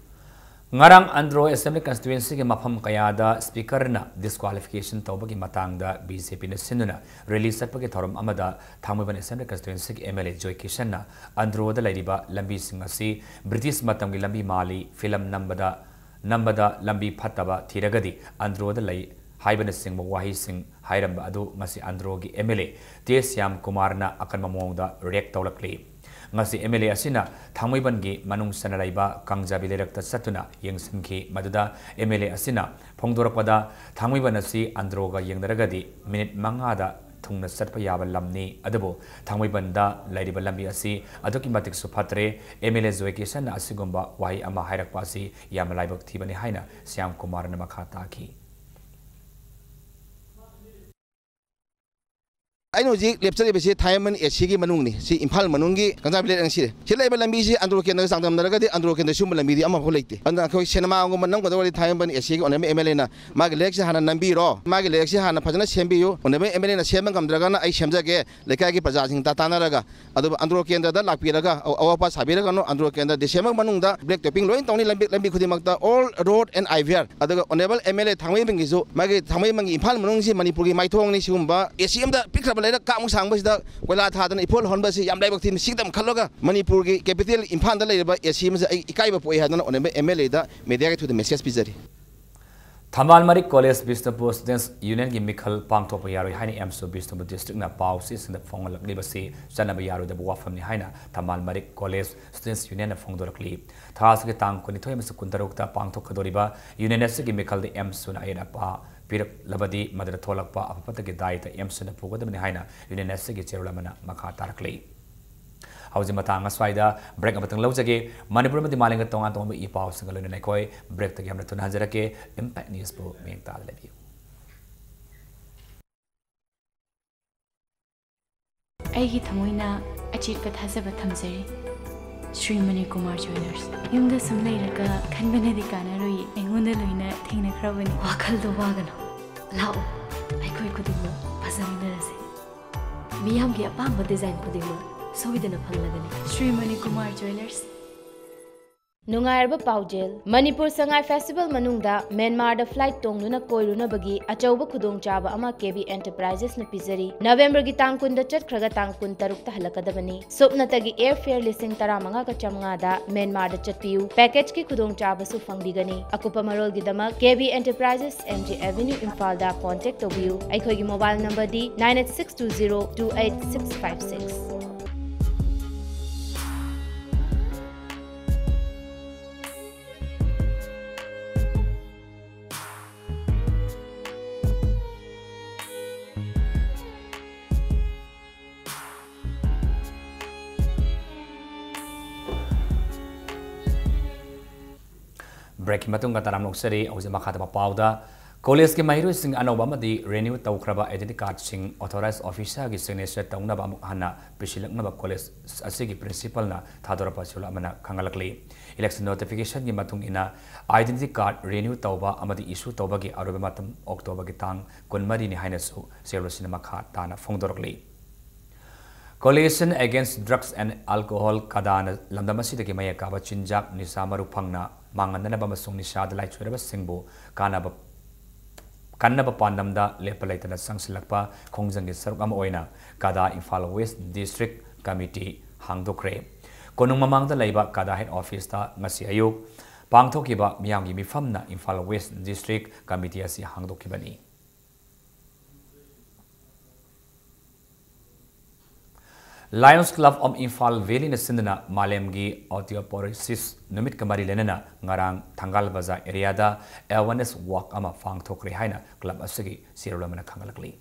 ꯉꯔꯥꯡ ꯑꯟꯗ꯭ꯔꯣ Assembly Constituencyꯒꯤ ꯃꯐꯝ ꯀꯌꯥꯗ Speakerꯅ disqualification ꯇꯧꯕꯒꯤ ꯃꯇꯥꯡꯗ BJPꯅ ꯁꯤꯟꯗꯨꯅ rally ꯆꯠꯄꯒꯤ ꯊꯧꯔꯝ ꯑꯃꯗ ꯊꯥꯡꯃꯩꯕꯟ Assembly Constituencyꯒꯤ MLA ꯖꯣꯏ ꯀꯤꯁꯟꯅ ꯑꯟꯗ꯭ꯔꯣꯗ ꯂꯩꯔꯤꯕ ꯂꯝꯕꯤꯁꯤꯡ ꯑꯁꯤ British ꯃꯇꯝꯒꯤ ꯂꯝꯕꯤ ꯃꯥꯜꯂꯤ, film ꯅꯝꯕꯗ ꯅꯝꯕꯗ ꯂꯝꯕꯤ ꯐꯠꯇꯕ ꯊꯤꯔꯒꯗꯤ ꯑꯟꯗ꯭ꯔꯣꯗ ꯂꯩ ꯍꯥꯏꯕꯅꯆꯤꯡꯕ ꯋꯥꯍꯩꯁꯤꯡ ꯍꯥꯏꯔꯝꯕ ꯑꯗꯨ ꯉꯁꯤ ꯑꯟꯗ꯭ꯔꯣꯒꯤ MLA ꯇꯦꯖ ꯁ꯭ꯌꯥꯝ ꯀꯨꯃꯥꯔꯅ ꯑꯀꯟꯕ ꯃꯑꯣꯡꯗ react ꯇꯧꯔꯛꯂꯤ꯫ ꯉꯁꯤ MLA ꯑꯁꯤꯅ ꯊꯥꯡꯃꯩꯕꯟꯒꯤ ꯃꯅꯨꯡ ꯆꯟꯅ ꯂꯩꯕ ꯀꯥꯡꯖꯥꯕꯤ ꯂꯩꯔꯛꯇ ꯆꯠꯇꯨꯅ ꯌꯦꯡꯁꯤꯟꯈꯤ꯫ ꯃꯗꯨꯗ MLA ꯑꯁꯤꯅ ꯐꯣꯡꯗꯣꯔꯛꯄꯗ ꯊꯥꯡꯃꯩꯕꯟ ꯑꯁꯤ ꯑꯟꯗ꯭ꯔꯣꯒ ꯌꯦꯡꯅꯔꯒꯗꯤ minute ꯃꯉꯥꯗ ꯊꯨꯡꯅ ꯆꯠꯄ ꯌꯥꯕ ꯂꯝꯅꯤ, ꯑꯗꯨꯕꯨ ꯊꯥꯡꯃꯩꯕꯟꯗ ꯂꯩꯔꯤꯕ ꯂꯝꯕꯤ ꯑꯁꯤ ꯑꯗꯨꯛꯀꯤ ꯃꯇꯤꯛꯁꯨ ꯐꯠꯇ꯭ꯔꯦ꯫ MLA ꯖꯣꯏ ꯀꯤꯁꯟꯅ ꯑꯁꯤꯒꯨꯝꯕ ꯋꯥꯍꯩ ꯑꯃ ꯍꯥꯏꯔꯛꯄ ꯑꯁꯤ ꯌꯥꯝꯅ ꯂꯥꯏꯕꯛ ꯊꯤꯕꯅꯤ ꯍꯥꯏꯅ ꯁ꯭ꯌꯥꯝ ꯀꯨꯃꯥꯔꯅ ꯃꯈꯥ ꯇꯥꯈꯤ꯫ ꯑꯩꯅ ꯍꯧꯖꯤꯛ ꯂꯦꯞꯆꯔꯤꯕꯁꯤ ꯊꯥꯡꯃꯩꯕꯟ ACꯒꯤ ꯃꯅꯨꯡꯅꯤ꯫ ꯁꯤ ꯏꯝꯐꯥꯜ ꯃꯅꯨꯡꯒꯤ ꯀꯥꯡꯖꯥꯕꯤ ꯂꯩꯔꯛ ꯁꯤꯗ ꯂꯩꯕ ꯂꯝꯕꯤꯁꯤ ꯑꯟꯗ꯭ꯔꯣ ꯀꯦꯟꯗ꯭ꯔꯒ ꯆꯥꯡꯗꯝꯅꯔꯒꯗꯤ ꯑꯟꯗ꯭ꯔꯣ ꯀꯦꯟꯗ꯭ꯔ ꯁꯤꯒꯨꯝꯕ ꯂꯝꯕꯤꯗꯤ ꯑꯃꯐꯥꯎ ꯂꯩꯇꯦ꯫ ꯑꯗꯨꯅ ꯑꯩꯈꯣꯏ ꯁꯤꯅꯦꯃꯥꯒꯨꯝꯕ ꯅꯝꯒꯗꯧꯔꯗꯤ ꯊꯥꯡꯃꯩꯕꯟ ACꯒꯤ honourable MLAꯅ ꯃꯥꯒꯤ ꯂꯩꯔꯛꯁꯤ ꯍꯥꯟꯅ ꯅꯝꯕꯤꯔꯣ, ꯃꯥꯒꯤ ꯂꯩꯔꯛꯁꯤ ꯍꯥꯟꯅ ꯐꯖꯅ ꯁꯦꯝꯕꯤꯌꯨ꯫ Honourable MLAꯅ ꯁꯦꯝꯕ ꯉꯝꯗ꯭ꯔꯒꯅ ꯑꯩ ꯁꯦꯝꯖꯒꯦ, ꯂꯩꯀꯥꯏꯒꯤ ꯄ꯭ꯔꯖꯥꯁꯤꯡ ꯇꯥꯟꯅꯔꯒ꯫ ꯑꯗꯨꯒ ꯑꯟꯗ꯭ꯔꯣ ꯀꯦꯟꯗ꯭ꯔꯗ ꯂꯥꯛꯄꯤꯔꯒ ꯑꯋꯥꯠ ꯑꯄꯥ ꯁꯥꯕꯤꯔꯒꯅꯨ꯫ ꯑꯟꯗ꯭ꯔꯣ ꯀꯦꯟꯗ꯭ꯔ December ꯃꯅꯨꯡꯗ black topping ꯂꯣꯏ ꯇꯧꯅꯤ꯫ ꯂꯝꯕꯤ ꯂꯝꯕꯤ ꯈꯨꯗꯤꯡꯃꯛꯇ all road and IVR꯫ ꯑꯗꯨꯒ honourable MLA ꯊꯥꯡꯃꯩꯕꯟꯒꯤꯁꯨ ꯃꯥꯒꯤ ꯊꯥꯡꯃꯩꯕꯟꯒꯤ ꯏꯝꯐꯥꯜ ꯃꯅꯨꯡꯁꯤ ꯃꯅꯤꯄꯨꯔꯒꯤ ꯃꯥꯏꯊꯣꯡꯅꯤ꯫ ꯁꯤꯒꯨꯝꯕ AC ꯑꯃꯗ ꯄꯤꯛꯈ꯭ꯔꯕ ꯂꯩꯔꯛ ꯀꯥꯃꯨꯛ ꯁꯥꯡꯕꯁꯤꯗ ꯀꯣꯏꯂꯥ ꯊꯥꯗꯅ ꯏꯐꯣꯜ ꯍꯣꯟꯕꯁꯤ ꯌꯥꯝ ꯂꯥꯏꯕꯛ ꯊꯤꯅ ꯁꯤꯒꯤꯗꯃꯛ ꯈꯜꯂꯒ ꯃꯅꯤꯄꯨꯔꯒꯤ capital ꯏꯝꯐꯥꯜꯗ ꯂꯩꯔꯤꯕ AC ꯑꯃꯁꯦ ꯑꯩ ꯏꯀꯥꯏꯕ ꯄꯣꯛꯏ ꯍꯥꯏꯗꯅ honourable MLAꯗ mediaꯒꯤ throughꯗ message ꯄꯤꯖꯔꯤ꯫ ꯊꯝꯕꯥꯜ ꯃꯔꯤꯛ ꯀꯣꯂꯦꯖ ꯕꯤꯁꯅꯨꯄꯨꯔ ꯁ꯭ꯇꯨꯗꯦꯟꯠꯁ ꯌꯨꯅꯤꯌꯟꯒꯤ ꯃꯤꯈꯜ ꯄꯥꯡꯊꯣꯛꯄ ꯌꯥꯔꯣꯏ ꯍꯥꯏꯅ ꯑꯦꯝꯁꯨ ꯕꯤꯁꯅꯨꯄꯨꯔ ꯗꯤꯁꯇ꯭ꯔꯤꯛꯅ ꯄꯥꯎ ꯆꯦꯁꯤꯡꯗ ꯐꯣꯡꯂꯛꯂꯤꯕꯁꯤ ꯆꯠꯅꯕ ꯌꯥꯔꯣꯏꯗꯕ ꯋꯥꯐꯝꯅꯤ ꯍꯥꯏꯅ ꯊꯝꯕꯥꯜ ꯃꯔꯤꯛ ꯀꯣꯂꯦꯖ ꯁ꯭ꯇꯨꯗꯦꯟꯠꯁ ꯌꯨꯅꯤꯌꯟꯅ ꯐꯣꯡꯗꯣꯔꯛꯂꯤ꯫ ꯊꯥ ꯑꯁꯤꯒꯤ ꯇꯥꯡ ꯀꯨꯟꯅꯤꯊꯣꯏ ꯑꯃꯁꯨꯡ ꯀꯨꯟꯇꯔꯨꯛꯇ ꯄꯥꯡꯊꯣꯛꯀꯗꯧꯔꯤꯕ ꯌꯨꯅꯤꯌꯟ ꯑꯁꯤꯒꯤ ꯃꯤꯈꯜꯗ ꯑꯦꯝꯁꯨꯅ ꯑꯌꯦꯠ ꯑꯄꯥ ꯄꯤꯔꯛꯂꯕꯗꯤ ꯃꯗꯨꯗ ꯊꯣꯛꯂꯛꯄ ꯑꯐ ꯐꯠꯇꯒꯤ ꯗꯥꯏꯇ ꯑꯦꯝꯁꯨꯅ ꯄꯨꯒꯗꯕꯅꯤ ꯍꯥꯏꯅ ꯌꯨꯅꯤꯌꯟ ꯑꯁꯤꯒꯤ ꯆꯦꯔꯣꯜ ꯑꯃꯅ ꯃꯈꯥ ꯇꯥꯔꯛꯂꯤ꯫ ꯍꯧꯖꯤꯛ ꯃꯇꯥꯡ ꯑꯁ꯭ꯋꯥꯏꯗ ꯕ꯭ꯔꯦꯛ ꯑꯃꯇꯪ ꯂꯧꯖꯒꯦ꯫ ꯃꯅꯤꯄꯨꯔ ꯑꯃꯗꯤ ꯃꯥꯂꯦꯝꯒꯤ ꯇꯣꯉꯥꯟ ꯇꯣꯉꯥꯟꯕ ꯏ ꯄꯥꯎꯁꯤꯡꯒ ꯂꯣꯏꯅꯅ ꯑꯩꯈꯣꯏ ꯕ꯭ꯔꯦꯛꯇꯒꯤ ꯌꯥꯝꯅ ꯊꯨꯅ ꯍꯟꯖꯔꯛꯀꯦ꯫ ꯏꯝꯄꯦꯛ ꯅ꯭ꯌꯨꯁꯄꯨ ꯃꯤꯠꯌꯦꯡ ꯇꯥꯗ ꯂꯩꯕꯤꯌꯨ꯫ ꯑꯩꯒꯤ ꯊꯃꯣꯏꯅ ꯑꯆꯦꯠꯄ ꯊꯥꯖꯕ ꯊꯝꯖꯔꯤ꯫ ꯁ꯭ꯔꯤ ꯃꯅꯤꯀꯨꯃꯥꯔ ꯖ꯭ꯋꯦꯂꯔꯁ꯫ ꯌꯨꯝꯗ ꯁꯨꯝ ꯂꯩꯔꯒ ꯈꯟꯕꯅꯗꯤ ꯀꯥꯟꯅꯔꯣꯏꯌꯦ꯫ ꯑꯩꯉꯣꯟꯗ ꯂꯣꯏꯅ ꯊꯦꯡꯅꯈ꯭ꯔꯕꯅꯤ꯫ ꯋꯥꯈꯜꯗꯣ ꯋꯥꯒꯅꯨ꯫ ꯂꯥꯛꯑꯣ, ꯑꯩꯈꯣꯏ ꯈꯨꯗꯤꯡꯃꯛ ꯐꯖꯃꯤꯟꯅꯔꯁꯦ꯫ ꯃꯤꯌꯥꯝꯒꯤ ꯑꯄꯥꯝꯕ ꯗꯤꯖꯥꯏꯟ ꯈꯨꯗꯤꯡꯃꯛ ꯁꯣꯏꯗꯅ ꯐꯪꯂꯒꯅꯤ꯫ ꯁ꯭ꯔꯤ ꯃꯅꯤꯀꯨꯃꯥꯔ ꯖ꯭ꯋꯦꯂꯔꯁ꯫ ꯅꯨꯡꯉꯥꯏꯔꯕ ꯄꯥꯎꯖꯦꯜ꯫ ꯃꯅꯤꯄꯨꯔ ꯁꯉꯥꯏ ꯐꯦꯁꯇꯤꯚꯦꯜ ꯃꯅꯨꯡꯗ ꯃ꯭ꯌꯥꯟꯃꯥꯔꯗ ꯐ꯭ꯂꯥꯏꯠ ꯇꯣꯡꯗꯨꯅ ꯀꯣꯏꯔꯨꯅꯕꯒꯤ ꯑꯆꯧꯕ ꯈꯨꯗꯣꯡꯆꯥꯕ ꯑꯃ ꯀꯦ ꯕꯤ ꯑꯦꯟꯇꯔꯄ꯭ꯔꯥꯏꯖꯦꯁꯅ ꯄꯤꯖꯔꯤ꯫ ꯅꯕꯦꯝꯕꯔꯒꯤ ꯇꯥꯡ ꯀꯨꯟꯗ ꯆꯠꯈ꯭ꯔꯒ ꯇꯥꯡ ꯀꯨꯟ ꯇꯔꯨꯛꯇ ꯍꯜꯂꯛꯀꯗꯕꯅꯤ꯫ ꯁꯨꯞꯅꯇꯒꯤ ꯑꯦꯌꯔ ꯐꯤꯌꯔ ꯂꯤꯁꯤꯡ ꯇꯔꯥꯃꯉꯥꯒ ꯆꯥꯃꯉꯥꯗ ꯃ꯭ꯌꯥꯟꯃꯥꯔꯗ ꯆꯠꯄꯤꯌꯨ꯫ ꯄꯦꯀꯦꯖꯀꯤ ꯈꯨꯗꯣꯡꯆꯥꯕꯁꯨ ꯐꯪꯕꯤꯒꯅꯤ꯫ ꯑꯀꯨꯞꯄ ꯃꯔꯣꯜꯒꯤꯗꯃꯛ ꯀꯦ ꯕꯤ ꯑꯦꯟꯇꯔꯄ꯭ꯔꯥꯏꯖꯦꯁ, ꯑꯦꯝ ꯖꯤ ꯑꯦꯚꯦꯅ꯭ꯌꯨ, ꯏꯝꯐꯥꯜꯗ ꯀꯣꯟꯇꯦꯛ ꯇꯧꯕꯤꯌꯨ꯫ ꯑꯩꯈꯣꯏꯒꯤ mobile ꯅꯝꯕꯔꯗꯤ nine eight six two zero two eight six five six꯫ ꯕ꯭ꯔꯦꯛꯀꯤ ꯃꯇꯨꯡꯗ ꯇꯔꯥꯝꯅ ꯑꯣꯛꯆꯔꯤ꯫ ꯍꯧꯖꯤꯛ ꯃꯈꯥ ꯇꯥꯕ ꯄꯥꯎꯗ, ꯀꯣꯂꯦꯖꯀꯤ ꯃꯍꯩꯔꯣꯏꯁꯤꯡ ꯑꯅꯧꯕ ꯑꯃꯗꯤ ꯔꯤꯅ꯭ꯌꯨ ꯇꯧꯈ꯭ꯔꯕ ꯑꯥꯏꯗꯦꯟꯇꯤ ꯀꯥꯔꯗꯁꯤꯡ ꯑꯣꯊꯣꯔꯥꯏꯖ ꯑꯣꯐꯤꯁꯥꯔꯒꯤ ꯁꯤꯒꯅꯦꯆꯔ ꯇꯧꯅꯕ ꯑꯃꯨꯛ ꯍꯟꯅ ꯄꯤꯁꯤꯜꯂꯛꯅꯕ ꯀꯣꯂꯦꯖ ꯑꯁꯤꯒꯤ ꯄ꯭ꯔꯤꯟꯁꯤꯄꯜꯅ ꯊꯥꯗꯣꯔꯛꯄ ꯁꯤꯔꯣꯜ ꯑꯃꯅ ꯈꯪꯍꯜꯂꯛꯂꯤ꯫ ꯏꯂꯦꯛꯁꯟ ꯅꯣꯇꯤꯐꯤꯀꯦꯁꯟꯒꯤ ꯃꯇꯨꯡ ꯏꯟꯅ, ꯑꯥꯏꯗꯦꯟꯇꯤ ꯀꯥꯔꯗ ꯔꯤꯅ꯭ꯌꯨ ꯇꯧꯕ ꯑꯃꯗꯤ ꯏꯁꯨ ꯇꯧꯕꯒꯤ ꯑꯔꯣꯏꯕ ꯃꯇꯝ ꯑꯣꯛꯇꯣꯕꯔꯒꯤ ꯇꯥꯡ ꯀꯨꯟꯃꯔꯤꯅꯤ ꯍꯥꯏꯅꯁꯨ ꯁꯤꯔꯣꯜ ꯑꯁꯤꯅ ꯃꯈꯥ ꯇꯥꯅ ꯐꯣꯡꯗꯣꯔꯛꯂꯤ꯫ Coalition Against Drugs and Alcohol, ꯀꯗꯥꯅ ꯂꯝꯗꯝ ꯑꯁꯤꯗꯒꯤ ꯃꯌꯦꯛ ꯀꯥꯕ ꯆꯤꯟꯖꯥꯛ, ꯅꯤꯁꯥ ꯃꯔꯨ ꯐꯪꯅ ꯃꯥꯡꯍꯟꯗꯅꯕ ꯑꯃꯁꯨꯡ ꯅꯤꯁꯥꯗ ꯂꯥꯏꯆꯨꯔꯕꯁꯤꯡꯕꯨ ꯀꯥꯟꯅꯕ, ꯀꯟꯅꯕ ꯄꯥꯟꯗꯝꯗ ꯂꯦꯞꯄ ꯂꯩꯇꯅ ꯆꯪꯁꯤꯜꯂꯛꯄ ꯈꯣꯡꯖꯪꯒꯤ ꯁꯔꯨꯛ ꯑꯃ ꯑꯣꯏꯅ ꯀꯗꯥ ꯏꯝꯐꯥꯜ ꯋꯦꯁ ꯗꯤꯁꯇ꯭ꯔꯤꯛ ꯀꯃꯤꯇꯤ ꯍꯥꯡꯗꯣꯛꯈ꯭ꯔꯦ꯫ ꯀꯣꯅꯨꯡ ꯃꯃꯥꯡꯗ ꯂꯩꯕ ꯀꯗꯥ ꯍꯦꯗ ꯑꯣꯐꯤꯁꯇ ꯉꯁꯤ ꯑꯌꯨꯛ ꯄꯥꯡꯊꯣꯛꯈꯤꯕ ꯃꯤꯌꯥꯝꯒꯤ ꯃꯤꯐꯝꯅ ꯏꯝꯐꯥꯜ ꯋꯦꯁ ꯗꯤꯁꯇ꯭ꯔꯤꯛ ꯀꯃꯤꯇꯤ ꯑꯁꯤ ꯍꯥꯡꯗꯣꯛꯈꯤꯕꯅꯤ꯫ Lions Club of Imphal Valley ꯅ ꯁꯤꯟꯗꯨꯅ ꯃꯥꯂꯦꯝꯒꯤ ꯑꯣꯁꯇꯤꯌꯣꯄꯣꯔꯣꯁꯤꯁ ꯅꯨꯃꯤꯠꯀ ꯃꯔꯤ ꯂꯩꯅꯅ ꯉꯔꯥꯡ ꯊꯪꯒꯥꯜ ꯕꯖꯥꯔ ꯑꯦꯔꯤꯌꯥꯗ ꯑꯦꯋꯦꯔꯅꯦꯁ ꯋꯥꯛ ꯑꯃ ꯄꯥꯡꯊꯣꯛꯈ꯭ꯔꯦ ꯍꯥꯏꯅ ꯀ꯭ꯂꯕ ꯑꯁꯤꯒꯤ ꯆꯦꯔꯣꯜ ꯑꯃꯅ ꯈꯪꯍꯜꯂꯛꯂꯤ꯫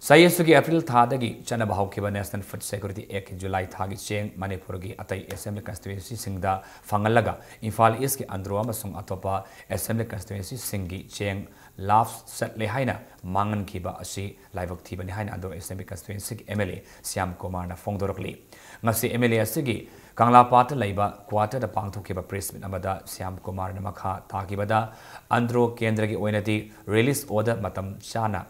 ꯆꯍꯤ ꯑꯁꯤꯒꯤ ꯑꯦꯄ꯭ꯔꯤꯜ ꯊꯥꯗꯒꯤ ꯆꯠꯅꯕ ꯍꯧꯈꯤꯕ National Food Security Act ꯀꯤ ꯖꯨꯂꯥꯏ ꯊꯥꯒꯤ ꯆꯦꯡ ꯃꯅꯤꯄꯨꯔꯒꯤ ꯑꯇꯩ ꯑꯦꯁꯦꯝꯕ꯭ꯂꯤ ꯀꯟꯁꯇꯤꯇ꯭ꯋꯦꯟꯁꯤꯁꯤꯡꯗ ꯐꯪꯍꯜꯂꯒ ꯏꯝꯐꯥꯜ ꯏꯁꯀꯤ ꯑꯟꯗ꯭ꯔꯣ ꯑꯃꯁꯨꯡ ꯑꯇꯣꯞꯄ ꯑꯦꯁꯦꯝꯕ꯭ꯂꯤ ꯀꯟꯁꯇꯤꯇ꯭ꯋꯦꯟꯁꯤꯁꯤꯡꯒꯤ ꯆꯦꯡ ꯂꯥꯞꯁ ꯆꯠꯂꯦ ꯍꯥꯏꯅ ꯃꯥꯡꯍꯟꯈꯤꯕ ꯑꯁꯤ ꯂꯥꯏꯕꯛ ꯊꯤꯕꯅꯤ ꯍꯥꯏꯅ ꯑꯟꯗ꯭ꯔꯣ ꯑꯦꯁꯦꯝꯕ꯭ꯂꯤ ꯀꯟꯁꯇꯤꯇ꯭ꯋꯦꯟꯁꯤꯒꯤ ꯑꯦꯝ ꯑꯦꯜ ꯑꯦ ꯁ꯭ꯌꯥꯝ ꯀꯨꯃꯥꯔꯅ ꯐꯣꯡꯗꯣꯔꯛꯂꯤ꯫ ꯉꯁꯤ ꯑꯦꯝ ꯑꯦꯜ ꯑꯦ ꯑꯁꯤꯒꯤ ꯀꯪꯂꯥꯄꯥꯠꯇ ꯂꯩꯕ ꯀ꯭ꯋꯥꯇꯔꯗ ꯄꯥꯡꯊꯣꯛꯈꯤꯕ ꯄ꯭ꯔꯦꯁ ꯃꯤꯠ ꯑꯃꯗ ꯁ꯭ꯌꯥꯝ ꯀꯨꯃꯥꯔꯅ ꯃꯈꯥ ꯇꯥꯈꯤꯕꯗ, ꯑꯟꯗ꯭ꯔꯣ ꯀꯦꯟꯗ꯭ꯔꯒꯤ ꯑꯣꯏꯅꯗꯤ ꯔꯤꯂꯤꯁ ꯑꯣꯔꯗꯔ ꯃꯇꯝ ꯆꯥꯅ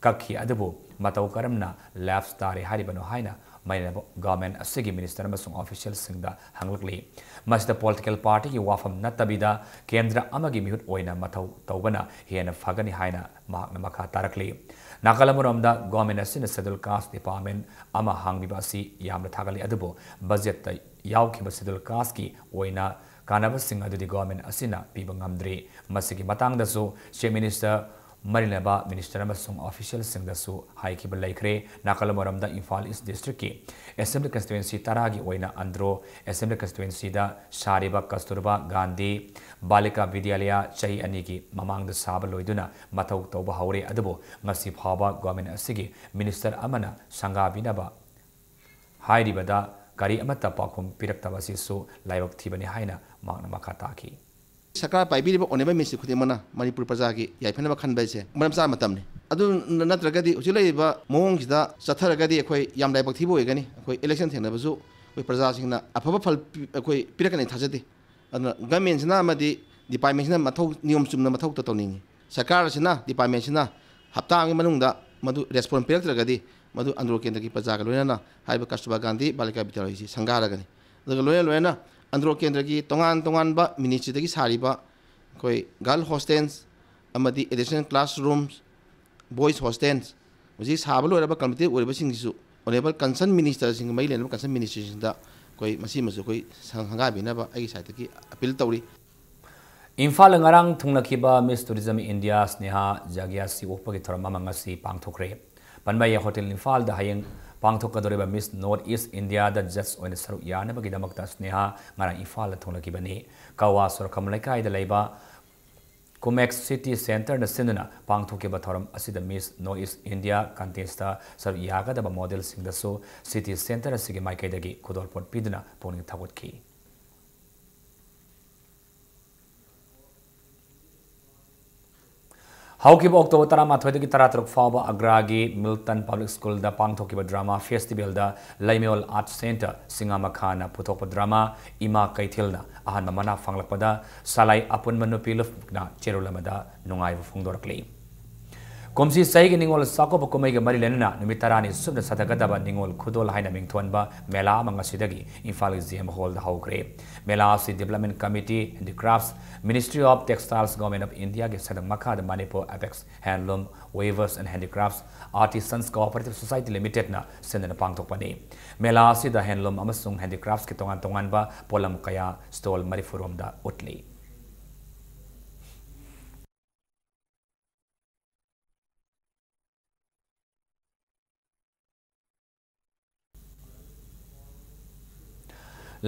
ꯀꯛꯈꯤ, ꯑꯗꯨꯕꯨ ꯃꯇꯧ ꯀꯔꯝꯅ ꯂꯦꯞꯁ ꯇꯥꯔꯦ ꯍꯥꯏꯔꯤꯕꯅꯣ ꯍꯥꯏꯅ ꯃꯩꯅꯕ ꯒꯚꯔꯟꯃꯦꯟꯠ ꯑꯁꯤꯒꯤ ꯃꯤꯅꯤꯁꯇꯔ ꯑꯃꯁꯨꯡ ꯑꯣꯐꯤꯁꯤꯌꯦꯜꯁꯤꯡꯗ ꯍꯪꯂꯛꯂꯤ꯫ ꯃꯁꯤꯗ ꯄꯣꯂꯤꯇꯤꯀꯦꯜ ꯄꯥꯔꯇꯤꯒꯤ ꯋꯥꯐꯝ ꯅꯠꯇꯕꯤꯗ ꯀꯦꯟꯗ꯭ꯔ ꯑꯃꯒꯤ ꯃꯤꯍꯨꯠ ꯑꯣꯏꯅ ꯃꯊꯧ ꯇꯧꯕꯅ ꯍꯦꯟꯅ ꯐꯒꯅꯤ ꯍꯥꯏꯅ ꯃꯍꯥꯛꯅ ꯃꯈꯥ ꯇꯥꯔꯛꯂꯤ꯫ ꯅꯥꯀꯜ ꯑꯃꯔꯣꯝꯗ ꯒꯚꯔꯟꯃꯦꯟꯠ ꯑꯁꯤꯅ ꯁꯦꯗ꯭ꯌꯨꯜ ꯀꯥꯁ ꯗꯤꯄꯥꯔꯠꯃꯦꯟꯠ ꯑꯃ ꯍꯥꯡꯕꯤꯕ ꯑꯁꯤ ꯌꯥꯝꯅ ꯊꯥꯒꯠꯂꯤ, ꯑꯗꯨꯕꯨ ꯕꯖꯦꯠꯇ ꯌꯥꯎꯈꯤꯕ ꯁꯦꯗ꯭ꯌꯨꯜ ꯀꯥꯁꯀꯤ ꯑꯣꯏꯅ ꯀꯥꯟꯅꯕꯁꯤꯡ ꯑꯗꯨꯗꯤ ꯒꯚꯔꯟꯃꯦꯟꯠ ꯑꯁꯤꯅ ꯄꯤꯕ ꯉꯝꯗ꯭ꯔꯤ꯫ ꯃꯁꯤꯒꯤ ꯃꯇꯥꯡꯗꯁꯨ ꯆꯤꯐ ꯃꯤꯅꯤꯁꯇꯔ ꯃꯔꯤ ꯂꯩꯅꯕ ꯃꯤꯅꯤꯁꯇꯔ ꯑꯃꯁꯨꯡ ꯑꯣꯐꯤꯁꯤꯌꯦꯜꯁꯤꯡꯗꯁꯨ ꯍꯥꯏꯈꯤꯕ ꯂꯩꯈ꯭ꯔꯦ꯫ ꯅꯥꯀꯜ ꯑꯃꯔꯣꯝꯗ ꯏꯝꯐꯥꯜ ꯏꯁ ꯗꯤꯁꯇ꯭ꯔꯤꯛꯀꯤ ꯑꯦꯁꯦꯝꯕ꯭ꯂꯤ ꯀꯟꯁꯇꯤꯇ꯭ꯋꯦꯟꯁꯤ ꯇꯔꯥꯒꯤ ꯑꯣꯏꯅ ꯑꯟꯗ꯭ꯔꯣ ꯑꯦꯁꯦꯝꯕ꯭ꯂꯤ ꯀꯟꯁꯇꯤꯇ꯭ꯋꯦꯟꯁꯤꯗ ꯁꯥꯔꯤꯕ ꯀꯁꯇꯨꯔꯕꯥ ꯒꯥꯟꯙꯤ ꯕꯥꯂꯤꯀꯥ ꯕꯤꯗ꯭ꯌꯥꯂꯌꯥ ꯆꯍꯤ ꯑꯅꯤꯒꯤ ꯃꯃꯥꯡꯗ ꯁꯥꯕ ꯂꯣꯏꯗꯨꯅ ꯃꯊꯧ ꯇꯧꯕ ꯍꯧꯔꯦ, ꯑꯗꯨꯕꯨ ꯉꯁꯤ ꯐꯥꯎꯕ ꯒꯚꯔꯟꯃꯦꯟꯠ ꯑꯁꯤꯒꯤ ꯃꯤꯅꯤꯁꯇꯔ ꯑꯃꯅ ꯁꯪꯒꯥꯕꯤꯅꯕ ꯍꯥꯏꯔꯤꯕꯗ ꯀꯔꯤ ꯑꯃꯠꯇ ꯄꯥꯎꯈꯨꯝ ꯄꯤꯔꯛꯇꯕ ꯑꯁꯤꯁꯨ ꯂꯥꯏꯕꯛ ꯊꯤꯕꯅꯤ ꯍꯥꯏꯅ ꯃꯍꯥꯛꯅ ꯃꯈꯥ ꯇꯥꯈꯤ꯫ ꯁꯔꯀꯥꯔ ꯄꯥꯏꯕꯤꯔꯤꯕ ꯑꯣꯅꯦꯕꯜ ꯃꯤꯅꯤꯁꯇ꯭ꯔꯤ ꯈꯨꯗꯤꯡꯃꯛꯅ ꯃꯅꯤꯄꯨꯔ ꯄ꯭ꯔꯖꯥꯒꯤ ꯌꯥꯏꯐꯅꯕ ꯈꯟꯕ ꯍꯥꯏꯁꯦ ꯃꯔꯝ ꯆꯥꯕ ꯃꯇꯝꯅꯤ꯫ ꯑꯗꯨ ꯅꯠꯇ꯭ꯔꯒꯗꯤ ꯍꯧꯖꯤꯛ ꯂꯩꯔꯤꯕ ꯃꯑꯣꯡꯁꯤꯗ ꯆꯠꯊꯔꯒꯗꯤ ꯑꯩꯈꯣꯏ ꯌꯥꯝ ꯂꯥꯏꯕꯛ ꯊꯤꯕ ꯑꯣꯏꯒꯅꯤ꯫ ꯑꯩꯈꯣꯏ ꯏꯂꯦꯛꯁꯟ ꯊꯦꯡꯅꯕꯁꯨ ꯑꯩꯈꯣꯏ ꯄ꯭ꯔꯖꯥꯁꯤꯡꯅ ꯑꯐꯕ ꯐꯜ ꯄꯤ-, ꯑꯩꯈꯣꯏ ꯄꯤꯔꯛꯀꯅꯤ ꯊꯥꯖꯗꯦ꯫ ꯑꯗꯨꯅ ꯒꯃꯦꯟꯁꯤꯅ ꯑꯃꯗꯤ ꯗꯤꯄꯥꯔꯠꯃꯦꯟꯁꯤꯅ ꯃꯊꯧ, ꯅꯤꯌꯣꯝ ꯆꯨꯝꯅ ꯃꯊꯧ ꯇꯧꯅꯤꯡꯉꯤ꯫ ꯁꯔꯀꯥꯔ ꯑꯁꯤꯅ, ꯗꯤꯄꯥꯔꯠꯃꯦꯟꯁꯤꯅ ꯍꯞꯇꯥ ꯑꯃꯒꯤ ꯃꯅꯨꯡꯗ ꯃꯗꯨ ꯔꯦꯁꯄꯣꯟ ꯄꯤꯔꯛꯇ꯭ꯔꯒꯗꯤ ꯃꯗꯨ ꯑꯟꯗ꯭ꯔꯣ ꯀꯦꯟꯗ꯭ꯔꯒꯤ ꯄ꯭ꯔꯖꯥꯒ ꯂꯣꯏꯅꯅ ꯍꯥꯏꯔꯤꯕ ꯀꯁꯇꯨꯔꯕꯥ ꯒꯥꯟꯙꯤ ꯕꯥꯂꯤꯀꯥ ꯕꯤꯗ꯭ꯌꯥꯂꯌꯥꯁꯤ ꯁꯪꯒꯥꯔꯒꯅꯤ꯫ ꯑꯗꯨꯒ ꯂꯣꯏꯅ ꯂꯣꯏꯅꯅ ꯑꯟꯗ꯭ꯔꯣ ꯀꯦꯟꯗ꯭ꯔꯒꯤ ꯇꯣꯉꯥꯟ ꯇꯣꯉꯥꯟꯕ ꯃꯤꯅꯤꯁꯇ꯭ꯔꯤꯗꯒꯤ ꯁꯥꯔꯤꯕ ꯑꯩꯈꯣꯏ ꯒꯔꯜ ꯍꯣꯁꯇꯦꯜꯁ ꯑꯃꯗꯤ ꯑꯦꯗꯤꯁꯅꯦꯜ ꯀ꯭ꯂꯥꯁꯔꯨꯝꯁ, ꯕꯣꯏꯁ ꯍꯣꯁꯇꯦꯜꯁ, ꯍꯧꯖꯤꯛ ꯁꯥꯕ ꯂꯣꯏꯔꯕ ꯀꯝꯄ꯭ꯂꯤꯇꯦꯗ ꯑꯣꯏꯔꯕꯁꯤꯡꯁꯤꯁꯨ ꯑꯣꯅꯦꯕꯜ ꯀꯟꯁꯔꯟ ꯃꯤꯅꯤꯁꯇꯔꯁꯤꯡꯒ ꯃꯔꯤ ꯂꯩꯅꯕ ꯀꯟꯁꯔꯟ ꯃꯤꯅꯤꯁꯇ꯭ꯔꯤꯁꯤꯡꯗ ꯑꯩꯈꯣꯏ ꯃꯁꯤꯃꯁꯨ ꯑꯩꯈꯣꯏ ꯁꯪ-, ꯍꯪꯒꯥꯕꯤꯅꯕ ꯑꯩꯒꯤ ꯁꯥꯏꯠꯇꯒꯤ ꯑꯄꯤꯜ ꯇꯧꯔꯤ꯫ ꯏꯝꯐꯥꯜꯗ ꯉꯔꯥꯡ ꯊꯨꯡꯂꯈꯤꯕ Miss Tourism India ꯁ꯭ꯅꯦꯍꯥ ꯖꯒ꯭ꯌꯥꯁꯤ ꯑꯣꯛꯄꯒꯤ ꯊꯧꯔꯝ ꯑꯃ ꯉꯁꯤ ꯄꯥꯡꯊꯣꯛꯈ꯭ꯔꯦ꯫ ꯄꯟꯕꯌꯥ ꯍꯣꯇꯦꯜ ꯏꯝꯐꯥꯜꯗ ꯍꯌꯦꯡ ꯄꯥꯡꯊꯣꯛꯀꯗꯧꯔꯤꯕ Miss North East India ꯗ ꯖꯖ ꯑꯣꯏꯅ ꯁꯔꯨꯛ ꯌꯥꯅꯕꯒꯤꯗꯃꯛꯇ ꯁ꯭ꯅꯦꯍꯥ ꯉꯔꯥꯡ ꯏꯝꯐꯥꯜꯗ ꯊꯨꯡꯂꯈꯤꯕꯅꯤ꯫ ꯀꯋꯥ ꯁꯣꯔꯈꯝ ꯂꯩꯀꯥꯏꯗ ꯂꯩꯕ ꯀꯨꯃꯦꯛꯁ ꯁꯤꯇꯤ ꯁꯦꯟꯇꯔꯅ ꯁꯤꯟꯗꯨꯅ ꯄꯥꯡꯊꯣꯛꯈꯤꯕ ꯊꯧꯔꯝ ꯑꯁꯤꯗ Miss North East India contest ꯁꯔꯨꯛ ꯌꯥꯒꯗꯕ ꯃꯣꯗꯦꯜꯁꯤꯡꯗꯁꯨ ꯁꯤꯇꯤ ꯁꯦꯟꯇꯔ ꯑꯁꯤꯒꯤ ꯃꯥꯏꯀꯩꯗꯒꯤ ꯈꯨꯗꯣꯜꯄꯣꯠ ꯄꯤꯗꯨꯅ ꯄꯨꯛꯅꯤꯡ ꯊꯧꯒꯠꯈꯤ꯫ ꯍꯧꯈꯤꯕ ꯑꯣꯛꯇꯣꯕꯔ ꯇꯔꯥꯃꯥꯊꯣꯏꯗꯒꯤ ꯇꯔꯥꯇꯔꯨꯛ ꯐꯥꯎꯕ ꯑꯒ꯭ꯔꯥꯒꯤ ꯃꯤꯜꯇꯟ ꯄꯕ꯭ꯂꯤꯛ ꯁ꯭ꯀꯨꯜꯗ ꯄꯥꯡꯊꯣꯛꯈꯤꯕ ꯗ꯭ꯔꯃꯥ ꯐꯦꯁꯇꯤꯚꯦꯜꯗ ꯂꯩꯃꯌꯣꯜ ꯑꯥꯔꯠ ꯁꯦꯟꯇꯔ ꯁꯤꯡꯉꯥꯃꯈꯥꯅ ꯄꯨꯊꯣꯛꯄ ꯗ꯭ꯔꯃꯥ ꯏꯃꯥ ꯀꯩꯊꯦꯜꯅ ꯑꯍꯥꯟꯕ ꯃꯅꯥ ꯐꯪꯂꯛꯄꯗ ꯁꯂꯥꯏ ꯑꯄꯨꯟꯕ ꯅꯨꯄꯤ ꯂꯨꯞꯅ ꯆꯦꯔꯣꯜ ꯑꯃꯗ ꯅꯨꯡꯉꯥꯏꯕ ꯐꯣꯡꯗꯣꯔꯛꯂꯤ꯫ ꯀꯨꯝꯁꯤ ꯆꯍꯤꯒꯤ ꯅꯤꯉꯣꯜ ꯆꯥꯛꯀꯧꯕ ꯀꯨꯝꯍꯩꯒ ꯃꯔꯤ ꯂꯩꯅꯅ ꯅꯨꯃꯤꯠ ꯇꯔꯥꯅꯤ ꯁꯨꯞꯅ ꯆꯠꯊꯒꯗꯕ ꯅꯤꯉꯣꯜ ꯈꯨꯗꯣꯜ ꯍꯥꯏꯅ ꯃꯤꯡꯊꯣꯟꯕ ꯃꯦꯂꯥ ꯑꯃ ꯉꯁꯤꯗꯒꯤ ꯏꯝꯐꯥꯜꯒꯤ ꯖꯤ ꯑꯦꯝ ꯍꯣꯜꯗ ꯍꯧꯈ꯭ꯔꯦ꯫ ꯃꯦꯂꯥ ꯑꯁꯤ Development Committee, Handicrafts, Ministry of Textiles, Government of India ꯒꯤ ꯁꯛꯇꯝ ꯃꯈꯥꯗ Manipur Apex Handloom Weavers and Handicrafts, Artisans Cooperative Society Limited ꯅ ꯁꯤꯟꯗꯨꯅ ꯄꯥꯡꯊꯣꯛꯄꯅꯤ꯫ ꯃꯦꯂꯥ ꯑꯁꯤꯗ handloom ꯑꯃꯁꯨꯡ handicrafts ꯀꯤ ꯇꯣꯉꯥꯟ ꯇꯣꯉꯥꯟꯕ ꯄꯣꯠꯂꯝ ꯀꯌꯥ stall ꯃꯔꯤꯐꯨ ꯔꯣꯝꯗ ꯎꯠꯂꯤ꯫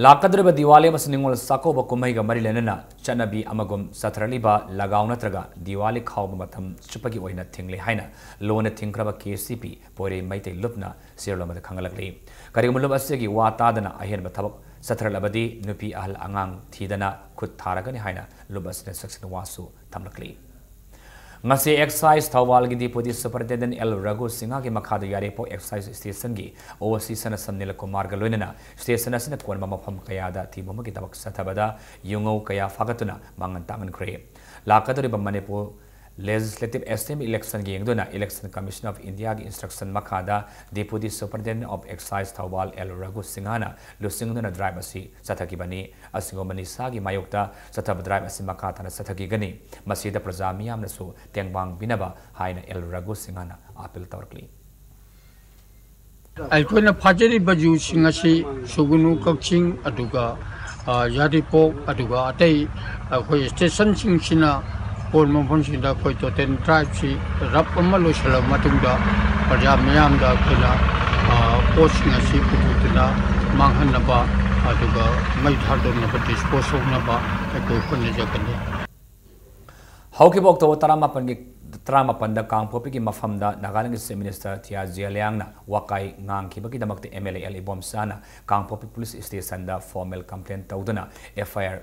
ꯂꯥꯛꯀꯗꯧꯔꯤꯕ ꯗꯤꯋꯥꯂꯤ ꯑꯃꯁꯨꯡ ꯅꯤꯉꯣꯜ ꯆꯥꯛꯀꯧꯕ ꯀꯨꯝꯍꯩꯒ ꯃꯔꯤ ꯂꯩꯅꯅ ꯆꯠꯅꯕꯤ ꯑꯃꯒꯨꯝ ꯆꯠꯊꯔꯛꯂꯤꯕ ꯂꯒꯥꯎ ꯅꯠꯇ꯭ꯔꯒ ꯗꯤꯋꯥꯂꯤ ꯈꯥꯎꯕ ꯃꯇꯝ ꯆꯨꯞꯄꯒꯤ ꯑꯣꯏꯅ ꯊꯤꯡꯂꯤ ꯍꯥꯏꯅ ꯂꯣꯟꯅ ꯊꯤꯡꯈ꯭ꯔꯕ ꯀꯦ ꯁꯤ ꯄꯤ ꯄꯣꯏꯔꯩ ꯃꯩꯇꯩ ꯂꯨꯞꯅ ꯆꯦꯔꯣꯜ ꯑꯃꯗ ꯈꯪꯍꯜꯂꯛꯂꯤ꯫ ꯀꯔꯤꯒꯨꯝꯕ ꯂꯨꯞ ꯑꯁꯤꯒꯤ ꯋꯥ ꯇꯥꯗꯅ ꯑꯍꯦꯟꯕ ꯊꯕꯛ ꯆꯠꯊꯔꯛꯂꯕꯗꯤ ꯅꯨꯄꯤ ꯑꯍꯜ ꯑꯉꯥꯡ ꯊꯤꯗꯅ ꯈꯨꯠ ꯊꯥꯔꯒꯅꯤ ꯍꯥꯏꯅ ꯂꯨꯞ ꯑꯁꯤꯅ ꯆꯦꯛꯁꯤꯟ ꯋꯥꯁꯨ ꯊꯝꯂꯛꯂꯤ꯫ ꯉꯁꯤ ꯑꯦꯛꯁꯥꯏꯖ ꯊꯧꯕꯥꯜꯒꯤ ꯗꯤꯄꯨꯇꯤ ꯁꯨꯄꯔꯤꯟꯇꯦꯟꯗꯦꯟ ꯑꯦꯜ ꯔꯘꯨ ꯁꯤꯡꯍꯒꯤ ꯃꯈꯥꯗ ꯌꯥꯏꯔꯤꯄꯣꯛ ꯑꯦꯛꯁꯥꯏꯖ ꯁ꯭ꯇꯦꯁꯟꯒꯤ ꯑꯣ ꯁꯤ ꯁꯅꯥꯁꯝ ꯅꯤꯂꯀꯨꯃꯥꯔꯒ ꯂꯣꯏꯅꯅ ꯁ꯭ꯇꯦꯁꯟ ꯑꯁꯤꯅ ꯀꯣꯟꯕ ꯃꯐꯝ ꯀꯌꯥꯗ ꯊꯤꯡꯕ ꯑꯃꯒꯤ ꯊꯕꯛ ꯆꯠꯊꯕꯗ ꯌꯨꯉꯧ ꯀꯌꯥ ꯐꯥꯒꯠꯇꯨꯅ ꯃꯥꯡꯍꯟ ꯇꯥꯛꯍꯟꯈ꯭ꯔꯦ꯫ ꯂꯥꯛꯀꯗꯧꯔꯤꯕ ꯃꯅꯤꯄꯨꯔ Legislative Assembly election ꯒꯤ ꯌꯦꯡꯗꯨꯅ Election Commission of India ꯒꯤ instruction ꯃꯈꯥꯗ Deputy Superintendent of Excise Thoubal L Raghu ꯁꯤꯡꯍꯅ ꯂꯨꯆꯤꯡꯗꯨꯅ drive ꯑꯁꯤ ꯆꯠꯊꯈꯤꯕꯅꯤ꯫ ꯑꯁꯤꯒꯨꯝꯕ ꯅꯤꯁꯥꯒꯤ ꯃꯥꯌꯣꯛꯇ ꯆꯠꯊꯕ drive ꯑꯁꯤ ꯃꯈꯥ ꯇꯥꯅ ꯆꯠꯊꯈꯤꯒꯅꯤ꯫ ꯃꯁꯤꯗ ꯄ꯭ꯔꯖꯥ ꯃꯤꯌꯥꯝꯅꯁꯨ ꯇꯦꯡꯕꯥꯡꯕꯤꯅꯕ ꯍꯥꯏꯅ ꯑꯦꯜ ꯔꯘꯨ ꯁꯤꯡꯍꯅ appeal ꯇꯧꯔꯛꯂꯤ꯫ ꯑꯩꯈꯣꯏꯅ ꯐꯥꯖꯔꯤꯕ ꯖꯨꯁꯤꯡ ꯑꯁꯤ ꯁꯨꯒꯨꯅꯨ, ꯀꯛꯆꯤꯡ, ꯑꯗꯨꯒ, ꯑ, ꯌꯥꯏꯔꯤꯄꯣꯛ, ꯑꯗꯨꯒ ꯑꯇꯩ ꯑꯩꯈꯣꯏ ꯁ꯭ꯇꯦꯁꯟꯁꯤꯡꯁꯤꯅ ꯀꯣꯟꯕ ꯃꯐꯝꯁꯤꯡꯗ ꯑꯩꯈꯣꯏ ꯇꯣꯇꯦꯜ ꯗ꯭ꯔꯥꯏꯚꯁꯤ ꯔꯐ ꯑꯃ ꯂꯣꯏꯁꯤꯜꯂꯕ ꯃꯇꯨꯡꯗ ꯄ꯭ꯔꯖꯥ ꯃꯤꯌꯥꯝꯗ ꯑꯩꯈꯣꯏꯅ, ꯑ, ꯄꯣꯠꯁꯤꯡ ꯑꯁꯤ ꯄꯨꯊꯣꯛꯇꯨꯅ ꯃꯥꯡꯍꯟꯅꯕ, ꯑꯗꯨꯒ ꯃꯩ ꯊꯥꯗꯣꯛꯅꯕ, ꯗꯤꯁꯄꯣꯖ ꯇꯧꯅꯕ ꯑꯩꯈꯣꯏ ꯍꯣꯠꯅꯖꯒꯅꯤ꯫ ꯍꯧꯈꯤꯕ ꯑꯣꯛꯇꯣꯕꯔ ꯇꯔꯥꯃꯥꯄꯟꯒꯤ, ꯇꯔꯥꯃꯥꯄꯟꯗ ꯀꯥꯡꯄꯣꯛꯄꯤꯒꯤ ꯃꯐꯝꯗ ꯅꯥꯒꯥꯂꯦꯟꯒꯤ Chief Minister ꯇꯤꯌꯥ ꯖꯤꯌꯥꯂꯤꯌꯥꯡꯅ ꯋꯥꯀꯥꯏ ꯉꯥꯡꯈꯤꯕꯒꯤꯗꯃꯛꯇ MLA ꯑꯦꯜ ꯏꯕꯣꯝꯆꯥꯅ ꯀꯥꯡꯄꯣꯛꯄꯤ ꯄꯨꯂꯤꯁ ꯁ꯭ꯇꯦꯁꯟꯗ ꯐꯣꯔꯃꯦꯜ ꯀꯝꯄ꯭ꯂꯦꯟ ꯇꯧꯗꯨꯅ FIR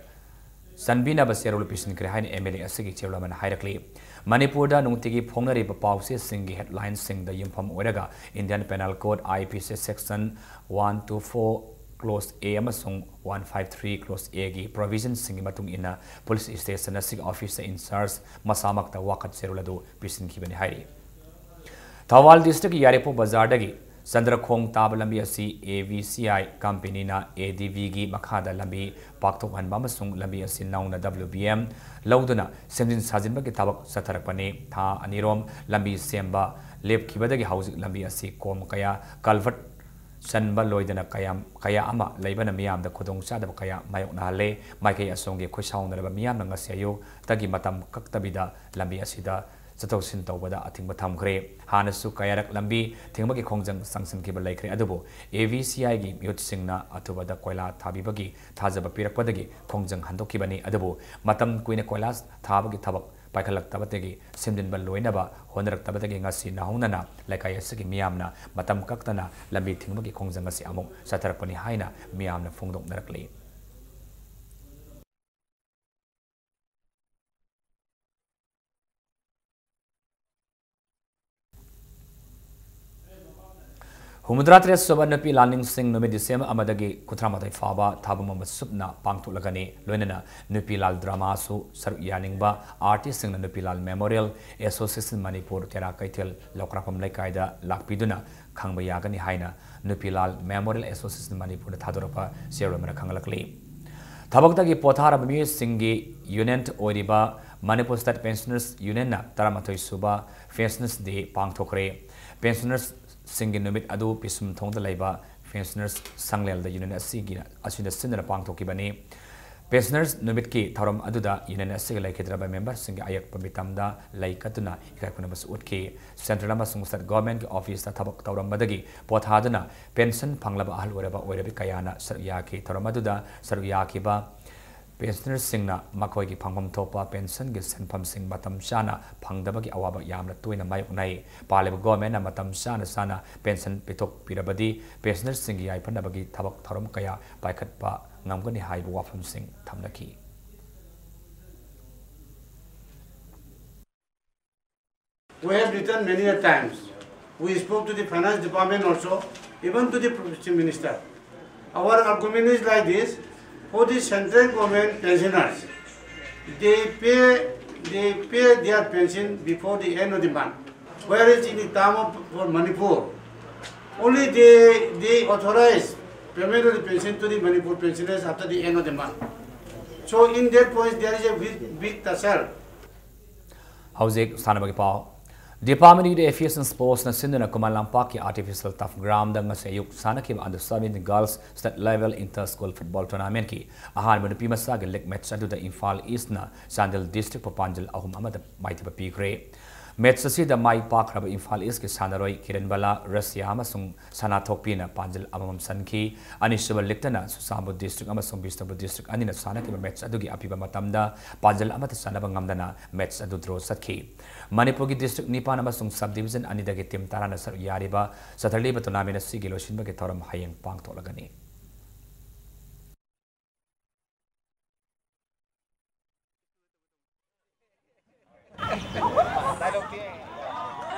ꯆꯟꯕꯤꯅꯕ ꯆꯦꯔꯣꯜ ꯄꯤꯁꯤꯟꯈ꯭ꯔꯦ ꯍꯥꯏꯅ MLA ꯑꯁꯤꯒꯤ ꯆꯦꯔꯣꯜ ꯑꯃꯅ ꯍꯥꯏꯔꯛꯂꯤ꯫ ꯃꯅꯤꯄꯨꯔꯗ ꯅꯨꯡꯇꯤꯒꯤ ꯐꯣꯡꯅꯔꯤꯕ ꯄꯥꯎꯆꯦꯁꯤꯡꯒꯤ ꯍꯦꯗꯂꯥꯏꯟꯁꯤꯡꯗ ꯌꯨꯝꯐꯝ ꯑꯣꯏꯔꯒ Indian Penal Code, IPC section one two four clause A ꯑꯃꯁꯨꯡ one five three clause Aꯒꯤ provisionꯁꯤꯡꯒꯤ ꯃꯇꯨꯡ ꯏꯟꯅ ꯄꯨꯂꯤꯁ ꯁ꯭ꯇꯦꯁꯟ ꯑꯁꯤꯒꯤ officer in charge ꯃꯁꯥꯃꯛꯇ ꯋꯥꯀꯠ ꯆꯦꯔꯣꯜ ꯑꯗꯨ ꯄꯤꯁꯤꯟꯈꯤꯕꯅꯤ ꯍꯥꯏꯔꯤ꯫ ꯊꯧꯕꯥꯜ districtꯀꯤ ꯌꯥꯏꯔꯤꯄꯣꯛ ꯕꯖꯥꯔꯗꯒꯤ ꯆꯟꯗ꯭ꯔꯈꯣꯡ ꯇꯥꯕ ꯂꯝꯕꯤ ꯑꯁꯤ AVCI companyꯅ ADBꯒꯤ ꯃꯈꯥꯗ ꯂꯝꯕꯤ ꯄꯥꯛꯊꯣꯛꯍꯟꯕ ꯑꯃꯁꯨꯡ ꯂꯝꯕꯤ ꯑꯁꯤ ꯅꯧꯅ WBM ꯂꯧꯗꯨꯅ ꯁꯦꯝꯖꯤꯟ ꯁꯥꯖꯤꯟꯕꯒꯤ ꯊꯕꯛ ꯆꯠꯊꯔꯛꯄꯅꯤ꯫ ꯊꯥ ꯑꯅꯤꯔꯣꯝ ꯂꯝꯕꯤ ꯁꯦꯝꯕ ꯂꯦꯞꯈꯤꯕꯗꯒꯤ ꯍꯧꯖꯤꯛ ꯂꯝꯕꯤ ꯑꯁꯤ ꯀꯣꯝ ꯀꯌꯥ, culvert ꯆꯟꯕ ꯂꯣꯏꯗꯅ ꯀꯌꯥ, ꯀꯌꯥ ꯑꯃ ꯂꯩꯕꯅ ꯃꯤꯌꯥꯝꯗ ꯈꯨꯗꯣꯡꯆꯥꯗꯕ ꯀꯌꯥ ꯃꯥꯌꯣꯛꯅꯍꯜꯂꯦ꯫ ꯃꯥꯏꯀꯩ ꯑꯁꯣꯝꯒꯤ ꯈꯣꯏꯁꯥꯎꯅꯔꯕ ꯃꯤꯌꯥꯝꯅ ꯉꯁꯤ ꯑꯌꯨꯛꯇꯒꯤ ꯃꯇꯝ ꯀꯛꯇꯕꯤꯗ ꯂꯝꯕꯤ ꯑꯁꯤꯗ ꯆꯠꯊꯣꯛ ꯆꯠꯁꯤꯟ ꯇꯧꯕꯗ ꯑꯊꯤꯡꯕ ꯊꯝꯈ꯭ꯔꯦ꯫ ꯍꯥꯟꯅꯁꯨ ꯀꯌꯥꯔꯛ ꯂꯝꯕꯤ ꯊꯤꯡꯕꯒꯤ ꯈꯣꯡꯖꯪ ꯆꯪꯁꯤꯟꯈꯤꯕ ꯂꯩꯈ꯭ꯔꯦ, ꯑꯗꯨꯕꯨ AVCIꯒꯤ ꯃꯤꯍꯨꯠꯁꯤꯡꯅ ꯑꯊꯨꯕꯗ ꯀꯣꯏꯂꯥ ꯊꯥꯕꯤꯕꯒꯤ ꯊꯥꯖꯕ ꯄꯤꯔꯛꯄꯗꯒꯤ ꯈꯣꯡꯖꯪ ꯍꯟꯗꯣꯛꯈꯤꯕꯅꯤ꯫ ꯑꯗꯨꯕꯨ ꯃꯇꯝ ꯀꯨꯏꯅ ꯀꯣꯏꯂꯥꯁ ꯊꯥꯕꯒꯤ ꯊꯕꯛ ꯄꯥꯏꯈꯠꯂꯛꯇꯕꯗꯒꯤ ꯁꯦꯝꯖꯤꯟꯕ ꯂꯣꯏꯅꯕ ꯍꯣꯠꯅꯔꯛꯇꯕꯗꯒꯤ ꯉꯁꯤ ꯅꯍꯧꯅꯅ ꯂꯩꯀꯥꯏ ꯑꯁꯤꯒꯤ ꯃꯤꯌꯥꯝꯅ ꯃꯇꯝ ꯀꯛꯇꯅ ꯂꯝꯕꯤ ꯊꯤꯡꯕꯒꯤ ꯈꯣꯡꯖꯪ ꯑꯁꯤ ꯑꯃꯨꯛ ꯆꯠꯊꯔꯛꯄꯅꯤ ꯍꯥꯏꯅ ꯃꯤꯌꯥꯝꯅ ꯐꯣꯡꯗꯣꯛꯅꯔꯛꯂꯤ꯫ ꯍꯨꯝꯐꯨꯇꯔꯥ ꯇꯔꯦꯠ ꯁꯨꯕ ꯅꯨꯄꯤ ꯂꯥꯜ ꯅꯤꯡꯁꯤꯡ ꯅꯨꯃꯤꯠ December ꯑꯃꯗꯒꯤ ꯀꯨꯟꯊ꯭ꯔꯥ ꯃꯥꯊꯣꯏ ꯐꯥꯎꯕ ꯊꯥꯕ ꯃꯝꯕ ꯁꯨꯞꯅ ꯄꯥꯡꯊꯣꯛꯂꯒꯅꯤ꯫ ꯂꯣꯏꯅꯅ ꯅꯨꯄꯤ ꯂꯥꯜ dramaꯁꯨ ꯁꯔꯨꯛ ꯌꯥꯅꯤꯡꯕ artistꯁꯤꯡꯅ ꯅꯨꯄꯤ ꯂꯥꯜ Memorial Association ꯃꯅꯤꯄꯨꯔ, ꯇꯦꯔꯥ ꯀꯩꯊꯦꯜ, ꯂꯧꯀ꯭ꯔꯥꯛꯄꯝ ꯂꯩꯀꯥꯏꯗ ꯂꯥꯛꯄꯤꯗꯨꯅ ꯈꯪꯕ ꯌꯥꯒꯅꯤ ꯍꯥꯏꯅ ꯅꯨꯄꯤ ꯂꯥꯜ Memorial Association ꯃꯅꯤꯄꯨꯔꯅ ꯊꯥꯗꯣꯔꯛꯄ ꯆꯦꯔꯣꯜ ꯑꯃꯅ ꯈꯪꯍꯜꯂꯛꯂꯤ꯫ ꯊꯕꯛꯇꯒꯤ ꯄꯣꯊꯥꯔꯕ ꯃꯤꯑꯣꯏꯁꯤꯡꯒꯤ union ꯑꯣꯏꯔꯤꯕ Manipur State Pensioners Unionꯅ ꯇꯔꯥꯃꯥꯊꯣꯏ ꯁꯨꯕ Pensioners Day ꯄꯥꯡꯊꯣꯛꯈ꯭ꯔꯦ꯫ Pensioners ꯁꯤꯡꯒꯤ ꯅꯨꯃꯤꯠ ꯑꯗꯨ ꯄꯤꯁꯨꯝ ꯊꯣꯡꯗ ꯂꯩꯕ Pensioners ꯁꯪꯂꯦꯜꯗ Union ꯑꯁꯤꯒꯤ, ꯑꯁꯤꯅ ꯁꯤꯟꯗꯨꯅ ꯄꯥꯡꯊꯣꯛꯈꯤꯕꯅꯤ꯫ Pensioners ꯅꯨꯃꯤꯠꯀꯤ ꯊꯧꯔꯝ ꯑꯗꯨꯗ Union ꯑꯁꯤꯒꯤ ꯂꯩꯈꯤꯗ꯭ꯔꯕ memberꯁꯤꯡꯒꯤ ꯑꯌꯦꯛꯄ ꯃꯤꯇꯝꯗ ꯂꯩ ꯀꯠꯇꯨꯅ ꯏꯀꯥꯏ ꯈꯨꯝꯅꯕꯁꯨ ꯎꯠꯈꯤ꯫ Central ꯑꯃꯁꯨꯡ state governmentꯀꯤ officeꯇ ꯊꯕꯛ ꯇꯧꯔꯝꯕꯗꯒꯤ ꯄꯣꯊꯥꯗꯨꯅ pension ꯐꯪꯂꯕ ꯑꯍꯜ ꯑꯣꯏꯔꯕ ꯑꯣꯏꯔꯕꯤ ꯀꯌꯥꯅ ꯁꯔꯨꯛ ꯌꯥꯈꯤ꯫ ꯊꯧꯔꯝ ꯑꯗꯨꯗ ꯁꯔꯨꯛ ꯌꯥꯈꯤꯕ Pensionerꯁꯤꯡꯅ ꯃꯈꯣꯏꯒꯤ ꯐꯪꯐꯝ ꯊꯣꯛꯄ pensionꯒꯤ ꯁꯦꯟꯐꯝꯁꯤꯡ ꯃꯇꯝ ꯆꯥꯅ ꯐꯪꯗꯕꯒꯤ ꯑꯋꯥꯕ ꯌꯥꯝꯅ ꯇꯣꯏꯅ ꯃꯥꯌꯣꯛꯅꯩ꯫ ꯄꯥꯜꯂꯤꯕ governmentꯅ ꯃꯇꯝ ꯆꯥꯅ ꯆꯥꯅ pension ꯄꯤꯊꯣꯛꯄꯤꯔꯕꯗꯤ pensionerꯁꯤꯡꯒꯤ ꯌꯥꯏꯐꯅꯕꯒꯤ ꯊꯕꯛ ꯊꯧꯔꯝ ꯀꯌꯥ ꯄꯥꯏꯈꯠꯄ ꯉꯝꯒꯅꯤ ꯍꯥꯏꯕ ꯋꯥꯐꯝꯁꯤꯡ ꯊꯝꯅꯈꯤ꯫ We have written many a times. We spoke to the finance department also, even to the Chief Minister. Our argument is like this, for the central government pensioners, they pay, they pay their pension before the end of the month. Whereas in the term of, for Manipur, only they, they authorize payment of the pension to the Manipur pensioners after the end of the month. So in that point, there is a big, big tussle. ꯍꯧꯖꯤꯛ ꯁꯥꯟꯅꯕꯒꯤ ꯄꯥꯎ꯫ Department of Youth Affairs and Sportsꯅ ꯁꯤꯟꯗꯨꯅ ꯈꯨꯃꯟ ꯂꯝꯄꯥꯛꯀꯤ Artificial Turf Groundꯗ ꯉꯁꯤ ꯑꯌꯨꯛ ꯁꯥꯟꯅꯈꯤꯕ under seventeen girls state level inter school football tournamentꯀꯤ ꯑꯍꯥꯟꯕ ꯅꯨꯄꯤ ꯃꯆꯥꯒꯤ league match ꯑꯗꯨꯗ ꯏꯝꯐꯥꯜ Eastꯅ ꯆꯥꯟꯗꯦꯜ districtꯄꯨ ꯄꯥꯟꯖꯜ ꯑꯍꯨꯝ ꯑꯃꯗ ꯃꯥꯏꯊꯤꯕ ꯄꯤꯈ꯭ꯔꯦ꯫ Match ꯑꯁꯤꯗ ꯃꯥꯏ ꯄꯥꯛꯈ꯭ꯔꯕ ꯏꯝꯐꯥꯜ Eastꯀꯤ ꯁꯥꯟꯅꯔꯣꯏ ꯀꯤꯔꯟ ꯕꯂꯥ, ꯔꯁꯤꯌꯥ ꯑꯃꯁꯨꯡ ꯁꯅꯥꯊꯣꯛꯄꯤꯅ ꯄꯥꯟꯖꯜ ꯑꯃꯃꯝ ꯆꯟꯈꯤ꯫ ꯑꯅꯤꯁꯨꯕ leaguꯇꯅ ꯆꯨꯔꯆꯥꯟꯄꯨꯔ district ꯑꯃꯁꯨꯡ ꯕꯤꯁꯅꯨꯄꯨꯔ district ꯑꯅꯤꯅ ꯁꯥꯟꯅꯈꯤꯕ match ꯑꯗꯨꯒꯤ ꯑꯄꯤꯕ ꯃꯇꯝꯗ ꯄꯥꯟꯖꯜ ꯑꯃꯠꯇ ꯆꯟꯅꯕ ꯉꯝꯗꯅ match ꯑꯗꯨ draw ꯆꯠꯈꯤ꯫ ꯃꯅꯤꯄꯨꯔꯒꯤ district ꯅꯤꯄꯥꯟ ꯑꯃꯁꯨꯡ sub division ꯑꯅꯤꯗꯒꯤ team ꯇꯔꯥꯅ ꯁꯔꯨꯛ ꯌꯥꯔꯤꯕ ꯆꯠꯊꯔꯤꯕ tournament ꯑꯁꯤꯒꯤ ꯂꯣꯏꯁꯤꯟꯕꯒꯤ ꯊꯧꯔꯝ ꯍꯌꯦꯡ ꯄꯥꯡꯊꯣꯛꯂꯒꯅꯤ꯫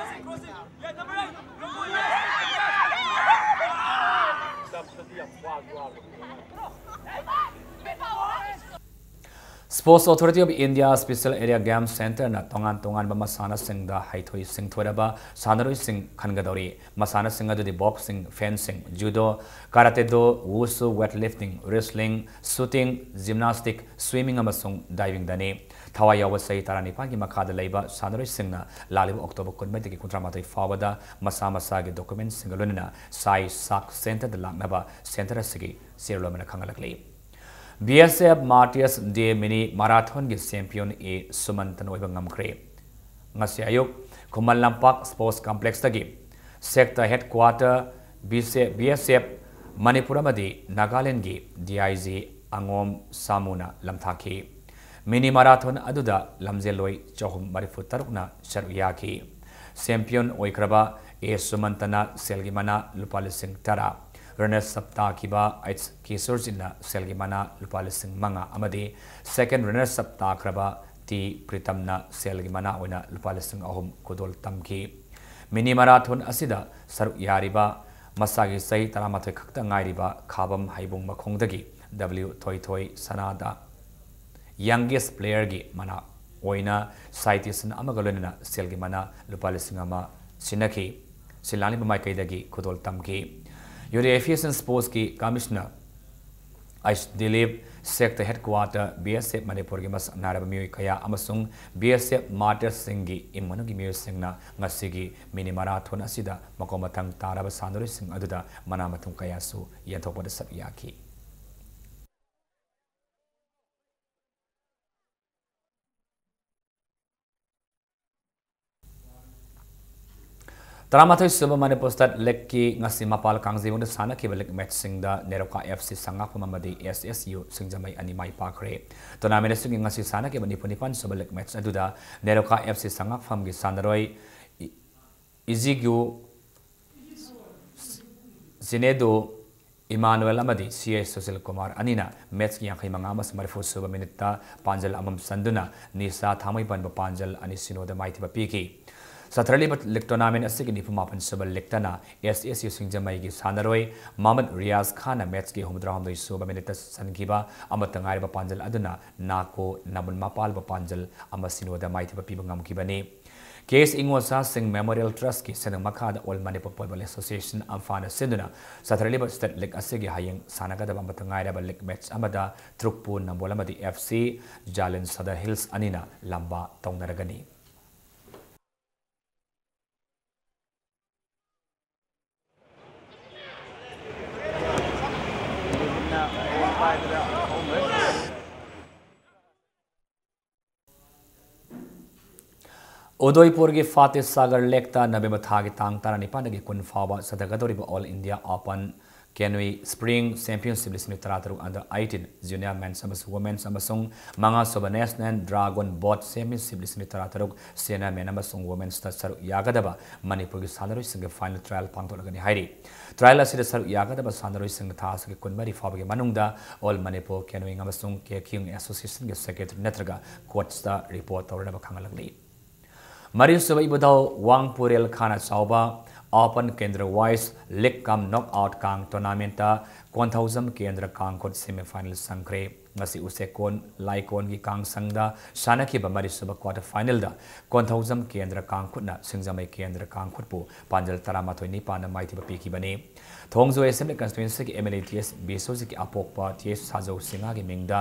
Sports Authority of India Special Area Game Centreꯅ ꯇꯣꯉꯥꯟ ꯇꯣꯉꯥꯟꯕ ꯃꯁꯥꯟꯅꯁꯤꯡꯗ ꯍꯩꯊꯣꯏ ꯁꯤꯡꯊꯣꯏꯔꯕ ꯁꯥꯟꯅꯔꯣꯏꯁꯤꯡ ꯈꯟꯒꯗꯧꯔꯤ꯫ ꯃꯁꯥꯟꯅꯁꯤꯡ ꯑꯗꯨꯗꯤ boxing, fencing, judo, karate do, wushu, weightlifting, wrestling, shooting, gymnastic, swimming ꯑꯃꯁꯨꯡ divingꯗꯅꯤ꯫ ꯊꯋꯥꯏ ꯌꯥꯎꯕ ꯆꯍꯤ ꯇꯔꯥꯅꯤꯄꯥꯟꯒꯤ ꯃꯈꯥꯗ ꯂꯩꯕ ꯁꯥꯟꯅꯔꯣꯏꯁꯤꯡꯅ ꯂꯥꯛꯂꯤꯕ October ꯀꯨꯟꯃꯔꯤꯗꯒꯤ ꯀꯨꯟꯊ꯭ꯔꯥ ꯃꯥꯊꯣꯏ ꯐꯥꯎꯕꯗ ꯃꯁꯥ ꯃꯁꯥꯒꯤ documentꯁꯤꯡꯒ ꯂꯣꯏꯅꯅ ꯁꯥꯏ ꯁꯥꯛ centreꯗ ꯂꯥꯛꯅꯕ centre ꯑꯁꯤꯒꯤ ꯆꯦꯔꯣꯜ ꯑꯃꯅ ꯈꯪꯍꯜꯂꯛꯂꯤ꯫ B S F Martyrs Day Mini Marathonꯒꯤ champion A ꯁꯨꯃꯟꯇꯟ ꯑꯣꯏꯕ ꯉꯝꯈ꯭ꯔꯦ꯫ ꯉꯁꯤ ꯑꯌꯨꯛ Khuman Lampak Sports Complexꯇꯒꯤ Sector Headquarter B S F Manipur ꯑꯃꯗꯤ ꯅꯥꯒꯥꯂꯦꯟꯗꯒꯤ D I G ꯑꯉꯣꯝ ꯁꯥꯃꯨꯅ ꯂꯝꯊꯥꯈꯤ꯫ Mini Marathon ꯑꯗꯨꯗ ꯂꯝꯖꯦꯜꯂꯣꯏ ꯆꯍꯨꯝ ꯃꯔꯤꯐꯨ ꯇꯔꯨꯛꯅ ꯁꯔꯨꯛ ꯌꯥꯈꯤ꯫ Champion ꯑꯣꯏꯈ꯭ꯔꯕ A ꯁꯨꯃꯟꯇꯅ ꯁꯦꯜꯒꯤ ꯃꯅꯥ ꯂꯨꯄꯥ ꯂꯤꯁꯤꯡ ꯇꯔꯥ, runners up ꯇꯥꯈꯤꯕ H ꯀꯦꯁꯣꯔꯖꯤꯠꯅ ꯁꯦꯜꯒꯤ ꯃꯅꯥ ꯂꯨꯄꯥ ꯂꯤꯁꯤꯡ ꯃꯉꯥ ꯑꯃꯗꯤ second runners up ꯇꯥꯈ꯭ꯔꯕ T ꯄ꯭ꯔꯤꯇꯝꯅ ꯁꯦꯜꯒꯤ ꯃꯅꯥ ꯑꯣꯏꯅ ꯂꯨꯄꯥ ꯂꯤꯁꯤꯡ ꯑꯍꯨꯝ ꯈꯨꯗꯣꯜ ꯇꯝꯈꯤ꯫ Mini Marathon ꯑꯁꯤꯗ ꯁꯔꯨꯛ ꯌꯥꯔꯤꯕ ꯃꯁꯥꯒꯤ ꯆꯍꯤ ꯇꯔꯥꯃꯥꯊꯣꯏ ꯈꯛꯇ ꯉꯥꯏꯔꯤꯕ ꯈꯥꯕꯝ ꯍꯩꯕꯨꯡ ꯃꯈꯣꯡꯗꯒꯤ W ꯊꯣꯏꯊꯣꯏ ꯁꯅꯥꯗ youngest playerꯒꯤ ꯃꯅꯥ ꯑꯣꯏꯅ citation ꯑꯃꯒ ꯂꯣꯏꯅꯅ ꯁꯦꯜꯒꯤ ꯃꯅꯥ ꯂꯨꯄꯥ ꯂꯤꯁꯤꯡ ꯑꯃ ꯁꯤꯟꯅꯈꯤ꯫ ꯁꯤꯜ ꯂꯥꯡꯂꯤꯕ ꯃꯥꯏꯀꯩꯗꯒꯤ ꯈꯨꯗꯣꯜ ꯇꯝꯈꯤ꯫ Youth Affairs and Sportsꯀꯤ Commissioner H Dilip, Sector Headquarter B S F ꯃꯅꯤꯄꯨꯔꯒꯤ ꯃꯁꯛ ꯅꯥꯏꯔꯕ ꯃꯤꯑꯣꯏ ꯀꯌꯥ ꯑꯃꯁꯨꯡ B S F Martyrsꯁꯤꯡꯒꯤ ꯏꯃꯨꯡ ꯃꯅꯨꯡꯒꯤ ꯃꯤꯑꯣꯏꯁꯤꯡꯅ ꯉꯁꯤꯒꯤ Mini Marathon ꯑꯁꯤꯗ ꯃꯈꯣꯡ ꯃꯊꯪ ꯇꯥꯔꯕ ꯁꯥꯟꯅꯔꯣꯏꯁꯤꯡ ꯑꯗꯨꯗ ꯃꯅꯥ ꯃꯊꯨꯝ ꯀꯌꯥꯁꯨ ꯌꯦꯟꯊꯣꯛꯄꯗ ꯁꯔꯨꯛ ꯌꯥꯈꯤ꯫ ꯇꯔꯥꯃꯥꯊꯣꯏ ꯁꯨꯕ Manipur State Leagueꯀꯤ ꯉꯁꯤ ꯃꯄꯥꯜ ꯀꯥꯡꯖꯩꯕꯨꯡꯗ ꯁꯥꯟꯅꯈꯤꯕ league matchꯁꯤꯡꯗ ꯅꯦꯔꯣꯀꯥ F C ꯁꯉꯥꯛꯐꯝ ꯑꯃꯗꯤ S S U ꯁꯤꯡꯖꯃꯩ ꯑꯅꯤ ꯃꯥꯏ ꯄꯥꯛꯈ꯭ꯔꯦ꯫ Tournament ꯑꯁꯤꯒꯤ ꯉꯁꯤ ꯁꯥꯟꯅꯈꯤꯕ ꯅꯤꯐꯨ ꯅꯤꯄꯥꯟ ꯁꯨꯕ league match ꯑꯗꯨꯗ ꯅꯦꯔꯣꯀꯥ F C ꯁꯉꯥꯛꯐꯝꯒꯤ ꯁꯥꯟꯅꯔꯣꯏ ꯏ-, ꯏꯖꯤꯒ꯭ꯌꯨ ꯖꯤꯅꯦꯗꯨ ꯏꯃꯥꯅꯨꯑꯦꯜ ꯑꯃꯗꯤ C S ꯁꯨꯁꯤꯜ ꯀꯨꯃꯥꯔ ꯑꯅꯤꯅ matchꯀꯤ ꯌꯥꯡꯈꯩ ꯃꯉꯥ ꯑꯃꯁꯨꯡ ꯃꯔꯤꯐꯨ ꯁꯨꯕ minuteꯇ ꯄꯥꯟꯖꯜ ꯑꯃꯃꯝ ꯆꯟꯗꯨꯅ ꯅꯤꯁꯥ ꯊꯥꯡꯃꯩꯕꯟꯕꯨ ꯄꯥꯟꯖꯜ ꯑꯅꯤ ꯁꯤꯅꯣꯗ ꯃꯥꯏꯊꯤꯕ ꯄꯤꯈꯤ꯫ ꯆꯠꯊꯔꯛꯂꯤꯕ ꯂꯤꯒ ꯇꯣꯔꯅꯥꯃꯦꯟꯠ ꯑꯁꯤꯒꯤ ꯅꯤꯐꯨ ꯃꯥꯄꯟ ꯁꯨꯕ ꯂꯤꯒꯇꯅ ꯑꯦꯁ ꯑꯦꯁ ꯌꯨ ꯁꯤꯡꯖꯃꯩꯒꯤ ꯁꯥꯟꯅꯔꯣꯏ ꯃꯍꯃꯗ ꯔꯤꯌꯥꯖ ꯈꯥꯟꯅ ꯃꯦꯆꯀꯤ ꯍꯨꯝꯐꯨꯇꯔꯥꯍꯨꯝꯗꯣꯏ ꯁꯨꯕ ꯃꯤꯅꯤꯠꯇ ꯆꯟꯈꯤꯕ ꯑꯃꯠꯇ ꯉꯥꯏꯔꯕ ꯄꯥꯟꯖꯜ ꯑꯗꯨꯅ ꯅꯥꯀꯣ ꯅꯥꯃꯨꯟ ꯃꯄꯥꯜꯕ ꯄꯥꯟꯖꯜ ꯑꯃ ꯁꯤꯅꯣꯗ ꯃꯥꯏꯊꯤꯕ ꯄꯤꯕ ꯉꯝꯈꯤꯕꯅꯤ꯫ ꯀꯦ ꯑꯦꯁ ꯏꯉꯣꯆꯥꯁꯤꯡ ꯃꯦꯃꯣꯔꯤꯌꯦꯜ ꯇ꯭ꯔꯁꯀꯤ ꯁꯦꯟꯅ ꯃꯈꯥꯗ ꯑꯣꯜ ꯃꯅꯤꯄꯨꯔ ꯐꯨꯠꯕꯣꯜ ꯑꯦꯁꯣꯁꯤꯌꯦꯁꯟ, ꯑꯝꯐꯥꯅ ꯁꯤꯟꯗꯨꯅ ꯆꯠꯊꯔꯛꯂꯤꯕ ꯁ꯭ꯇꯦꯠ ꯂꯤꯒ ꯑꯁꯤꯒꯤ ꯍꯌꯦꯡ ꯁꯥꯟꯅꯒꯗꯕ ꯑꯃꯠꯇ ꯉꯥꯏꯔꯕ ꯂꯤꯒ ꯃꯦꯆ ꯑꯃꯗ ꯇ꯭ꯔꯨꯛꯄꯨ ꯅꯝꯕꯣꯜ ꯑꯃꯗꯤ ꯑꯦꯐ ꯁꯤ ꯖꯥꯂꯤꯟ ꯁꯗꯔ ꯍꯤꯜꯁ ꯑꯅꯤꯅ ꯂꯝꯕꯥ ꯇꯧꯅꯔꯒꯅꯤ꯫ ꯎꯗꯣꯏꯄꯨꯔꯒꯤ ꯐꯥꯇꯦꯍ ꯁꯥꯒꯔ ꯂꯦꯛꯇ ꯅꯕꯦꯝꯕꯔ ꯊꯥꯒꯤ ꯇꯥꯡ ꯇꯔꯥꯅꯤꯄꯥꯟꯗꯒꯤ ꯀꯨꯟ ꯐꯥꯎꯕ ꯆꯠꯊꯒꯗꯧꯔꯤꯕ all India open canoe sprint championship ꯂꯤꯁꯤꯡ ꯇꯔꯥꯇꯔꯨꯛ under eighteen junior men's ꯑꯃꯁꯨꯡ women's ꯑꯃꯁꯨꯡ ꯃꯉꯥꯁꯨꯕ ꯅꯦꯁꯅꯦꯜ ꯗ꯭ꯔꯥꯒꯣꯟ ꯕꯣꯠ ꯆꯦꯝꯄꯤꯌꯟꯁꯤꯞ ꯂꯤꯁꯤꯡ ꯇꯔꯥꯇꯔꯨꯛ senior men ꯑꯃꯁꯨꯡ women'sꯇ ꯁꯔꯨꯛ ꯌꯥꯒꯗꯕ ꯃꯅꯤꯄꯨꯔꯒꯤ ꯁꯥꯟꯅꯔꯣꯏꯁꯤꯡꯒꯤ ꯐꯥꯏꯅꯦꯜ ꯇ꯭ꯔꯥꯏꯌꯦꯜ ꯄꯥꯡꯊꯣꯛꯂꯒꯅꯤ ꯍꯥꯏꯔꯤ꯫ ꯇ꯭ꯔꯥꯏꯌꯦꯜ ꯑꯁꯤꯗ ꯁꯔꯨꯛ ꯌꯥꯒꯗꯕ ꯁꯥꯟꯅꯔꯣꯏꯁꯤꯡꯅ ꯊꯥ ꯑꯁꯤꯒꯤ ꯀꯨꯟꯃꯔꯤ ꯐꯥꯎꯕꯒꯤ ꯃꯅꯨꯡꯗ ꯑꯣꯜ ꯃꯅꯤꯄꯨꯔ ꯀꯦꯅꯣꯏꯡ ꯑꯃꯁꯨꯡ ꯀꯦꯀ꯭ꯌꯨꯡ ꯑꯦꯁꯣꯁꯤꯌꯦꯁꯟꯒꯤ ꯁꯦꯀ꯭ꯔꯦꯇꯔꯤ ꯅꯠꯇ꯭ꯔꯒ ꯀꯣꯆꯇ ꯔꯤꯄꯣꯔꯠ ꯇꯧꯔꯅꯕ ꯈꯪꯍꯜꯂꯛꯂꯤ꯫ ꯃꯔꯤꯁꯨꯕ ꯏꯕꯨꯙꯧ ꯋꯥꯡꯄꯨꯔꯦꯜ ꯈꯥꯅ ꯆꯥꯎꯕ ꯑꯣꯄꯟ ꯀꯦꯟꯗ꯭ꯔ ꯋꯥꯏꯁ ꯂꯤꯒ ꯀꯝ ꯅꯣꯛ ꯑꯥꯎꯠ ꯀꯥꯡ ꯇꯣꯔꯅꯥꯃꯦꯟꯠꯇ ꯀꯣꯟꯊꯧꯖꯝ ꯀꯦꯟꯗ꯭ꯔ ꯀꯥꯡꯈꯨꯠ ꯁꯦꯃꯤ ꯐꯥꯏꯅꯦꯜ ꯆꯪꯈ꯭ꯔꯦ꯫ ꯉꯁꯤ ꯎꯆꯦꯛꯀꯣꯟ ꯂꯥꯏꯀꯣꯟꯒꯤ ꯀꯥꯡꯁꯪꯗ ꯁꯥꯟꯅꯈꯤꯕ ꯃꯔꯤꯁꯨꯕ ꯀ꯭ꯋꯥꯇꯔ ꯐꯥꯏꯅꯦꯜꯗ ꯀꯣꯟꯊꯧꯖꯝ ꯀꯦꯟꯗ꯭ꯔ ꯀꯥꯡꯈꯨꯠꯅ ꯁꯤꯡꯖꯃꯩ ꯀꯦꯟꯗ꯭ꯔ ꯀꯥꯡꯈꯨꯠꯄꯨ ꯄꯥꯟꯖꯜ ꯇꯔꯥꯃꯥꯊꯣꯏ ꯅꯤꯄꯥꯟꯗ ꯃꯥꯏꯊꯤꯕ ꯄꯤꯈꯤꯕꯅꯤ꯫ ꯊꯣꯡꯖꯣꯏ ꯑꯦꯁꯦꯝꯕ꯭ꯂꯤ ꯀꯟꯁꯇꯤꯇ꯭ꯋꯦꯟꯁꯤꯒꯤ M L A T S ꯕꯤꯁ꯭ꯋꯖꯤꯠꯀꯤ ꯑꯄꯣꯛꯄ ꯇꯤ ꯑꯦꯁ ꯁꯥꯖꯧ ꯁꯤꯡꯍꯒꯤ ꯃꯤꯡꯗ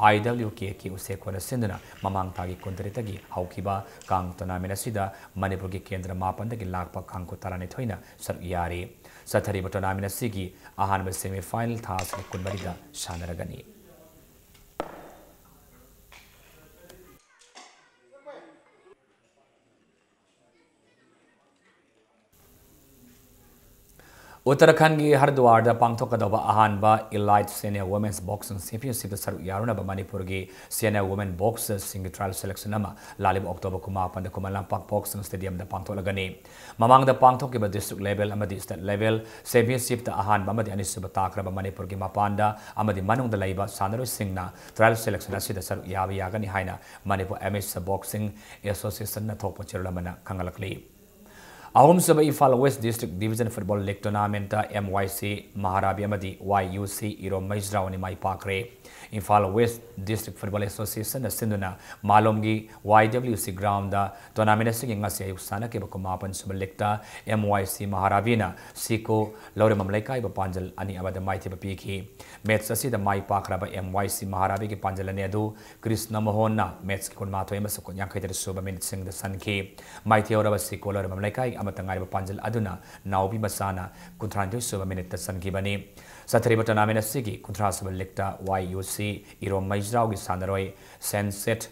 ꯑꯥꯏ ꯗꯕ꯭ꯂꯤꯎ ꯀꯦ ꯀꯦ ꯎꯆꯦꯛꯀꯣꯟꯅ ꯁꯤꯟꯗꯨꯅ ꯃꯃꯥꯡ ꯊꯥꯒꯤ ꯀꯨꯟꯇꯔꯦꯠꯇꯒꯤ ꯍꯧꯈꯤꯕ ꯀꯥꯡ ꯇꯣꯔꯅꯥꯃꯦꯟ ꯑꯁꯤꯗ ꯃꯅꯤꯄꯨꯔꯒꯤ ꯀꯦꯟꯗ꯭ꯔ ꯃꯥꯄꯟꯗꯒꯤ ꯂꯥꯛꯄ ꯀꯥꯡꯈꯨꯠ ꯇꯔꯥꯅꯤꯊꯣꯏꯅ ꯁꯔꯨꯛ ꯌꯥꯔꯤ꯫ ꯆꯠꯊꯔꯤꯕ ꯇꯣꯔꯅꯥꯃꯦꯟ ꯑꯁꯤꯒꯤ ꯑꯍꯥꯟꯕ ꯁꯦꯃꯤ ꯐꯥꯏꯅꯦꯜ ꯊꯥ ꯑꯁꯤꯒꯤ ꯀꯨꯟꯃꯔꯤꯗ ꯁꯥꯟꯅꯔꯒꯅꯤ꯫ ꯎꯠꯇꯔꯥꯈꯟꯒꯤ ꯍꯔꯗ꯭ꯋꯥꯔꯗ ꯄꯥꯡꯊꯣꯛꯀꯗꯧꯕ ꯑꯍꯥꯟꯕ Elite Senior Women's Boxing Championshipꯇ ꯁꯔꯨꯛ ꯌꯥꯔꯨꯅꯕ ꯃꯅꯤꯄꯨꯔꯒꯤ senior women boxerꯁꯤꯡꯒꯤ trial selection ꯑꯃ ꯂꯥꯛꯂꯤꯕ October ꯀꯨꯟꯃꯥꯄꯟꯗ ꯈꯨꯃꯟ ꯂꯝꯄꯥꯛ Boxing Stadiumꯗ ꯄꯥꯡꯊꯣꯛꯂꯒꯅꯤ꯫ ꯃꯃꯥꯡꯗ ꯄꯥꯡꯊꯣꯛꯈꯤꯕ district level ꯑꯃꯗꯤ state level championshipꯇ ꯑꯍꯥꯟꯕ ꯑꯃꯗꯤ ꯑꯅꯤꯁꯨꯕ ꯇꯥꯈ꯭ꯔꯕ ꯃꯅꯤꯄꯨꯔꯒꯤ ꯃꯄꯥꯟꯗ ꯑꯃꯗꯤ ꯃꯅꯨꯡꯗ ꯂꯩꯕ ꯁꯥꯟꯅꯔꯣꯏꯁꯤꯡꯅ trial selection ꯑꯁꯤꯗ ꯁꯔꯨꯛ ꯌꯥꯕ ꯌꯥꯒꯅꯤ ꯍꯥꯏꯅ Manipur Amateur Boxing Associationꯅ ꯊꯣꯛꯄ ꯆꯦꯔꯣꯜ ꯑꯃꯅ ꯈꯪꯍꯜꯂꯛꯂꯤ꯫ ꯑꯍꯨꯝꯁꯨꯕ Imphal West District Division Football League Tournamentꯇ M Y C ꯃꯍꯥꯔꯥꯕꯤ ꯑꯃꯗꯤ Y U C ꯏꯔꯣꯝ ꯃꯩꯖ꯭ꯔꯥꯎ ꯑꯅꯤ ꯃꯥꯏ ꯄꯥꯛꯈ꯭ꯔꯦ꯫ ꯏꯝꯐꯥꯜ West District Football Associationꯅ ꯁꯤꯟꯗꯨꯅ ꯃꯥꯂꯣꯝꯒꯤ Y W C groundꯗ tournament ꯑꯁꯤꯒꯤ ꯉꯁꯤ ꯑꯌꯨꯛ ꯁꯥꯟꯅꯈꯤꯕ ꯀꯨꯟꯃꯥꯄꯟ ꯁꯨꯕ leagueꯇ M Y C ꯃꯍꯥꯔꯥꯕꯤꯅ ꯁꯤꯀꯣ ꯂꯧꯔꯦꯝꯕꯝ ꯂꯩꯀꯥꯏꯕꯨ ꯄꯥꯟꯖꯜ ꯑꯅꯤ ꯑꯃꯗ ꯃꯥꯏꯊꯤꯕ ꯄꯤꯈꯤ꯫ Match ꯑꯁꯤꯗ ꯃꯥꯏ ꯄꯥꯛꯈ꯭ꯔꯕ M Y C ꯃꯍꯥꯔꯥꯕꯤꯒꯤ ꯄꯥꯟꯖꯜ ꯑꯅꯤ ꯑꯗꯨ ꯀ꯭ꯔꯤꯁꯅ ꯃꯣꯍꯟꯅ matchꯀꯤ ꯀꯨꯟꯃꯥꯊꯣꯏ ꯑꯃꯁꯨꯡ ꯌꯥꯡꯈꯩ ꯇꯔꯦꯠ ꯁꯨꯕ minuteꯁꯤꯡꯗ ꯆꯟꯈꯤ꯫ ꯃꯥꯏꯊꯤꯍꯧꯔꯕ ꯁꯤꯀꯣ ꯂꯧꯔꯦꯝꯕꯝ ꯂꯩꯀꯥꯏꯒꯤ ꯑꯃꯠꯇ ꯉꯥꯏꯔꯕ ꯄꯥꯟꯖꯜ ꯑꯗꯨꯅ ꯅꯥꯎꯕꯤ ꯃꯆꯥꯅ ꯀꯨꯟꯊ꯭ꯔꯥꯅꯤꯊꯣꯏ ꯁꯨꯕ minuteꯇ ꯆꯟꯈꯤꯕꯅꯤ꯫ ꯆꯠꯊꯔꯤꯕ tournament ꯑꯁꯤꯒꯤ ꯀꯨꯟꯊ꯭ꯔꯥ ꯁꯨꯕ leagueꯇ Y U C ꯏꯔꯣꯝ ꯃꯩꯖ꯭ꯔꯥꯎꯒꯤ ꯁꯥꯟꯅꯔꯣꯏ ꯁꯦꯟꯁꯦꯠ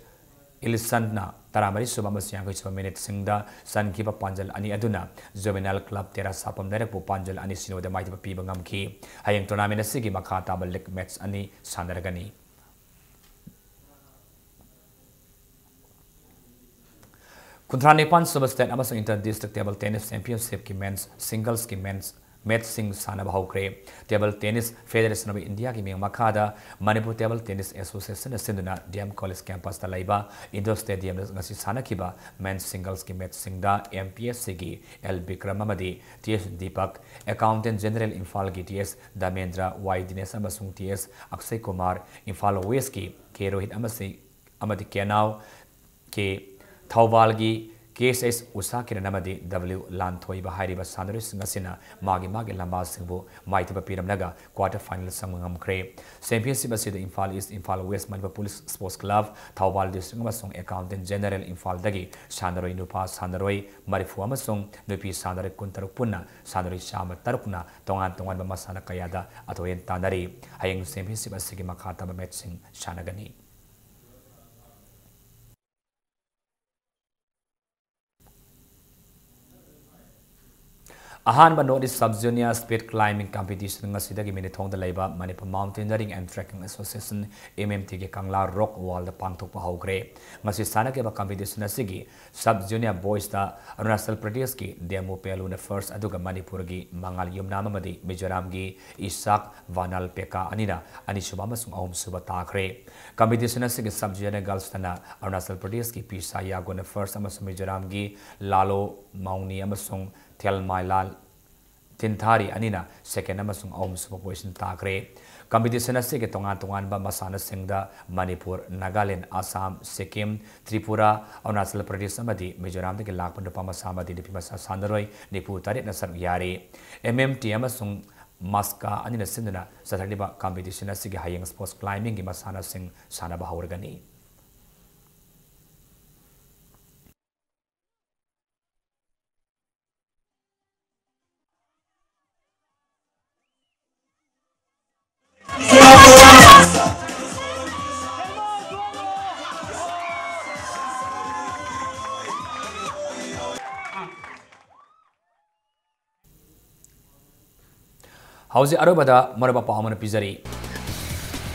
ꯏꯂꯤꯁꯟꯅ ꯇꯔꯥꯃꯔꯤ ꯁꯨꯕ ꯑꯃꯁꯨꯡ ꯌꯥꯡꯈꯩ ꯁꯨꯕ minuteꯁꯤꯡꯗ ꯆꯟꯈꯤꯕ ꯄꯥꯟꯖꯜ ꯑꯅꯤ ꯑꯗꯨꯅ Juvenile Club ꯇꯦꯔꯥ ꯁꯥꯄꯝ ꯂꯩꯔꯛꯄꯨ ꯄꯥꯟꯖꯜ ꯑꯅꯤ ꯁꯤꯅꯣꯗ ꯃꯥꯏꯊꯤꯕ ꯄꯤꯕ ꯉꯝꯈꯤ꯫ ꯍꯌꯦꯡ tournament ꯑꯁꯤꯒꯤ ꯃꯈꯥ ꯇꯥꯕ league match ꯑꯅꯤ ꯁꯥꯟꯅꯔꯒꯅꯤ꯫ ꯀꯨꯟꯊ꯭ꯔꯥ ꯅꯤꯄꯥꯟ ꯁꯨꯕ state ꯑꯃꯁꯨꯡ inter district table tennis championshipꯀꯤ men's singlesꯀꯤ men's matchꯁꯤꯡ ꯁꯥꯟꯅꯕ ꯍꯧꯈ꯭ꯔꯦ꯫ Table Tennis Federation of Indiaꯒꯤ ꯃꯤꯡ ꯃꯈꯥꯗ Manipur Table Tennis Associationꯅ ꯁꯤꯟꯗꯨꯅ D M College campusꯇ ꯂꯩꯕ indoor stadiumꯗ ꯉꯁꯤ ꯁꯥꯟꯅꯈꯤꯕ men's singlesꯀꯤ matchꯁꯤꯡꯗ M P S Cꯒꯤ L Bikram ꯑꯃꯗꯤ T S Deepak, Accountant General ꯏꯝꯐꯥꯜꯒꯤ T S Dharmendra, Y Dinesh ꯑꯃꯁꯨꯡ T S Akshay Kumar, Imphal Westꯀꯤ K Rohit ꯑꯃꯁꯨꯡ ꯑꯃꯗꯤ ꯀꯦꯅꯥꯎ ꯀꯦ ꯊꯧꯕꯥꯜꯒꯤ K S H ꯎꯁꯥ ꯀꯤꯔꯟ ꯑꯃꯗꯤ W ꯂꯥꯟꯊꯣꯏꯕ ꯍꯥꯏꯔꯤꯕ ꯁꯥꯟꯅꯔꯣꯏꯁꯤꯡ ꯑꯁꯤꯅ ꯃꯥꯒꯤ ꯃꯥꯒꯤ ꯂꯝꯕꯥꯁꯤꯡꯕꯨ ꯃꯥꯏꯊꯤꯕ ꯄꯤꯔꯝꯂꯒ quarter final ꯆꯪꯕ ꯉꯝꯈ꯭ꯔꯦ꯫ Championship ꯑꯁꯤꯗ Imphal East, Imphal West, Manipur Police Sports Club, Thoubal District ꯑꯃꯁꯨꯡ Accountant General ꯏꯝꯐꯥꯜꯗꯒꯤ ꯁꯥꯟꯅꯔꯣꯏ ꯅꯨꯄꯥ ꯁꯥꯟꯅꯔꯣꯏ ꯃꯔꯤꯐꯨ ꯑꯃꯁꯨꯡ ꯅꯨꯄꯤ ꯁꯥꯟꯅꯔꯣꯏ ꯀꯨꯟꯇꯔꯨꯛ ꯄꯨꯟꯅ ꯁꯥꯟꯅꯔꯣꯏ ꯆꯥꯝꯃ ꯇꯔꯨꯛꯅ ꯇꯣꯉꯥꯟ ꯇꯣꯉꯥꯟꯕ ꯃꯁꯥꯟꯅ ꯀꯌꯥꯗ ꯑꯊꯣꯏ ꯑꯍꯦꯟ ꯇꯥꯟꯅꯔꯤ꯫ ꯍꯌꯦꯡ championship ꯑꯁꯤꯒꯤ ꯃꯈꯥ ꯇꯥꯕ matchꯁꯤꯡ ꯁꯥꯟꯅꯒꯅꯤ꯫ ꯑꯍꯥꯟꯕ North East Sub Junior Speed Climbing Competition ꯉꯁꯤꯗꯒꯤ ꯃꯤꯅꯤꯊꯣꯡꯗ ꯂꯩꯕ Manipur Mountaineering and Trekking Association, M M T ꯒꯤ ꯀꯪꯂꯥ ꯔꯣꯛ ꯋꯥꯜꯗ ꯄꯥꯡꯊꯣꯛꯄ ꯍꯧꯈ꯭ꯔꯦ꯫ ꯉꯁꯤ ꯁꯥꯟꯅꯈꯤꯕ competition ꯑꯁꯤꯒꯤ Sub Junior Boysꯇ ꯑꯔꯨꯅꯥꯆꯜ ꯄ꯭ꯔꯗꯦꯁꯀꯤ ꯗꯦꯃꯨ ꯄꯦꯂꯨꯅ first, ꯑꯗꯨꯒ ꯃꯅꯤꯄꯨꯔꯒꯤ ꯃꯉꯥꯜ ꯌꯨꯝꯅꯥꯝ ꯑꯃꯗꯤ ꯃꯤꯖꯣꯔꯥꯝꯒꯤ ꯏꯁꯥꯛ ꯚꯥꯅꯥꯜ ꯄꯦꯀꯥ ꯑꯅꯤꯅ ꯑꯅꯤꯁꯨꯕ ꯑꯃꯁꯨꯡ ꯑꯍꯨꯝꯁꯨꯕ ꯇꯥꯈ꯭ꯔꯦ꯫ Competition ꯑꯁꯤꯒꯤ Sub Junior Girlsꯇꯅ ꯑꯔꯨꯅꯥꯆꯜ ꯄ꯭ꯔꯗꯦꯁꯀꯤ ꯄꯤ ꯁꯥꯌꯥꯒꯣꯟꯅ first ꯑꯃꯁꯨꯡ ꯃꯤꯖꯣꯔꯥꯝꯒꯤ ꯂꯥꯂꯣ ꯃꯥꯎꯅꯤ ꯑꯃꯁꯨꯡ ꯊꯦꯜꯃꯥꯏꯂꯥꯜ ꯊꯤꯟꯊꯥꯔꯤ ꯑꯅꯤꯅ second ꯑꯃꯁꯨꯡ ꯑꯍꯨꯝꯁꯨꯕ position ꯇꯥꯈ꯭ꯔꯦ꯫ Competition ꯑꯁꯤꯒꯤ ꯇꯣꯉꯥꯟ ꯇꯣꯉꯥꯟꯕ ꯃꯁꯥꯟꯅꯁꯤꯡꯗ ꯃꯅꯤꯄꯨꯔ, ꯅꯥꯒꯥꯂꯦꯟ, ꯑꯁꯥꯝ, ꯁꯤꯛꯀꯤꯝ, ꯇ꯭ꯔꯤꯄꯨꯔꯥ, ꯑꯔꯨꯅꯥꯆꯜ ꯄ꯭ꯔꯗꯦꯁ ꯑꯃꯗꯤ ꯃꯤꯖꯣꯔꯥꯝꯗꯒꯤ ꯂꯥꯛꯄ ꯅꯨꯄꯥ ꯃꯆꯥ ꯑꯃꯗꯤ ꯅꯨꯄꯤ ꯃꯆꯥ ꯁꯥꯟꯅꯔꯣꯏ ꯅꯤꯐꯨ ꯇꯔꯦꯠꯅ ꯁꯔꯨꯛ ꯌꯥꯔꯤ꯫ M M T ꯑꯃꯁꯨꯡ ꯃꯁꯀꯥ ꯑꯅꯤꯅ ꯁꯤꯟꯗꯨꯅ ꯆꯠꯊꯔꯤꯕ competition ꯑꯁꯤꯒꯤ ꯍꯌꯦꯡ sports climbingꯒꯤ ꯃꯁꯥꯟꯅꯁꯤꯡ ꯁꯥꯟꯅꯕ ꯍꯧꯔꯒꯅꯤ꯫ ꯍꯧꯖꯤꯛ ꯑꯔꯣꯏꯕꯗ ꯃꯔꯨꯞ ꯑꯄꯥꯎ ꯑꯃꯅ ꯄꯤꯖꯔꯤ꯫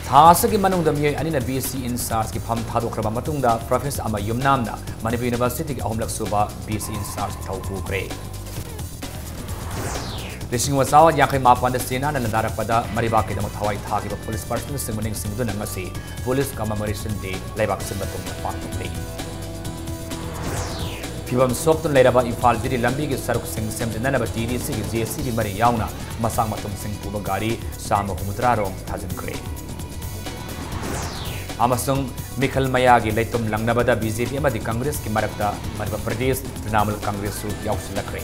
ꯊꯥ ꯑꯁꯤꯒꯤ ꯃꯅꯨꯡꯗ ꯃꯤꯑꯣꯏ ꯑꯅꯤꯅ B C in chargeꯀꯤ ꯐꯝ ꯊꯥꯗꯣꯛꯈ꯭ꯔꯕ ꯃꯇꯨꯡꯗ Professor ꯑꯃ ꯌꯨꯝꯅꯥꯝꯅ ꯃꯅꯤꯄꯨꯔ Universityꯒꯤ ꯑꯍꯨꯝꯂꯛ ꯁꯨꯕ B C in charge ꯊꯧ ꯄꯨꯈ꯭ꯔꯦ꯫ ꯂꯤꯁꯤꯡ ꯑꯃ ꯆꯥꯃꯥꯄꯟ ꯌꯥꯡꯈꯩ ꯃꯥꯄꯟꯗ ꯆꯦꯅꯥꯅ ꯂꯥꯟꯗꯥꯔꯛꯄꯗ ꯃꯔꯩꯕꯥꯛꯀꯤꯗꯃꯛ ꯊꯋꯥꯏ ꯊꯥꯈꯤꯕ police personnelꯁꯤꯡꯕꯨ ꯅꯤꯡꯁꯤꯡꯗꯨꯅ ꯉꯁꯤ Police Commemoration Day ꯂꯩꯕꯥꯛ ꯁꯤꯟꯕ ꯊꯨꯡꯅ ꯄꯥꯡꯊꯣꯛꯂꯤ꯫ ꯐꯤꯕꯝ ꯁꯣꯛꯇꯨꯅ ꯂꯩꯔꯕ ꯏꯝꯐꯥꯜ ꯖꯤꯔꯤ ꯂꯝꯕꯤꯒꯤ ꯁꯔꯨꯛꯁꯤꯡ ꯁꯦꯝꯖꯤꯟꯅꯅꯕ ꯇꯤ ꯗꯤ ꯁꯤꯒꯤ J C B ꯃꯔꯤ ꯌꯥꯎꯅ ꯃꯆꯥꯛ ꯃꯊꯨꯝꯁꯤꯡ ꯄꯨꯕ ꯒꯥꯔꯤ ꯆꯥꯝꯃ ꯍꯨꯝꯐꯨꯇꯔꯥ ꯔꯣꯝ ꯊꯥꯖꯤꯟꯈ꯭ꯔꯦ꯫ ꯑꯃꯁꯨꯡ ꯃꯤꯈꯜ ꯃꯌꯥꯒꯤ ꯂꯩꯇꯨꯝ ꯂꯪꯅꯕꯗ B J P ꯑꯃꯗꯤ Congressꯀꯤ ꯃꯔꯛꯇ ꯃꯙ꯭ꯌ ꯄ꯭ꯔꯗꯦꯁ ꯇ꯭ꯔꯤꯅꯥꯃꯨꯜ Congressꯁꯨ ꯌꯥꯎꯁꯤꯜꯂꯛꯈ꯭ꯔꯦ꯫